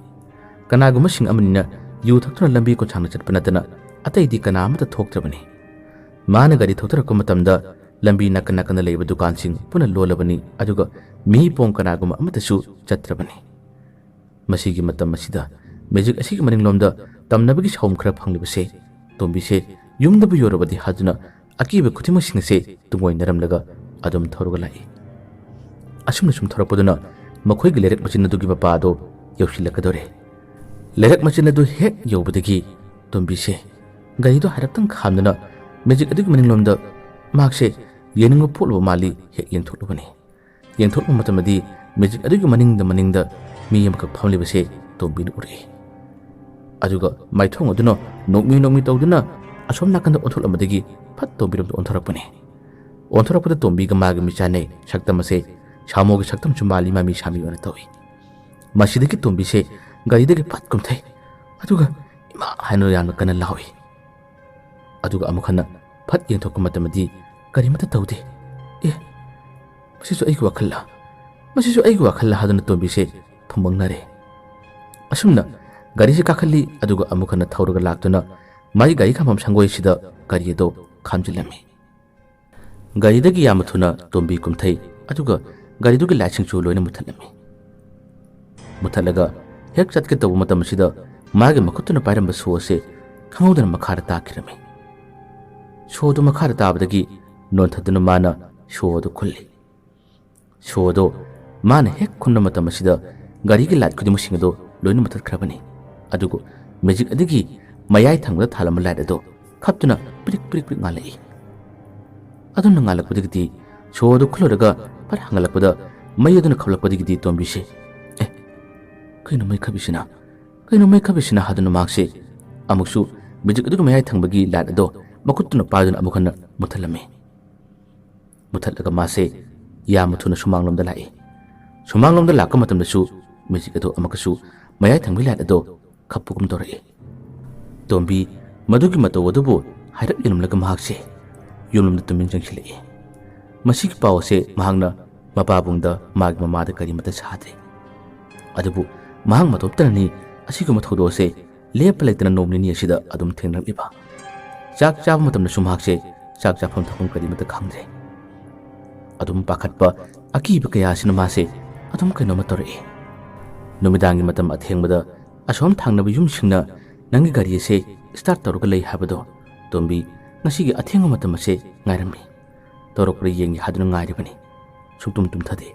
ꯀꯅꯥꯒꯨꯝꯕꯁꯤꯡ ꯑꯃꯅꯤꯅ ꯌꯨ ꯊꯛꯇꯨꯅ ꯂꯝꯕꯤ ꯈꯣꯡꯁꯥꯡꯅ ꯆꯠꯄ ꯅꯠꯇꯅ ꯑꯇꯩꯗꯤ ꯀꯅꯥ ꯑꯃꯠꯇ ꯊꯣꯛꯇ꯭ꯔꯕꯅꯤ꯫ ꯃꯥꯅ ꯒꯥꯔꯤ ꯊꯧꯊꯔꯛꯄ ꯃꯇꯝꯗ ꯂꯝꯕꯤ ꯅꯥꯀꯟ ꯅꯥꯀꯟꯗ ꯂꯩꯕ ꯗꯨꯀꯥꯟꯁꯤꯡ ꯄꯨꯟꯅ ꯂꯣꯜꯂꯕꯅꯤ, ꯑꯗꯨꯒ ꯃꯤ ꯄꯣꯡ ꯀꯅꯥꯒꯨꯝꯕ ꯑꯃꯠꯇꯁꯨ ꯆꯠꯇ꯭ꯔꯕꯅꯤ꯫ ꯃꯁꯤꯒꯤ ꯃꯇꯝ ꯑꯁꯤꯗ ꯃꯦꯖꯤꯛ ꯑꯁꯤꯒꯤ ꯃꯅꯤꯡꯂꯣꯝꯗ ꯇꯝꯅꯕꯒꯤ ꯁꯥꯎꯝ ꯈꯔ ꯐꯪꯂꯤꯕꯁꯦ ꯇꯣꯝꯕꯤꯁꯦ ꯌꯨꯝꯗꯕꯨ ꯌꯧꯔꯕꯗꯤ ꯍꯥꯏꯗꯨꯅ ꯑꯀꯤꯕ ꯈꯨꯗꯤꯡꯃꯛꯁꯤꯡ ꯑꯁꯦ ꯇꯨꯡꯑꯣꯏꯅꯔꯝꯂꯒ ꯑꯗꯨꯝ ꯊꯧꯔꯒ ꯂꯥꯛꯏ꯫ ꯑꯁꯨꯝꯅ ꯁꯨꯝ ꯊꯧꯔꯛꯄꯗꯨꯅ ꯃꯈꯣꯏꯒꯤ ꯂꯩꯔꯛ ꯃꯆꯤꯟ ꯑꯗꯨꯒꯤ ꯃꯄꯥ ꯑꯗꯣ ꯌꯧꯁꯤꯜꯂꯛꯀꯗꯧꯔꯦ꯫ ꯂꯩꯔꯛ ꯃꯆꯤꯟ ꯑꯗꯨ ꯍꯦꯛ ꯌꯧꯕꯗꯒꯤ ꯇꯣꯝꯕꯤꯁꯦ ꯒꯥꯔꯤꯗꯣ ꯍꯥꯏꯔꯞꯇꯪ ꯈꯥꯝꯗꯨꯅ ꯃꯦꯖꯤꯛ ꯑꯗꯨꯒꯤ ꯃꯅꯤꯡꯂꯣꯝꯗ ꯃꯍꯥꯛꯁꯦ ꯌꯦꯡꯅꯤꯡꯕ ꯄꯣꯛꯂꯨꯕ ꯃꯥꯜꯂꯤ ꯍꯦꯛ ꯌꯦꯡꯊꯣꯛꯂꯨꯕꯅꯤ꯫ ꯌꯦꯡꯊꯣꯛꯂꯨꯕ ꯃꯇꯝꯗꯗꯤ ꯃꯦꯖꯤꯛ ꯑꯗꯨꯒꯤ ꯃꯅꯤꯡꯗ ꯃꯅꯤꯡꯗ ꯃꯤ ꯑꯃꯈꯛ ꯐꯝꯂꯤꯕꯁꯦ ꯇꯣꯝꯕꯤꯅ ꯎꯔꯛꯏ꯫ ꯑꯗꯨꯒ ꯃꯥꯏꯊꯣꯡ ꯑꯗꯨꯅ ꯅꯣꯛꯃꯤ ꯅꯣꯛꯃꯤ ꯇꯧꯗꯨꯅ ꯑꯁꯣꯝ ꯅꯥꯀꯟꯗ ꯑꯣꯟꯊꯣꯛꯂꯝꯕꯗꯒꯤ ꯐꯠ ꯇꯣꯝꯕꯤꯔꯣꯝꯗ ꯑꯣꯟꯊꯣꯔꯛꯄꯅꯤ꯫ ꯑꯣꯟꯊꯣꯔꯛꯄꯗ ꯇꯣꯝꯕꯤꯒ ꯃꯥꯒꯤ ꯃꯤꯆꯥꯟꯅꯩ ꯁꯛꯇꯝ ꯑꯁꯦ ꯁꯥꯃꯣꯒꯤ ꯁꯛꯇꯝꯁꯨ ꯃꯥꯜꯂꯤ ꯃꯃꯤ ꯁꯥꯃꯤ ꯑꯣꯏꯅ ꯇꯧꯏ꯫ ꯃꯁꯤꯗꯒꯤ ꯇꯣꯝꯕꯤꯁꯦ ꯒꯥꯔꯤꯗꯒꯤ ꯐꯠ ꯀꯨꯝꯊꯩ꯫ ꯑꯗꯨꯒ "ꯏꯃꯥ!" ꯍꯥꯏꯅ ꯌꯥꯝꯅ ꯀꯟꯅ ꯂꯥꯎꯏ꯫ ꯑꯗꯨꯒ ꯑꯃꯨꯛ ꯍꯟꯅ ꯐꯠ ꯌꯦꯡꯊꯣꯛꯄ ꯃꯇꯝꯗꯗꯤ ꯀꯔꯤꯃꯠꯇ ꯇꯧꯗꯦ꯫ "ꯑꯦ, ꯃꯁꯤꯁꯨ ꯑꯩꯒꯤ ꯋꯥꯈꯜꯂ? ꯃꯁꯤꯁꯨ ꯑꯩꯒꯤ ꯋꯥꯈꯜꯂ?" ꯍꯥꯏꯗꯨꯅ ꯇꯣꯝꯕꯤꯁꯦ ꯐꯨꯝꯕꯪꯅꯔꯦ꯫ ꯑꯁꯨꯝꯅ ꯒꯥꯔꯤꯁꯦ ꯀꯥꯈꯠꯂꯤ, ꯑꯗꯨꯒ ꯑꯃꯨꯛ ꯍꯟꯅ ꯊꯧꯔꯒ ꯂꯥꯛꯇꯨꯅ ꯃꯥꯒꯤ ꯒꯥꯔꯤ ꯈꯥꯝꯐꯝ ꯁꯪꯒꯣꯏꯁꯤꯗ ꯒꯥꯔꯤ ꯑꯗꯨ ꯈꯥꯝꯖꯤꯜꯂꯝꯃꯤ꯫ ꯒꯥꯔꯤꯗꯒꯤ ꯌꯥꯝꯅ ꯊꯨꯅ ꯇꯣꯝꯕꯤ ꯀꯨꯝꯊꯩ, ꯑꯗꯨꯒ ꯒꯥꯔꯤꯗꯨꯒꯤ ꯂꯥꯏꯠꯁꯤꯡꯁꯨ ꯂꯣꯏꯅ ꯃꯨꯊꯠꯂꯝꯃꯤ꯫ ꯃꯨꯊꯠꯂꯒ ꯍꯦꯛ ꯆꯠꯀꯦ ꯇꯧꯕ ꯃꯇꯝ ꯑꯁꯤꯗ ꯃꯥꯒꯤ ꯃꯈꯨꯠꯇꯨꯅ ꯄꯥꯏꯔꯝꯕ ꯁꯣ ꯑꯁꯤ ꯈꯪꯍꯧꯗꯅ ꯃꯈꯥꯗ ꯇꯥꯈꯤꯔꯝꯃꯤ꯫ ꯁꯣ ꯑꯗꯨ ꯃꯈꯥꯗ ꯇꯥꯕꯗꯒꯤ ꯅꯣꯟꯊꯗꯨꯅ ꯃꯥꯅ ꯁꯣ ꯑꯗꯨ ꯈꯨꯜꯂꯤ꯫ ꯁꯣ ꯑꯗꯨ ꯃꯥꯅ ꯍꯦꯛ ꯈꯨꯟꯕ ꯃꯇꯝ ꯑꯁꯤꯗ ꯒꯥꯔꯤꯒꯤ ꯂꯥꯏꯠ ꯈꯨꯗꯤꯡꯃꯛꯁꯤꯡ ꯑꯗꯨ ꯂꯣꯏꯅ ꯃꯨꯊꯠꯈ꯭ꯔꯕꯅꯤ꯫ ꯑꯗꯨꯕꯨ ꯃꯦꯖꯤꯛ ꯑꯗꯨꯒꯤ ꯃꯌꯥꯏ ꯊꯪꯕꯗ ꯊꯥꯜꯂꯝꯕ ꯂꯥꯏꯠ ꯑꯗꯨ ꯈꯞꯇꯨꯅ ꯄ꯭ꯔꯤꯛ ꯄ꯭ꯔꯤꯛ ꯄ꯭ꯔꯤꯛ ꯉꯥꯜꯂꯛꯏ꯫ ꯑꯗꯨꯝꯅ ꯉꯥꯜꯂꯛꯄꯗꯒꯤꯗꯤ ꯁꯣ ꯑꯗꯨ ꯈꯨꯜꯂꯨꯔꯒ ꯐꯠ ꯍꯥꯡꯒꯠꯂꯛꯄꯗ ꯃꯩ ꯑꯗꯨꯅ ꯈꯞꯂꯛꯄꯗꯒꯤꯗꯤ ꯇꯣꯝꯕꯤꯁꯦ, "ꯑꯦ, ꯀꯩꯅꯣ ꯃꯩ ꯈꯞꯄꯤꯁꯤꯅ? ꯀꯩꯅꯣ ꯃꯩ ꯈꯞꯄꯤꯁꯤꯅ?" ꯍꯥꯏꯗꯨꯅ ꯃꯍꯥꯛꯁꯦ ꯑꯃꯨꯛꯁꯨ ꯃꯦꯖꯤꯛ ꯑꯗꯨꯒꯤ ꯃꯌꯥꯏ ꯊꯪꯕꯒꯤ ꯂꯥꯏꯠ ꯑꯗꯣ ꯃꯈꯨꯠꯇꯨꯅ ꯄꯥꯏꯗꯨꯅ ꯑꯃꯨꯛ ꯍꯟꯅ ꯃꯨꯊꯠꯂꯝꯃꯤ꯫ ꯃꯨꯊꯠꯂꯒ ꯃꯥꯁꯦ ꯌꯥꯝꯅ ꯊꯨꯅ ꯁꯨꯃꯥꯡꯂꯣꯝꯗ ꯂꯥꯛꯏ꯫ ꯁꯨꯃꯥꯡꯂꯣꯝꯗ ꯂꯥꯛꯄ ꯃꯇꯝꯗꯁꯨ ꯃꯦꯖꯤꯛ ꯑꯗꯨ ꯑꯃꯨꯛꯀꯁꯨ ꯃꯌꯥꯏ ꯊꯪꯕꯒꯤ ꯂꯥꯏꯠ ꯑꯗꯨ ꯈꯞꯄꯒꯨꯝ ꯇꯧꯔꯛꯏ꯫ ꯇꯣꯝꯕꯤ ꯃꯗꯨꯒꯤ ꯃꯇꯧ ꯑꯗꯨꯕꯨ ꯍꯥꯏꯔꯞ ꯌꯦꯡꯂꯝꯂꯒ ꯃꯍꯥꯛꯁꯦ ꯌꯨꯝꯂꯣꯝꯗ ꯇꯨꯃꯤꯟ ꯆꯪꯁꯤꯜꯂꯛꯏ꯫ ꯃꯁꯤꯒꯤ ꯄꯥꯎ ꯑꯁꯦ ꯃꯍꯥꯛꯅ ꯃꯄꯥꯕꯨꯡꯗ, ꯃꯥꯒꯤ ꯃꯃꯥꯗ ꯀꯔꯤꯃꯠꯇ ꯁꯥꯗꯦ꯫ ꯑꯗꯨꯕꯨ ꯃꯍꯥꯛ ꯃꯇꯣꯝꯇꯅꯅꯤ ꯑꯁꯤꯒꯨꯝꯕ ꯊꯧꯗꯣꯛ ꯑꯁꯦ ꯂꯦꯞꯄ ꯂꯩꯇꯅ ꯅꯣꯡ ꯅꯤꯅꯤ ꯑꯁꯤꯗ ꯑꯗꯨꯝ ꯊꯦꯡꯅꯔꯛꯂꯤꯕ꯫ ꯆꯥꯛ ꯆꯥꯕ ꯃꯇꯝꯗꯁꯨ ꯃꯍꯥꯛꯁꯦ ꯆꯥꯛ ꯆꯥꯐꯝ ꯊꯛꯐꯝ ꯀꯔꯤꯃꯠꯇ ꯈꯪꯗ꯭ꯔꯦ꯫ ꯑꯗꯨꯝ ꯄꯥꯈꯠꯄ, ꯑꯀꯤꯕ ꯀꯌꯥ ꯑꯁꯤꯅ ꯃꯥꯁꯦ ꯑꯗꯨꯝ ꯀꯩꯅꯣꯝꯃ ꯇꯧꯔꯛꯏ꯫ ꯅꯨꯃꯤꯗꯥꯡꯒꯤ ꯃꯇꯝ ꯑꯊꯦꯡꯕꯗ ꯑꯁꯣꯝ ꯊꯪꯅꯕ ꯌꯨꯝꯁꯤꯡꯅ ꯅꯪꯒꯤ ꯒꯥꯔꯤ ꯑꯁꯦ ꯁ꯭ꯇꯥꯔꯠ ꯇꯧꯔꯒ ꯂꯩ ꯍꯥꯏꯕꯗꯣ, ꯇꯣꯝꯕꯤ, ꯉꯁꯤꯒꯤ ꯑꯊꯦꯡꯕ ꯃꯇꯝ ꯑꯁꯦ ꯉꯥꯏꯔꯝꯃꯤ꯫ ꯇꯧꯔꯛꯄ꯭ꯔꯥ ꯌꯦꯡꯒꯦ ꯍꯥꯏꯗꯨꯅ ꯉꯥꯏꯔꯤꯕꯅꯤ꯫ ꯁꯨꯛꯇꯨꯝ ꯇꯨꯝꯊꯗꯦ꯫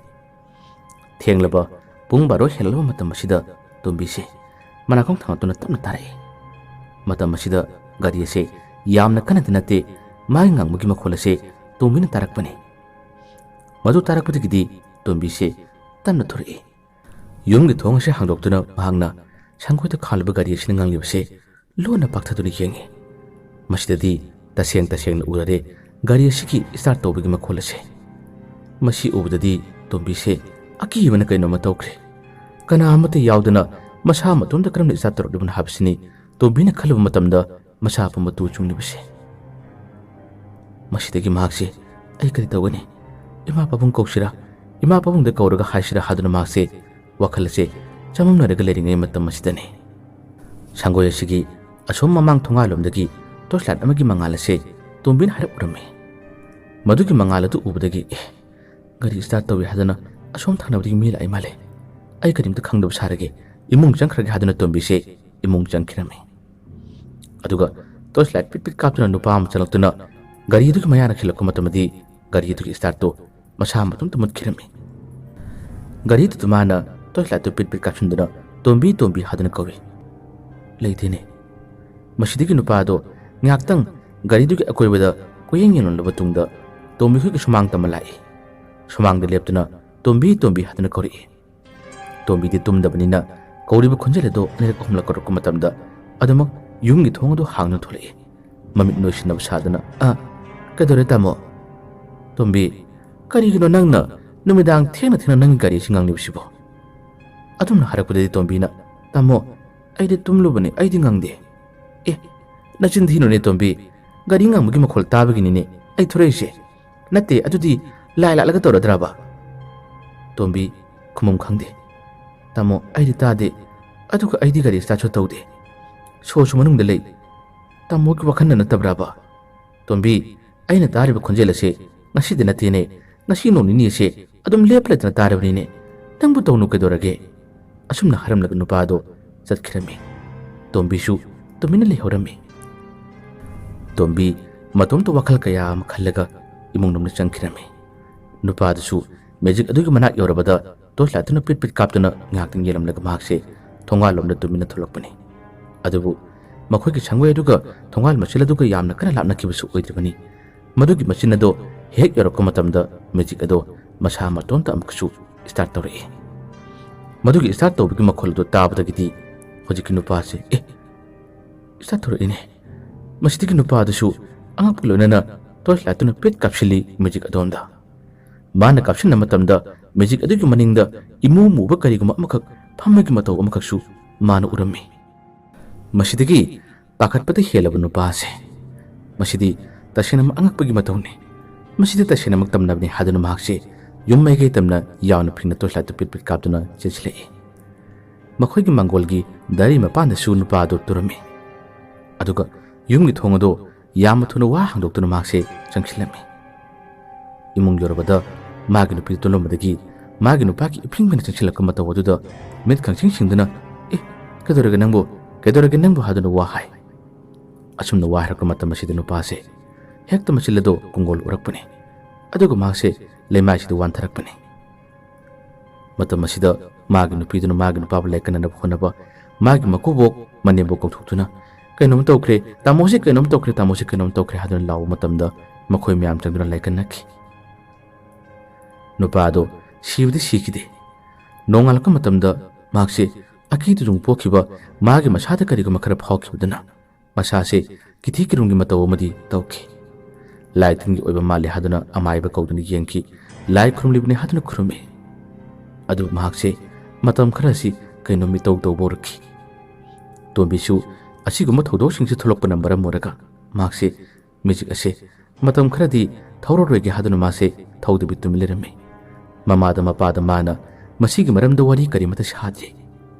ꯊꯦꯡꯂꯕ ꯄꯨꯡ ꯕꯥꯔꯣ ꯍꯦꯜꯂꯕ ꯃꯇꯝ ꯑꯁꯤꯗ ꯇꯣꯝꯕꯤꯁꯦ ꯃꯅꯥꯀꯣꯡ ꯊꯥꯡꯒꯠꯇꯨꯅ ꯇꯞꯅ ꯇꯥꯔꯛꯏ꯫ ꯃꯇꯝ ꯑꯁꯤꯗ ꯒꯥꯔꯤ ꯑꯁꯦ ꯌꯥꯝꯅ ꯀꯟꯅꯗꯤ ꯅꯠꯇꯦ, ꯃꯥꯒꯤ ꯉꯪꯕꯒꯤ ꯃꯈꯣꯜ ꯑꯁꯦ ꯇꯣꯝꯕꯤꯅ ꯇꯥꯔꯛꯄꯅꯤ꯫ ꯃꯗꯨ ꯇꯥꯔꯛꯄꯗꯒꯤꯗꯤ ꯇꯣꯝꯕꯤꯁꯦ ꯇꯞꯅ ꯊꯣꯔꯛꯏ꯫ ꯌꯨꯝꯒꯤ ꯊꯣꯡ ꯑꯁꯤ ꯍꯥꯡꯗꯣꯛꯇꯨꯅ ꯃꯍꯥꯛꯅ ꯁꯪꯒꯣꯏꯗ ꯈꯥꯜꯂꯕ ꯒꯥꯔꯤ ꯑꯁꯤꯅ ꯉꯪꯂꯤꯕꯁꯦ ꯂꯣꯟꯅ ꯄꯥꯛꯊꯗꯨꯅ ꯌꯦꯡꯉꯤ꯫ ꯃꯁꯤꯗꯗꯤ ꯇꯁꯦꯡ ꯇꯁꯦꯡꯅ ꯎꯔꯔꯦ, ꯒꯥꯔꯤ ꯑꯁꯤꯒꯤ ꯁ꯭ꯇꯥꯔꯠ ꯇꯧꯕꯒꯤ ꯃꯈꯣꯜ ꯑꯁꯦ꯫ ꯃꯁꯤ ꯎꯕꯗꯗꯤ ꯇꯣꯝꯕꯤꯁꯦ ꯑꯀꯤꯕꯅ ꯀꯩꯅꯣꯝꯃ ꯇꯧꯈ꯭ꯔꯦ꯫ ꯀꯅꯥ ꯑꯃꯠꯇ ꯌꯥꯎꯗꯅ ꯃꯁꯥ ꯃꯇꯣꯝꯇ ꯀꯔꯝꯅ ꯁ꯭ꯇꯥꯔꯠ ꯇꯧꯔꯛꯂꯤꯕꯅꯣ ꯍꯥꯏꯕꯁꯤꯅꯤ ꯇꯣꯝꯕꯤꯅ ꯈꯜꯂꯨꯕ ꯃꯇꯝꯗ ꯃꯁꯥ ꯄꯨꯝꯕ ꯇꯨ ꯆꯨꯡꯂꯤꯕꯁꯦ꯫ ꯃꯁꯤꯗꯒꯤ ꯃꯍꯥꯛꯁꯦ, "ꯑꯩ ꯀꯔꯤ ꯇꯧꯒꯅꯤ? ꯏꯃꯥ ꯄꯥꯕꯨꯡ ꯀꯧꯁꯤꯔꯥ? ꯏꯃꯥ ꯄꯥꯕꯨꯡꯗ ꯀꯧꯔꯒ ꯍꯥꯏꯁꯤꯔꯥ?" ꯍꯥꯏꯗꯨꯅ ꯃꯍꯥꯛꯁꯦ ꯋꯥꯈꯜ ꯑꯁꯦ ꯆꯃꯝꯅꯔꯒ ꯂꯩꯔꯤꯉꯩ ꯃꯇꯝ ꯑꯁꯤꯗꯅꯤ ꯁꯪꯒꯣꯏ ꯑꯁꯤꯒꯤ ꯑꯁꯣꯝ ꯃꯃꯥꯡ ꯊꯣꯡꯒꯥꯜꯂꯣꯝꯗꯒꯤ ꯇꯣꯔꯆ ꯂꯥꯏꯠ ꯑꯃꯒꯤ ꯃꯉꯥꯜ ꯑꯁꯦ ꯇꯣꯝꯕꯤꯅ ꯍꯥꯏꯔꯞ ꯎꯔꯝꯃꯤ꯫ ꯃꯗꯨꯒꯤ ꯃꯉꯥꯜ ꯑꯗꯨ ꯎꯕꯗꯒꯤ, "ꯑꯦ, ꯒꯥꯔꯤ ꯁ꯭ꯇꯥꯔꯠ ꯇꯧꯏ ꯍꯥꯏꯗꯅ ꯑꯁꯣꯝ ꯊꯪꯅꯕꯗꯒꯤ ꯃꯤ ꯂꯥꯛꯏ ꯃꯥꯜꯂꯦ꯫ ꯑꯩ ꯀꯔꯤꯝꯇ ꯈꯪꯗꯕ ꯁꯥꯔꯒꯦ, ꯏꯃꯨꯡ ꯆꯪꯈ꯭ꯔꯒꯦ" ꯍꯥꯏꯗꯨꯅ ꯇꯣꯝꯕꯤꯁꯦ ꯏꯃꯨꯡ ꯆꯪꯈꯤꯔꯝꯃꯤ꯫ ꯑꯗꯨꯒ ꯇꯣꯔꯆ ꯂꯥꯏꯠ ꯄꯤꯠ ꯄꯤꯠ ꯀꯥꯞꯇꯨꯅ ꯅꯨꯄꯥ ꯑꯃ ꯆꯪꯂꯛꯇꯨꯅ ꯒꯥꯔꯤ ꯑꯗꯨꯒꯤ ꯃꯌꯥꯅ ꯈꯤꯜꯂꯛꯄ ꯃꯇꯝꯗꯗꯤ ꯒꯥꯔꯤ ꯑꯗꯨꯒꯤ ꯁ꯭ꯇꯥꯔꯠꯇꯨ ꯃꯁꯥ ꯃꯇꯣꯝꯇ ꯃꯨꯠꯈꯤꯔꯝꯃꯤ꯫ ꯒꯥꯔꯤꯗꯨꯗ ꯃꯥꯅ ꯇꯣꯔꯆ ꯂꯥꯏꯠꯇꯨ ꯄꯤꯠ ꯄꯤꯠ ꯀꯥꯞꯁꯤꯟꯗꯨꯅ, "ꯇꯣꯝꯕꯤ, ꯇꯣꯝꯕꯤ" ꯍꯥꯏꯗꯨꯅ ꯀꯧꯏ꯫ ꯂꯩꯇꯦꯅꯦ꯫ ꯃꯁꯤꯗꯒꯤ ꯅꯨꯄꯥ ꯑꯗꯣ ꯉꯥꯏꯍꯥꯛꯇꯪ ꯒꯥꯔꯤꯗꯨꯒꯤ ꯑꯀꯣꯏꯕꯗ ꯀꯣꯏꯌꯦꯡ ꯌꯦꯡꯂꯝꯂꯕ ꯇꯨꯡꯗ ꯇꯣꯝꯕꯤ ꯈꯣꯏꯒꯤ ꯁꯨꯃꯥꯡ ꯇꯝꯃ ꯂꯥꯛꯏ꯫ ꯁꯨꯃꯥꯡꯗ ꯂꯦꯞꯇꯨꯅ "ꯇꯣꯝꯕꯤ, ꯇꯣꯝꯕꯤ" ꯍꯥꯏꯗꯨꯅ ꯀꯧꯔꯛꯏ꯫ ꯇꯣꯝꯕꯤꯗꯤ ꯇꯨꯝꯗꯕꯅꯤꯅ ꯀꯧꯔꯤꯕ ꯈꯣꯟꯖꯦꯜ ꯑꯗꯣ ꯑꯅꯤꯔꯛ ꯑꯍꯨꯝꯂꯛ ꯀꯧꯔꯛꯄ ꯃꯇꯝꯗ ꯑꯗꯨꯃꯛ ꯌꯨꯝꯒꯤ ꯊꯣꯡ ꯑꯗꯨ ꯍꯥꯡꯗꯨꯅ ꯊꯣꯛꯂꯛꯏ꯫ ꯃꯃꯤꯠ ꯅꯣꯏꯁꯤꯟꯅꯕ ꯁꯥꯗꯨꯅ, "ꯑ, ꯀꯩꯗꯧꯔꯦ ꯇꯥꯃꯣ?" "ꯇꯣꯝꯕꯤ, ꯀꯔꯤꯒꯤꯅꯣ ꯅꯪꯅ ꯅꯨꯃꯤꯗꯥꯡ ꯊꯦꯡꯅ ꯊꯦꯡꯅ ꯅꯪꯒꯤ ꯒꯥꯔꯤꯁꯤ ꯉꯪꯂꯤꯕꯁꯤꯕꯣ?" ꯑꯗꯨꯝꯅ ꯍꯥꯏꯔꯛꯄꯗꯗꯤ ꯇꯣꯝꯕꯤꯅ, "ꯇꯥꯃꯣ, ꯑꯩꯗꯤ ꯇꯨꯝꯂꯨꯕꯅꯤ, ꯑꯩꯗꯤ ꯉꯪꯗꯦ꯫" "ꯑꯦ, ꯅꯆꯤꯟ ꯊꯤꯅꯨꯅꯦ ꯇꯣꯝꯕꯤ, ꯒꯥꯔꯤ ꯉꯪꯕꯒꯤ ꯃꯈꯣꯜ ꯇꯥꯕꯒꯤꯅꯤꯅꯦ ꯑꯩ ꯊꯣꯔꯛꯏꯁꯦ꯫ ꯅꯠꯇꯦ, ꯑꯗꯨꯗꯤ ꯂꯥꯏ ꯂꯥꯛꯂꯒ ꯇꯧꯔꯗ꯭ꯔꯕ?" ꯇꯣꯝꯕꯤ ꯈꯨꯝꯐꯝ ꯈꯪꯗꯦ꯫ "ꯇꯥꯃꯣ, ꯑꯩꯗꯤ ꯇꯥꯗꯦ, ꯑꯗꯨꯒ ꯑꯩꯗꯤ ꯒꯥꯔꯤ ꯁ꯭ꯇꯥꯔꯠꯁꯨ ꯇꯧꯗꯦ, ꯁꯣꯁꯨ ꯃꯅꯨꯡꯗ ꯂꯩ꯫ ꯇꯥꯃꯣꯒꯤ ꯋꯥꯈꯜꯅ ꯅꯠꯇꯕ꯭ꯔꯕ?" "ꯇꯣꯝꯕꯤ, ꯑꯩꯅ ꯇꯥꯔꯤꯕ ꯈꯣꯟꯖꯦꯜ ꯑꯁꯦ ꯉꯁꯤꯗ ꯅꯠꯇꯦꯅꯦ, ꯉꯁꯤ ꯅꯣꯡ ꯅꯤꯅꯤ ꯑꯁꯦ ꯑꯗꯨꯝ ꯂꯦꯞꯄ ꯂꯩꯇꯅ ꯇꯥꯔꯕꯅꯤꯅꯦ꯫ ꯅꯪꯕꯨ ꯇꯧꯅꯨ ꯀꯩꯗꯧꯔꯒꯦ?" ꯑꯁꯨꯝꯅ ꯍꯥꯏꯔꯝꯂꯒ ꯅꯨꯄꯥ ꯑꯗꯣ ꯆꯠꯈꯤꯔꯝꯃꯤ꯫ ꯇꯣꯝꯕꯤꯁꯨ ꯇꯨꯃꯤꯟꯅ ꯂꯩꯍꯧꯔꯝꯃꯤ꯫ ꯇꯣꯝꯕꯤ ꯃꯇꯣꯝꯇ ꯋꯥꯈꯜ ꯀꯌꯥ ꯑꯃ ꯈꯜꯂꯒ ꯏꯃꯨꯡ ꯂꯣꯝꯗ ꯆꯪꯈꯤꯔꯝꯃꯤ꯫ ꯅꯨꯄꯥꯗꯨꯁꯨ ꯃꯦꯖꯤꯛ ꯑꯗꯨꯒꯤ ꯃꯅꯥꯛ ꯌꯧꯔꯕꯗ ꯇꯣꯔꯆ ꯂꯥꯏꯠꯇꯨꯅ ꯄꯤꯠ ꯄꯤꯠ ꯀꯥꯞꯇꯨꯅ ꯉꯥꯏꯍꯥꯛꯇꯪ ꯌꯦꯡꯂꯝꯂꯒ ꯃꯍꯥꯛꯁꯦ ꯊꯣꯡꯒꯥꯜ ꯂꯣꯝꯗ ꯇꯨꯃꯤꯟꯅ ꯊꯣꯛꯂꯛꯄꯅꯤ꯫ ꯑꯗꯨꯕꯨ ꯃꯈꯣꯏꯒꯤ ꯁꯪꯋꯥꯏ ꯑꯗꯨꯒ ꯊꯣꯡꯒꯥꯜ ꯃꯆꯤꯜ ꯑꯗꯨꯒ ꯌꯥꯝꯅ ꯀꯟꯅ ꯂꯥꯞꯅꯈꯤꯕꯁꯨ ꯑꯣꯏꯗ꯭ꯔꯤꯕꯅꯤ꯫ ꯃꯗꯨꯒꯤ ꯃꯆꯤꯟ ꯑꯗꯣ ꯍꯦꯛ ꯌꯧꯔꯛꯄ ꯃꯇꯝꯗ ꯃꯦꯖꯤꯛ ꯑꯗꯣ ꯃꯁꯥ ꯃꯇꯣꯝꯇ ꯑꯃꯨꯛꯀꯁꯨ ꯁ꯭ꯇꯥꯔꯠ ꯇꯧꯔꯛꯏ꯫ ꯃꯗꯨꯒꯤ ꯁ꯭ꯇꯥꯔꯠ ꯇꯧꯕꯒꯤ ꯃꯈꯣꯜ ꯑꯗꯨ ꯇꯥꯕꯗꯒꯤꯗꯤ ꯍꯧꯖꯤꯛꯀꯤ ꯅꯨꯄꯥꯁꯦ, "ꯑꯦ, ꯁ꯭ꯇꯥꯔꯠ ꯇꯧꯔꯛꯏꯅꯦ꯫" ꯃꯁꯤꯗꯒꯤ ꯅꯨꯄꯥ ꯑꯗꯨꯁꯨ ꯑꯉꯛꯄꯒ ꯂꯣꯏꯅꯅ ꯇꯣꯔꯆ ꯂꯥꯏꯠꯇꯨꯅ ꯄꯤꯠ ꯀꯥꯞꯁꯤꯜꯂꯤ ꯃꯦꯖꯤꯛ ꯑꯗꯣꯝꯗ꯫ ꯃꯥꯅ ꯀꯥꯞꯁꯤꯟꯕ ꯃꯇꯝꯗ ꯃꯦꯖꯤꯛ ꯑꯗꯨꯒꯤ ꯃꯅꯤꯡꯗ ꯏꯃꯨ ꯃꯨꯕ ꯀꯔꯤꯒꯨꯝꯕ ꯑꯃꯈꯛ ꯐꯝꯕꯒꯤ ꯃꯇꯧ ꯑꯃꯈꯛꯁꯨ ꯃꯥꯅ ꯎꯔꯝꯃꯤ꯫ ꯃꯁꯤꯗꯒꯤ ꯄꯥꯈꯠꯄꯗ ꯍꯦꯜꯂꯕ ꯅꯨꯄꯥ ꯑꯁꯦ, "ꯃꯁꯤꯗꯤ ꯇꯁꯦꯡꯅꯃꯛ ꯑꯉꯛꯄꯒꯤ ꯃꯇꯧꯅꯤ꯫ ꯃꯁꯤꯗꯤ ꯇꯁꯦꯡꯅꯃꯛ ꯇꯝꯅꯕꯅꯤ" ꯍꯥꯏꯗꯨꯅ ꯃꯍꯥꯛꯁꯦ ꯌꯨꯝ ꯃꯥꯏꯀꯩ ꯇꯝꯅ ꯌꯥꯝꯅ ꯐꯤꯡꯅ ꯇꯣꯔꯆ ꯂꯥꯏꯠꯇꯨ ꯄꯤꯠ ꯄꯤꯠ ꯀꯥꯞꯇꯨꯅ ꯆꯦꯟꯁꯤꯜꯂꯛꯏ꯫ ꯃꯈꯣꯏꯒꯤ ꯃꯥꯡꯒꯣꯜꯒꯤ ꯗꯥꯏꯔꯤ ꯃꯄꯥꯟꯗꯁꯨ ꯅꯨꯄꯥ ꯑꯗꯨ ꯇꯨꯔꯝꯃꯤ꯫ ꯑꯗꯨꯒ ꯌꯨꯝꯒꯤ ꯊꯣꯡ ꯑꯗꯨ ꯌꯥꯝꯅ ꯊꯨꯅ ꯋꯥ ꯍꯥꯡꯗꯣꯛꯇꯨꯅ ꯃꯍꯥꯛꯁꯦ ꯆꯪꯁꯤꯜꯂꯝꯃꯤ꯫ ꯏꯃꯨꯡ ꯌꯧꯔꯕꯗ ꯃꯥꯒꯤ ꯅꯨꯄꯤꯗꯨ ꯇꯨꯝꯂꯝꯕꯗꯒꯤ ꯃꯥꯒꯤ ꯅꯨꯄꯥꯒꯤ ꯏꯐꯤꯡ ꯐꯤꯡꯅ ꯆꯪꯁꯤꯜꯂꯛꯄ ꯃꯇꯧ ꯑꯗꯨꯗ ꯃꯤꯠ ꯈꯪꯁꯤꯡ ꯁꯤꯡꯗꯨꯅ, "ꯑꯦ, ꯀꯩꯗꯧꯔꯒꯦ ꯅꯪꯕꯨ? ꯀꯩꯗꯧꯔꯒꯦ ꯅꯪꯕꯨ?" ꯍꯥꯏꯗꯨꯅ ꯋꯥ ꯍꯥꯏ꯫ ꯑꯁꯨꯝꯅ ꯋꯥ ꯍꯥꯏꯔꯛꯄ ꯃꯇꯝ ꯑꯁꯤꯗ ꯅꯨꯄꯥꯁꯦ ꯍꯦꯛꯇ ꯃꯆꯤꯜ ꯑꯗꯣ ꯀꯣꯡꯒꯣꯜ ꯎꯔꯛꯄꯅꯤ꯫ ꯑꯗꯨꯒ ꯃꯍꯥꯛꯁꯦ ꯂꯩꯃꯥꯏꯁꯤꯗ ꯋꯥꯟꯊꯔꯛꯄꯅꯤ꯫ ꯃꯇꯝ ꯑꯁꯤꯗ ꯃꯥꯒꯤ ꯅꯨꯄꯤꯗꯨꯅ ꯃꯥꯒꯤ ꯅꯨꯄꯥꯕꯨ ꯂꯥꯏꯀꯠꯅꯅꯕ ꯍꯣꯠꯅꯕ, ꯃꯥꯒꯤ ꯃꯀꯨꯕꯣꯛ ꯃꯅꯦꯝꯕꯣꯛ ꯀꯧꯊꯣꯛꯇꯨꯅ, "ꯀꯩꯅꯣꯝ ꯇꯧꯈ꯭ꯔꯦ, ꯇꯥꯃꯣꯁꯦ ꯀꯩꯅꯣꯝ ꯇꯧꯈ꯭ꯔꯦ, ꯇꯥꯃꯣꯁꯦ ꯀꯩꯅꯣꯝ ꯇꯧꯈ꯭ꯔꯦ" ꯍꯥꯏꯗꯨꯅ ꯂꯥꯎꯕ ꯃꯇꯝꯗ ꯃꯈꯣꯏ ꯃꯌꯥꯝ ꯆꯪꯗꯨꯅ ꯂꯥꯏꯀꯠꯅꯈꯤ꯫ ꯅꯨꯄꯥ ꯑꯗꯣ ꯁꯤꯕꯗꯤ ꯁꯤꯈꯤꯗꯦ꯫ ꯅꯣꯡꯉꯥꯜꯂꯛꯄ ꯃꯇꯝꯗ ꯃꯍꯥꯛꯁꯦ ꯑꯀꯤ ꯇꯨꯖꯨꯡ ꯄꯣꯛꯈꯤꯕ ꯃꯥꯒꯤ ꯃꯁꯥꯗ ꯀꯔꯤꯒꯨꯝꯕ ꯈꯔ ꯐꯥꯎꯈꯤꯕꯗꯨꯅ ꯃꯁꯥꯁꯦ ꯀꯤꯊꯤ ꯀꯤꯔꯨꯝꯒꯤ ꯃꯇꯧ ꯑꯃꯗꯤ ꯇꯧꯈꯤ꯫ ꯂꯥꯏ ꯇꯤꯟꯒꯤ ꯑꯣꯏꯕ ꯃꯥꯜꯂꯦ ꯍꯥꯏꯗꯨꯅ ꯑꯃꯥꯏꯕ ꯀꯧꯗꯨꯅ ꯌꯦꯡꯈꯤ꯫ ꯂꯥꯏ ꯈꯨꯔꯨꯝꯂꯤꯕꯅꯤ ꯍꯥꯏꯗꯨꯅ ꯈꯨꯔꯨꯝꯃꯤ꯫ ꯑꯗꯨꯕꯨ ꯃꯍꯥꯛꯁꯦ ꯃꯇꯝ ꯈꯔ ꯑꯁꯤ ꯀꯩꯅꯣꯝ ꯃꯤꯇꯧ ꯇꯧꯕ ꯎꯔꯛꯈꯤ꯫ ꯇꯣꯝꯕꯤꯁꯨ ꯑꯁꯤꯒꯨꯝꯕ ꯊꯧꯗꯣꯛꯁꯤꯡꯁꯤ ꯊꯣꯛꯂꯛꯄꯅ ꯃꯔꯝ ꯑꯣꯏꯔꯒ ꯃꯍꯥꯛꯁꯦ ꯃꯦꯖꯤꯛ ꯑꯁꯦ ꯃꯇꯝ ꯈꯔꯗꯤ ꯊꯧꯔꯔꯣꯏꯒꯦ ꯍꯥꯏꯗꯨꯅ ꯃꯥꯁꯦ ꯊꯧꯗꯕꯤ ꯇꯨꯃꯤꯟ ꯂꯩꯔꯝꯃꯤ꯫ ꯃꯃꯥꯗ ꯃꯄꯥꯗ ꯃꯥꯅ ꯃꯁꯤꯒꯤ ꯃꯔꯝꯗ ꯋꯥꯔꯤ ꯀꯔꯤꯃꯠꯇ ꯁꯥꯗ꯭ꯔꯤ꯫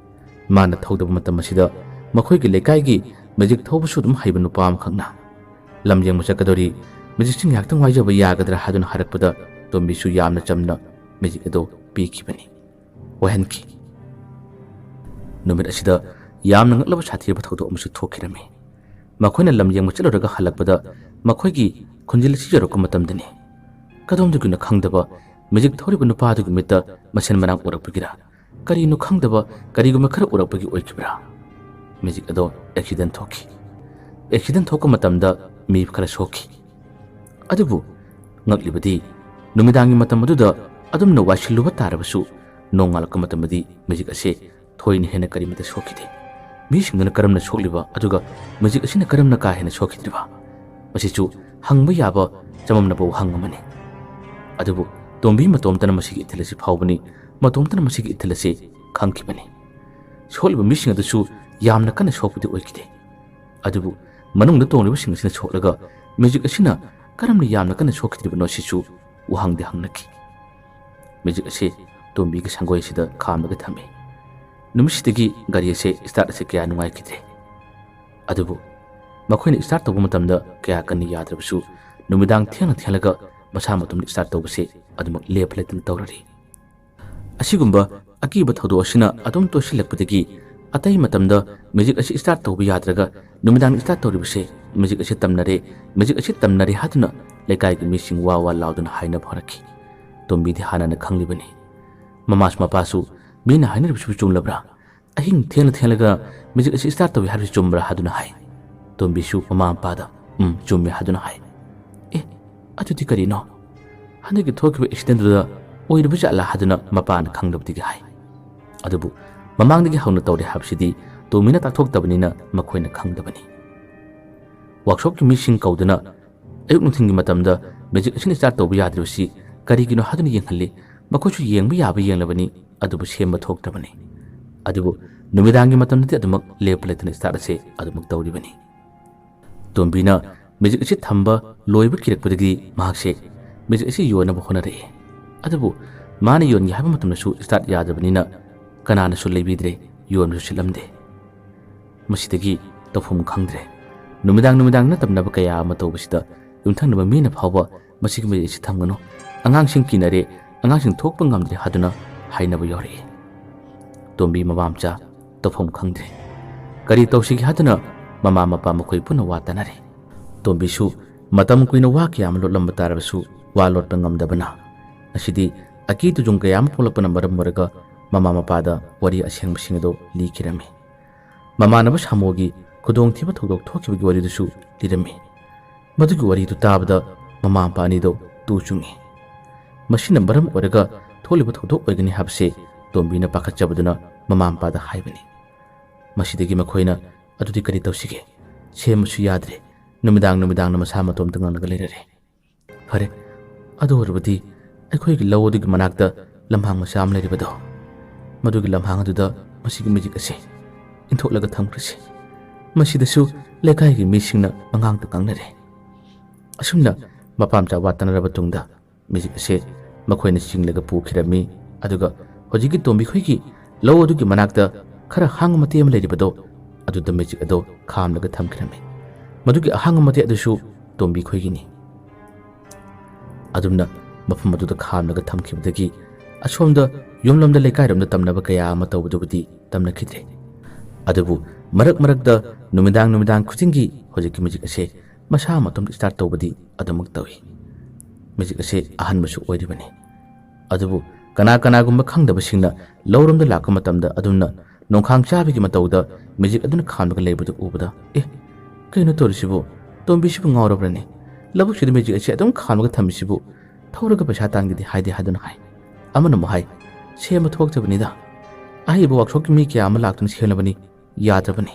ꯃꯥꯅ ꯊꯧꯗꯕ ꯃꯇꯝ ꯑꯁꯤꯗ ꯃꯈꯣꯏꯒꯤ ꯂꯩꯀꯥꯏꯒꯤ ꯃꯦꯖꯤꯛ ꯊꯧꯕꯁꯨ ꯑꯗꯨꯝ ꯍꯩꯕ ꯅꯨꯄꯥ ꯑꯃꯈꯛꯅ "ꯂꯝ ꯌꯦꯡꯕ ꯆꯠꯀꯗꯧꯔꯤ, ꯃꯦꯖꯤꯛꯁꯤ ꯉꯥꯏꯍꯥꯛꯇꯪ ꯋꯥꯏꯖꯕ ꯌꯥꯒꯗ꯭ꯔꯥ?" ꯍꯥꯏꯗꯨꯅ ꯍꯥꯏꯔꯛꯄꯗ ꯇꯣꯝꯕꯤꯁꯨ ꯌꯥꯝꯅ ꯆꯝꯅ ꯃꯦꯖꯤꯛ ꯑꯗꯨ ꯄꯤꯈꯤꯕꯅꯤ, ꯋꯥꯏꯍꯟꯈꯤ꯫ ꯅꯨꯃꯤꯠ ꯑꯁꯤꯗ ꯌꯥꯝꯅ ꯉꯛꯂꯕ ꯁꯥꯊꯤꯔꯕ ꯊꯧꯗꯣꯛ ꯑꯃꯁꯨ ꯊꯣꯛꯈꯤꯔꯝꯃꯤ꯫ ꯃꯈꯣꯏꯅ ꯂꯝ ꯌꯦꯡꯕ ꯆꯠꯂꯨꯔꯒ ꯍꯜꯂꯛꯄꯗ ꯃꯈꯣꯏꯒꯤ ꯈꯨꯟꯖꯤꯜ ꯑꯁꯤ ꯌꯧꯔꯛꯄ ꯃꯇꯝꯗꯅꯤ꯫ ꯀꯗꯣꯝꯗꯒꯤꯅꯣ ꯈꯪꯗꯕ ꯃꯦꯖꯤꯛ ꯊꯧꯔꯤꯕ ꯅꯨꯄꯥ ꯑꯗꯨꯒꯤ ꯃꯤꯠꯇ ꯃꯁꯦꯟ ꯃꯅꯥꯝ ꯎꯔꯛꯄꯒꯤꯔ, ꯀꯔꯤꯅꯣ ꯈꯪꯗꯕ ꯀꯔꯤꯒꯨꯝꯕ ꯈꯔ ꯎꯔꯛꯄꯒꯤ ꯑꯣꯏꯈꯤꯕ꯭ꯔꯥ? ꯃꯦꯖꯤꯛ ꯑꯗꯣ ꯑꯦꯛꯁꯤꯗꯦꯟ ꯊꯣꯛꯈꯤ꯫ ꯑꯦꯛꯁꯤꯗꯦꯟ ꯊꯣꯛꯄ ꯃꯇꯝꯗ ꯃꯤ ꯈꯔ ꯁꯣꯛꯈꯤ꯫ ꯑꯗꯨꯕꯨ ꯉꯛꯂꯤꯕꯗꯤ ꯅꯨꯃꯤꯗꯥꯡꯒꯤ ꯃꯇꯝ ꯑꯗꯨꯗ ꯑꯗꯨꯝꯅ ꯋꯥꯏꯁꯤꯜꯂꯨꯕ ꯇꯥꯔꯕꯁꯨ ꯅꯣꯡꯉꯥꯜꯂꯛꯄ ꯃꯇꯝꯗꯗꯤ ꯃꯦꯖꯤꯛ ꯑꯁꯦ ꯊꯣꯏꯅ ꯍꯦꯟꯅ ꯀꯔꯤꯃꯠꯇ ꯁꯣꯛꯈꯤꯗꯦ꯫ ꯃꯤꯁꯤꯡꯗꯨꯅ ꯀꯔꯝꯅ ꯁꯣꯛꯂꯤꯕ ꯑꯗꯨꯒ ꯃꯦꯖꯤꯛ ꯑꯁꯤꯅ ꯀꯔꯝꯅ ꯀꯥ ꯍꯦꯟꯅ ꯁꯣꯛꯈꯤꯗ꯭ꯔꯤꯕ? ꯃꯁꯤꯁꯨ ꯍꯪꯕ ꯌꯥꯕ ꯆꯃꯝꯅꯕ ꯋꯥꯍꯪ ꯑꯃꯅꯤ꯫ ꯑꯗꯨꯕꯨ ꯇꯣꯝꯕꯤ ꯃꯇꯣꯝꯇꯅ ꯃꯁꯤꯒꯤ ꯏꯊꯤꯜ ꯑꯁꯤ ꯐꯥꯎꯕꯅꯤ, ꯃꯇꯣꯝꯇꯅ ꯃꯁꯤꯒꯤ ꯏꯊꯤꯜ ꯑꯁꯤ ꯈꯪꯈꯤꯕꯅꯤ꯫ ꯁꯣꯛꯂꯤꯕ ꯃꯤꯁꯤꯡ ꯑꯗꯨꯁꯨ ꯌꯥꯝꯅ ꯀꯟꯅ ꯁꯣꯛꯄꯗꯤ ꯑꯣꯏꯈꯤꯗꯦ꯫ ꯑꯗꯨꯕꯨ ꯃꯅꯨꯡꯗ ꯇꯣꯡꯂꯤꯕꯁꯤꯡ ꯑꯁꯤꯅ ꯁꯣꯛꯂꯒ ꯃꯦꯖꯤꯛ ꯑꯁꯤꯅ ꯀꯔꯝꯅ ꯌꯥꯝꯅ ꯀꯟꯅ ꯁꯣꯛꯈꯤꯗ꯭ꯔꯤꯕꯅꯣ ꯁꯤꯁꯨ ꯋꯥꯍꯪꯗꯤ ꯍꯪꯅꯈꯤ꯫ ꯃꯦꯖꯤꯛ ꯑꯁꯤ ꯇꯣꯝꯕꯤꯒꯤ ꯁꯪꯒꯣꯏ ꯑꯁꯤꯗ ꯈꯥꯝꯂꯒ ꯊꯝꯃꯤ꯫ ꯅꯨꯃꯤꯠꯁꯤꯗꯒꯤ ꯒꯥꯔꯤ ꯑꯁꯤ ꯁ꯭ꯇꯥꯔꯠ ꯑꯁꯤ ꯀꯌꯥ ꯅꯨꯡꯉꯥꯏꯈꯤꯗ꯭ꯔꯦ꯫ ꯑꯗꯨꯕꯨ ꯃꯈꯣꯏꯅ ꯁ꯭ꯇꯥꯔꯠ ꯇꯧꯕ ꯃꯇꯝꯗ ꯀꯌꯥ ꯀꯟꯅ ꯌꯥꯗ꯭ꯔꯕꯁꯨ ꯅꯨꯃꯤꯗꯥꯡ ꯊꯦꯡꯅ ꯊꯦꯡꯂꯒ ꯃꯁꯥ ꯃꯇꯣꯝꯗ ꯁ꯭ꯇꯥꯔꯠ ꯇꯧꯕꯁꯤ ꯑꯗꯨꯃꯛ ꯂꯦꯞꯄ ꯂꯩꯇꯅ ꯇꯧꯔꯔꯤ꯫ ꯑꯁꯤꯒꯨꯝꯕ ꯑꯀꯤꯕ ꯊꯧꯗꯣꯛ ꯑꯁꯤꯅ ꯑꯗꯨꯝ ꯇꯣꯏꯁꯤꯜꯂꯛꯄꯗꯒꯤ ꯑꯇꯩ ꯃꯇꯝꯗ ꯃꯦꯖꯤꯛ ꯑꯁꯤ ꯁ꯭ꯇꯥꯔꯠ ꯇꯧꯕ ꯌꯥꯗ꯭ꯔꯒ ꯅꯨꯃꯤꯗꯥꯡꯗ ꯁ꯭ꯇꯥꯔꯠ ꯇꯧꯔꯤꯕꯁꯦ ꯃꯦꯖꯤꯛ ꯑꯁꯤ ꯇꯝꯅꯔꯦ, ꯃꯦꯖꯤꯛ ꯑꯁꯤ ꯇꯝꯅꯔꯦ ꯍꯥꯏꯗꯨꯅ ꯂꯩꯀꯥꯏꯒꯤ ꯃꯤꯁꯤꯡ ꯋꯥ ꯋꯥ ꯂꯥꯎꯗꯨꯅ ꯍꯥꯏꯅꯕ ꯍꯧꯔꯛꯈꯤ꯫ ꯇꯣꯝꯕꯤꯗꯤ ꯍꯥꯟꯅꯅ ꯈꯪꯂꯤꯕꯅꯤ꯫ ꯃꯃꯥꯁꯨ ꯃꯄꯥꯁꯨ ꯃꯤꯅ ꯍꯥꯏꯅꯔꯤꯕꯁꯤꯕꯨ ꯆꯨꯝꯂꯕ꯭ꯔꯥ? ꯑꯍꯤꯡ ꯊꯦꯡꯅ ꯊꯦꯡꯂꯒ ꯃꯦꯖꯤꯛ ꯑꯁꯤ ꯁ꯭ꯇꯥꯔꯠ ꯇꯧꯏ ꯍꯥꯏꯕꯁꯤ ꯆꯨꯝꯕ꯭ꯔꯥ ꯍꯥꯏꯗꯨꯅ ꯍꯥꯏ꯫ ꯇꯣꯝꯕꯤꯁꯨ ꯃꯃꯥ ꯃꯄꯥꯗ "ꯎꯝ, ꯆꯨꯝꯃꯤ" ꯍꯥꯏꯗꯨꯅ ꯍꯥꯏ꯫ "ꯑꯦ, ꯑꯗꯨꯗꯤ ꯀꯔꯤꯅꯣ? ꯍꯟꯗꯛꯀꯤ ꯊꯣꯛꯈꯤꯕ ꯑꯦꯛꯁꯤꯗꯦꯟꯗꯨꯗ ꯑꯣꯏꯔꯤꯕ ꯖꯥꯠꯂꯥ?" ꯍꯥꯏꯗꯨꯅ ꯃꯄꯥꯅ ꯈꯪꯗꯕꯗꯒꯤ ꯍꯥꯏ꯫ ꯑꯗꯨꯕꯨ ꯃꯃꯥꯡꯗꯒꯤ ꯍꯧꯅ ꯇꯧꯔꯦ ꯍꯥꯏꯕꯁꯤꯗꯤ ꯇꯣꯝꯕꯤꯅ ꯇꯥꯛꯊꯣꯛꯇꯕꯅꯤꯅ ꯃꯈꯣꯏꯅ ꯈꯪꯗꯕꯅꯤ꯫ ꯋꯥꯛꯁꯣꯞꯀꯤ ꯃꯤꯁꯤꯡ ꯀꯧꯗꯨꯅ ꯑꯌꯨꯛ ꯅꯨꯡꯊꯤꯜꯒꯤ ꯃꯇꯝꯗ ꯃꯦꯖꯤꯛ ꯑꯁꯤꯅ ꯁ꯭ꯇꯥꯔꯠ ꯇꯧꯕ ꯌꯥꯗ꯭ꯔꯤꯕꯁꯤ ꯀꯔꯤꯒꯤꯅꯣ ꯍꯥꯏꯗꯨꯅ ꯌꯦꯡꯍꯜꯂꯤ꯫ ꯃꯈꯣꯏꯁꯨ ꯌꯦꯡꯕ ꯌꯥꯕ ꯌꯦꯡꯂꯕꯅꯤ, ꯑꯗꯨꯕꯨ ꯁꯦꯝꯕ ꯊꯣꯛꯇ꯭ꯔꯕꯅꯤ꯫ ꯑꯗꯨꯕꯨ ꯅꯨꯃꯤꯗꯥꯡꯒꯤ ꯃꯇꯝꯗꯗꯤ ꯑꯗꯨꯃꯛ ꯂꯦꯞꯄ ꯂꯩꯇꯅ start ꯑꯁꯦ ꯑꯗꯨꯃꯛ ꯇꯧꯔꯤꯕꯅꯤ꯫ ꯇꯣꯝꯕꯤꯅ magic ꯑꯁꯤ ꯊꯝꯕ ꯂꯣꯏꯕ ꯀꯤꯔꯛꯄꯗꯒꯤ ꯃꯍꯥꯛꯁꯦ magic ꯑꯁꯤ ꯌꯣꯟꯅꯕ ꯍꯣꯠꯅꯔꯛꯏ꯫ ꯑꯗꯨꯕꯨ ꯃꯥꯅ ꯌꯣꯟꯒꯦ ꯍꯥꯏꯕ ꯃꯇꯝꯗꯁꯨ start ꯌꯥꯗ꯭ꯔꯕꯅꯤꯅ ꯀꯅꯥꯅꯁꯨ ꯂꯩꯕꯤꯗ꯭ꯔꯦ, ꯌꯣꯟꯕꯁꯨ ꯁꯤꯠꯂꯝꯗꯦ꯫ ꯃꯁꯤꯗꯒꯤ ꯇꯧꯐꯝ ꯈꯪꯗ꯭ꯔꯦ꯫ ꯅꯨꯃꯤꯗꯥꯡ ꯅꯨꯃꯤꯗꯥꯡ ꯅꯠꯇꯝꯅꯕ ꯀꯌꯥ ꯑꯃ ꯇꯧꯕꯁꯤꯗ ꯌꯨꯝꯊꯪꯅꯕ ꯃꯤꯅ ꯐꯥꯎꯕ "ꯃꯁꯤꯒꯤ magic ꯑꯁꯤ ꯊꯝꯒꯅꯨ, ꯑꯉꯥꯡꯁꯤꯡ ꯀꯤꯅꯔꯦ, ꯑꯉꯥꯡꯁꯤꯡ ꯊꯣꯛꯄ ꯉꯝꯗ꯭ꯔꯦ" ꯍꯥꯏꯗꯨꯅ ꯍꯥꯏꯅꯕ ꯌꯥꯎꯔꯛꯏ꯫ ꯇꯣꯝꯕꯤ ꯃꯃꯥ ꯃꯆꯥ ꯇꯧꯐꯝ ꯈꯪꯗ꯭ꯔꯦ꯫ ꯀꯔꯤ ꯇꯧꯁꯤꯒꯦ ꯍꯥꯏꯗꯨꯅ ꯃꯃꯥ ꯃꯄꯥ ꯃꯈꯣꯏ ꯄꯨꯟꯅ ꯋꯥ ꯇꯥꯅꯔꯦ꯫ ꯇꯣꯝꯕꯤꯁꯨ ꯃꯇꯝ ꯀꯨꯏꯅ ꯋꯥ ꯀꯌꯥ ꯑꯃ ꯂꯣꯠꯂꯝꯕ ꯇꯥꯔꯕꯁꯨ ꯋꯥ ꯂꯣꯠꯄ ꯉꯝꯗꯕꯅ ꯉꯁꯤꯗꯤ ꯑꯀꯤ ꯇꯨꯖꯨꯡ ꯀꯌꯥ ꯑꯃ ꯄꯣꯛꯂꯛꯄꯅ ꯃꯔꯝ ꯑꯣꯏꯔꯒ ꯃꯃꯥ ꯃꯄꯥꯗ ꯋꯥꯔꯤ ꯑꯁꯦꯡꯕꯁꯤꯡ ꯑꯗꯨ ꯂꯤꯈꯤꯔꯝꯃꯤ꯫ ꯃꯃꯥꯟꯅꯕ ꯁꯥꯃꯣꯒꯤ ꯈꯨꯗꯣꯡꯊꯤꯕ ꯊꯧꯗꯣꯛ ꯊꯣꯛꯈꯤꯕꯒꯤ ꯋꯥꯔꯤꯗꯨꯁꯨ ꯂꯤꯔꯝꯃꯤ꯫ ꯃꯗꯨꯒꯤ ꯋꯥꯔꯤꯗꯨ ꯇꯥꯕꯗ ꯃꯃꯥ ꯃꯄꯥ ꯑꯅꯤꯗꯨ ꯇꯨ ꯆꯨꯡꯏ꯫ ꯃꯁꯤꯅ ꯃꯔꯝ ꯑꯣꯏꯔꯒ ꯊꯣꯛꯂꯤꯕ ꯊꯧꯗꯣꯛ ꯑꯣꯏꯒꯅꯤ ꯍꯥꯏꯕꯁꯦ ꯇꯣꯝꯕꯤꯅ ꯄꯥꯈꯠꯆꯕꯗꯨꯅ ꯃꯃꯥ ꯃꯄꯥꯗ ꯍꯥꯏꯕꯅꯤ꯫ ꯃꯁꯤꯗꯒꯤ ꯃꯈꯣꯏꯅ "ꯑꯗꯨꯗꯤ ꯀꯔꯤ ꯇꯧꯁꯤꯒꯦ? ꯁꯦꯝꯕꯁꯨ ꯌꯥꯗ꯭ꯔꯦ꯫ ꯅꯨꯃꯤꯗꯥꯡ ꯅꯨꯃꯤꯗꯥꯡꯅ ꯃꯁꯥ ꯃꯇꯣꯝꯇ ꯉꯥꯡꯂꯒ ꯂꯩꯔꯔꯦ꯫ ꯐꯔꯦ, ꯑꯗꯨ ꯑꯣꯏꯔꯕꯗꯤ ꯑꯩꯈꯣꯏꯒꯤ ꯂꯧ ꯑꯗꯨꯒꯤ ꯃꯅꯥꯛꯇ ꯂꯝꯍꯥꯡ ꯃꯆꯥ ꯑꯃ ꯂꯩꯔꯤꯕꯗꯣ, ꯃꯗꯨꯒꯤ ꯂꯝꯍꯥꯡ ꯑꯗꯨꯗ ꯃꯁꯤꯒꯤ magic ꯑꯁꯦ ꯏꯟꯊꯣꯛꯂꯒ ꯊꯝꯈ꯭ꯔꯁꯤ꯫ ꯃꯁꯤꯗꯁꯨ ꯂꯩꯀꯥꯏꯒꯤ ꯃꯤꯁꯤꯡꯅ ꯃꯉꯥꯡꯇ ꯉꯥꯡꯅꯔꯦ꯫" ꯑꯁꯨꯝꯅ ꯃꯄꯥ ꯃꯆꯥ ꯋꯥ ꯇꯥꯅꯔꯕ ꯇꯨꯡꯗ magic ꯑꯁꯦ ꯃꯈꯣꯏꯅ ꯆꯤꯡꯂꯒ ꯄꯨꯈꯤꯔꯝꯃꯤ꯫ ꯑꯗꯨꯒ ꯍꯧꯖꯤꯛꯀꯤ ꯇꯣꯝꯕꯤꯈꯣꯏꯒꯤ ꯂꯧ ꯑꯗꯨꯒꯤ ꯃꯅꯥꯛꯇ ꯈꯔ ꯍꯥꯡꯕ ꯃꯇꯦꯛ ꯑꯃ ꯂꯩꯔꯤꯕꯗꯣ, ꯑꯗꯨꯗ magic ꯑꯗꯣ ꯈꯥꯝꯂꯒ ꯊꯝꯈꯤꯔꯝꯃꯤ꯫ ꯃꯗꯨꯒꯤ ꯑꯍꯥꯡꯕ ꯃꯇꯦꯛ ꯑꯗꯨꯁꯨ ꯇꯣꯝꯕꯤꯈꯣꯏꯒꯤꯅꯤ꯫ ꯑꯗꯨꯝꯅ ꯃꯐꯝ ꯑꯗꯨꯗ ꯈꯥꯝꯂꯒ ꯊꯝꯈꯤꯕꯗꯒꯤ ꯑꯁꯣꯝꯗ ꯌꯨꯝꯂꯣꯝꯗ ꯂꯩꯀꯥꯏꯔꯣꯝꯗ ꯇꯝꯅꯕ ꯀꯌꯥ ꯑꯃ ꯇꯧꯕꯗꯨꯕꯨꯗꯤ ꯇꯝꯅꯈꯤꯗ꯭ꯔꯦ꯫ ꯑꯗꯨꯕꯨ ꯃꯔꯛ ꯃꯔꯛꯇ ꯅꯨꯃꯤꯗꯥꯡ ꯅꯨꯃꯤꯗꯥꯡ ꯈꯨꯗꯤꯡꯒꯤ ꯍꯧꯖꯤꯛꯀꯤ magic ꯑꯁꯦ ꯃꯁꯥ ꯃꯇꯣꯝꯇ start ꯇꯧꯕꯗꯤ ꯑꯗꯨꯃꯛ ꯇꯧꯏ꯫ Magic ꯑꯁꯦ ꯑꯍꯥꯟꯕꯁꯨ ꯑꯣꯏꯔꯤꯕꯅꯤ꯫ ꯑꯗꯨꯕꯨ ꯀꯅꯥ ꯀꯅꯥꯒꯨꯝꯕ ꯈꯪꯗꯕꯁꯤꯡꯅ ꯂꯧꯔꯣꯝꯗ ꯂꯥꯛꯄ ꯃꯇꯝꯗ ꯑꯗꯨꯝꯅ ꯅꯣꯡꯈꯥꯡ ꯆꯥꯕꯒꯤ ꯃꯇꯧꯗ magic ꯑꯗꯨꯅ ꯈꯥꯝꯂꯒ ꯂꯩꯕꯗꯨ ꯎꯕꯗ, "ꯑꯦ, ꯀꯩꯅꯣ ꯇꯧꯔꯤꯁꯤꯕꯨ? ꯇꯣꯝꯕꯤꯁꯤꯕꯨ ꯉꯥꯎꯔꯕ꯭ꯔꯅꯦ? ꯂꯧꯕꯨꯛꯁꯤꯗ magic ꯑꯁꯦ ꯑꯗꯨꯝ ꯈꯥꯝꯂꯒ ꯊꯝꯃꯤꯁꯤꯕꯨ? ꯊꯧꯔꯒ ꯄꯩꯁꯥ ꯇꯥꯟꯒꯦꯗꯤ ꯍꯥꯏꯗꯦ" ꯍꯥꯏꯗꯨꯅ ꯍꯥꯏ꯫ ꯑꯃꯅ ꯑꯃꯨꯛ ꯍꯥꯏ, "ꯁꯦꯝꯕ ꯊꯣꯛꯇꯕꯅꯤꯗ, ꯑꯍꯩꯕ workshopꯀꯤ ꯃꯤ ꯀꯌꯥ ꯑꯃ ꯂꯥꯛꯇꯨꯅ ꯁꯦꯝꯂꯕꯅꯤ, ꯌꯥꯗ꯭ꯔꯕꯅꯤ꯫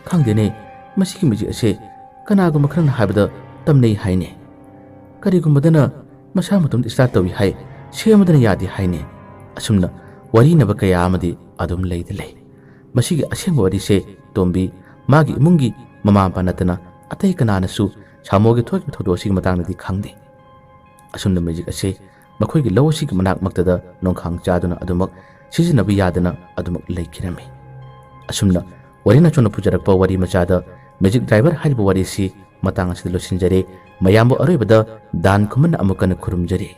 ꯈꯪꯗꯦꯅꯦ, ꯃꯁꯤꯒꯤ magic ꯑꯁꯦ ꯀꯅꯥꯒꯨꯝꯕ ꯈꯔꯅ ꯍꯥꯏꯕꯗ ꯇꯝꯅꯩ ꯍꯥꯏꯅꯦ꯫ ꯀꯔꯤꯒꯨꯝꯕꯗꯅ ꯃꯁꯥ ꯃꯇꯣꯝꯇ start ꯇꯧꯏ ꯍꯥꯏ, ꯁꯦꯝꯕꯗꯅ ꯌꯥꯗꯦ ꯍꯥꯏꯅꯦ꯫ ꯑꯁꯨꯝꯅ ꯋꯥꯔꯤꯅꯕ ꯀꯌꯥ ꯑꯃꯗꯤ ꯑꯗꯨꯝ ꯂꯩꯗꯤ ꯂꯩ꯫ ꯃꯁꯤꯒꯤ ꯑꯁꯦꯡꯕ ꯋꯥꯔꯤꯁꯦ ꯇꯣꯝꯕꯤ ꯃꯥꯒꯤ ꯏꯃꯨꯡꯒꯤ ꯃꯃꯥ ꯃꯄꯥ ꯅꯠꯇꯅ ꯑꯇꯩ ꯀꯅꯥꯅꯁꯨ ꯁꯥꯃꯣꯒꯤ ꯊꯣꯛꯈꯤꯕ ꯊꯧꯗꯣꯛ ꯑꯁꯤꯒꯤ ꯃꯇꯥꯡꯗꯗꯤ ꯈꯪꯗꯦ꯫ ꯑꯁꯨꯝꯅ magic ꯑꯁꯦ ꯃꯈꯣꯏꯒꯤ ꯂꯧ ꯑꯁꯤꯒꯤ ꯃꯅꯥꯛ ꯃꯛꯇꯗ ꯅꯣꯡꯈꯥꯡ ꯆꯥꯗꯨꯅ ꯑꯗꯨꯃꯛ ꯁꯤꯖꯤꯟꯅꯕ ꯌꯥꯗꯅ ꯑꯗꯨꯃꯛ ꯂꯩꯈꯤꯔꯝꯃꯤ꯫ ꯑꯁꯨꯝꯅ ꯋꯥꯔꯤ ꯅꯆꯣꯅ ꯄꯨꯖꯔꯛꯄ ꯋꯥꯔꯤ ꯃꯆꯥꯗ magic driver ꯍꯥꯏꯔꯤꯕ ꯋꯥꯔꯤ ꯑꯁꯤ ꯃꯇꯥꯡ ꯑꯁꯤꯗ ꯂꯣꯏꯁꯤꯟꯖꯔꯦ꯫ ꯃꯌꯥꯝꯕꯨ ꯑꯔꯣꯏꯕꯗ ꯗꯥꯟ ꯈꯨꯃꯟꯅ ꯑꯃꯨꯛ ꯀꯟꯅ ꯈꯨꯔꯨꯝꯖꯔꯤ꯫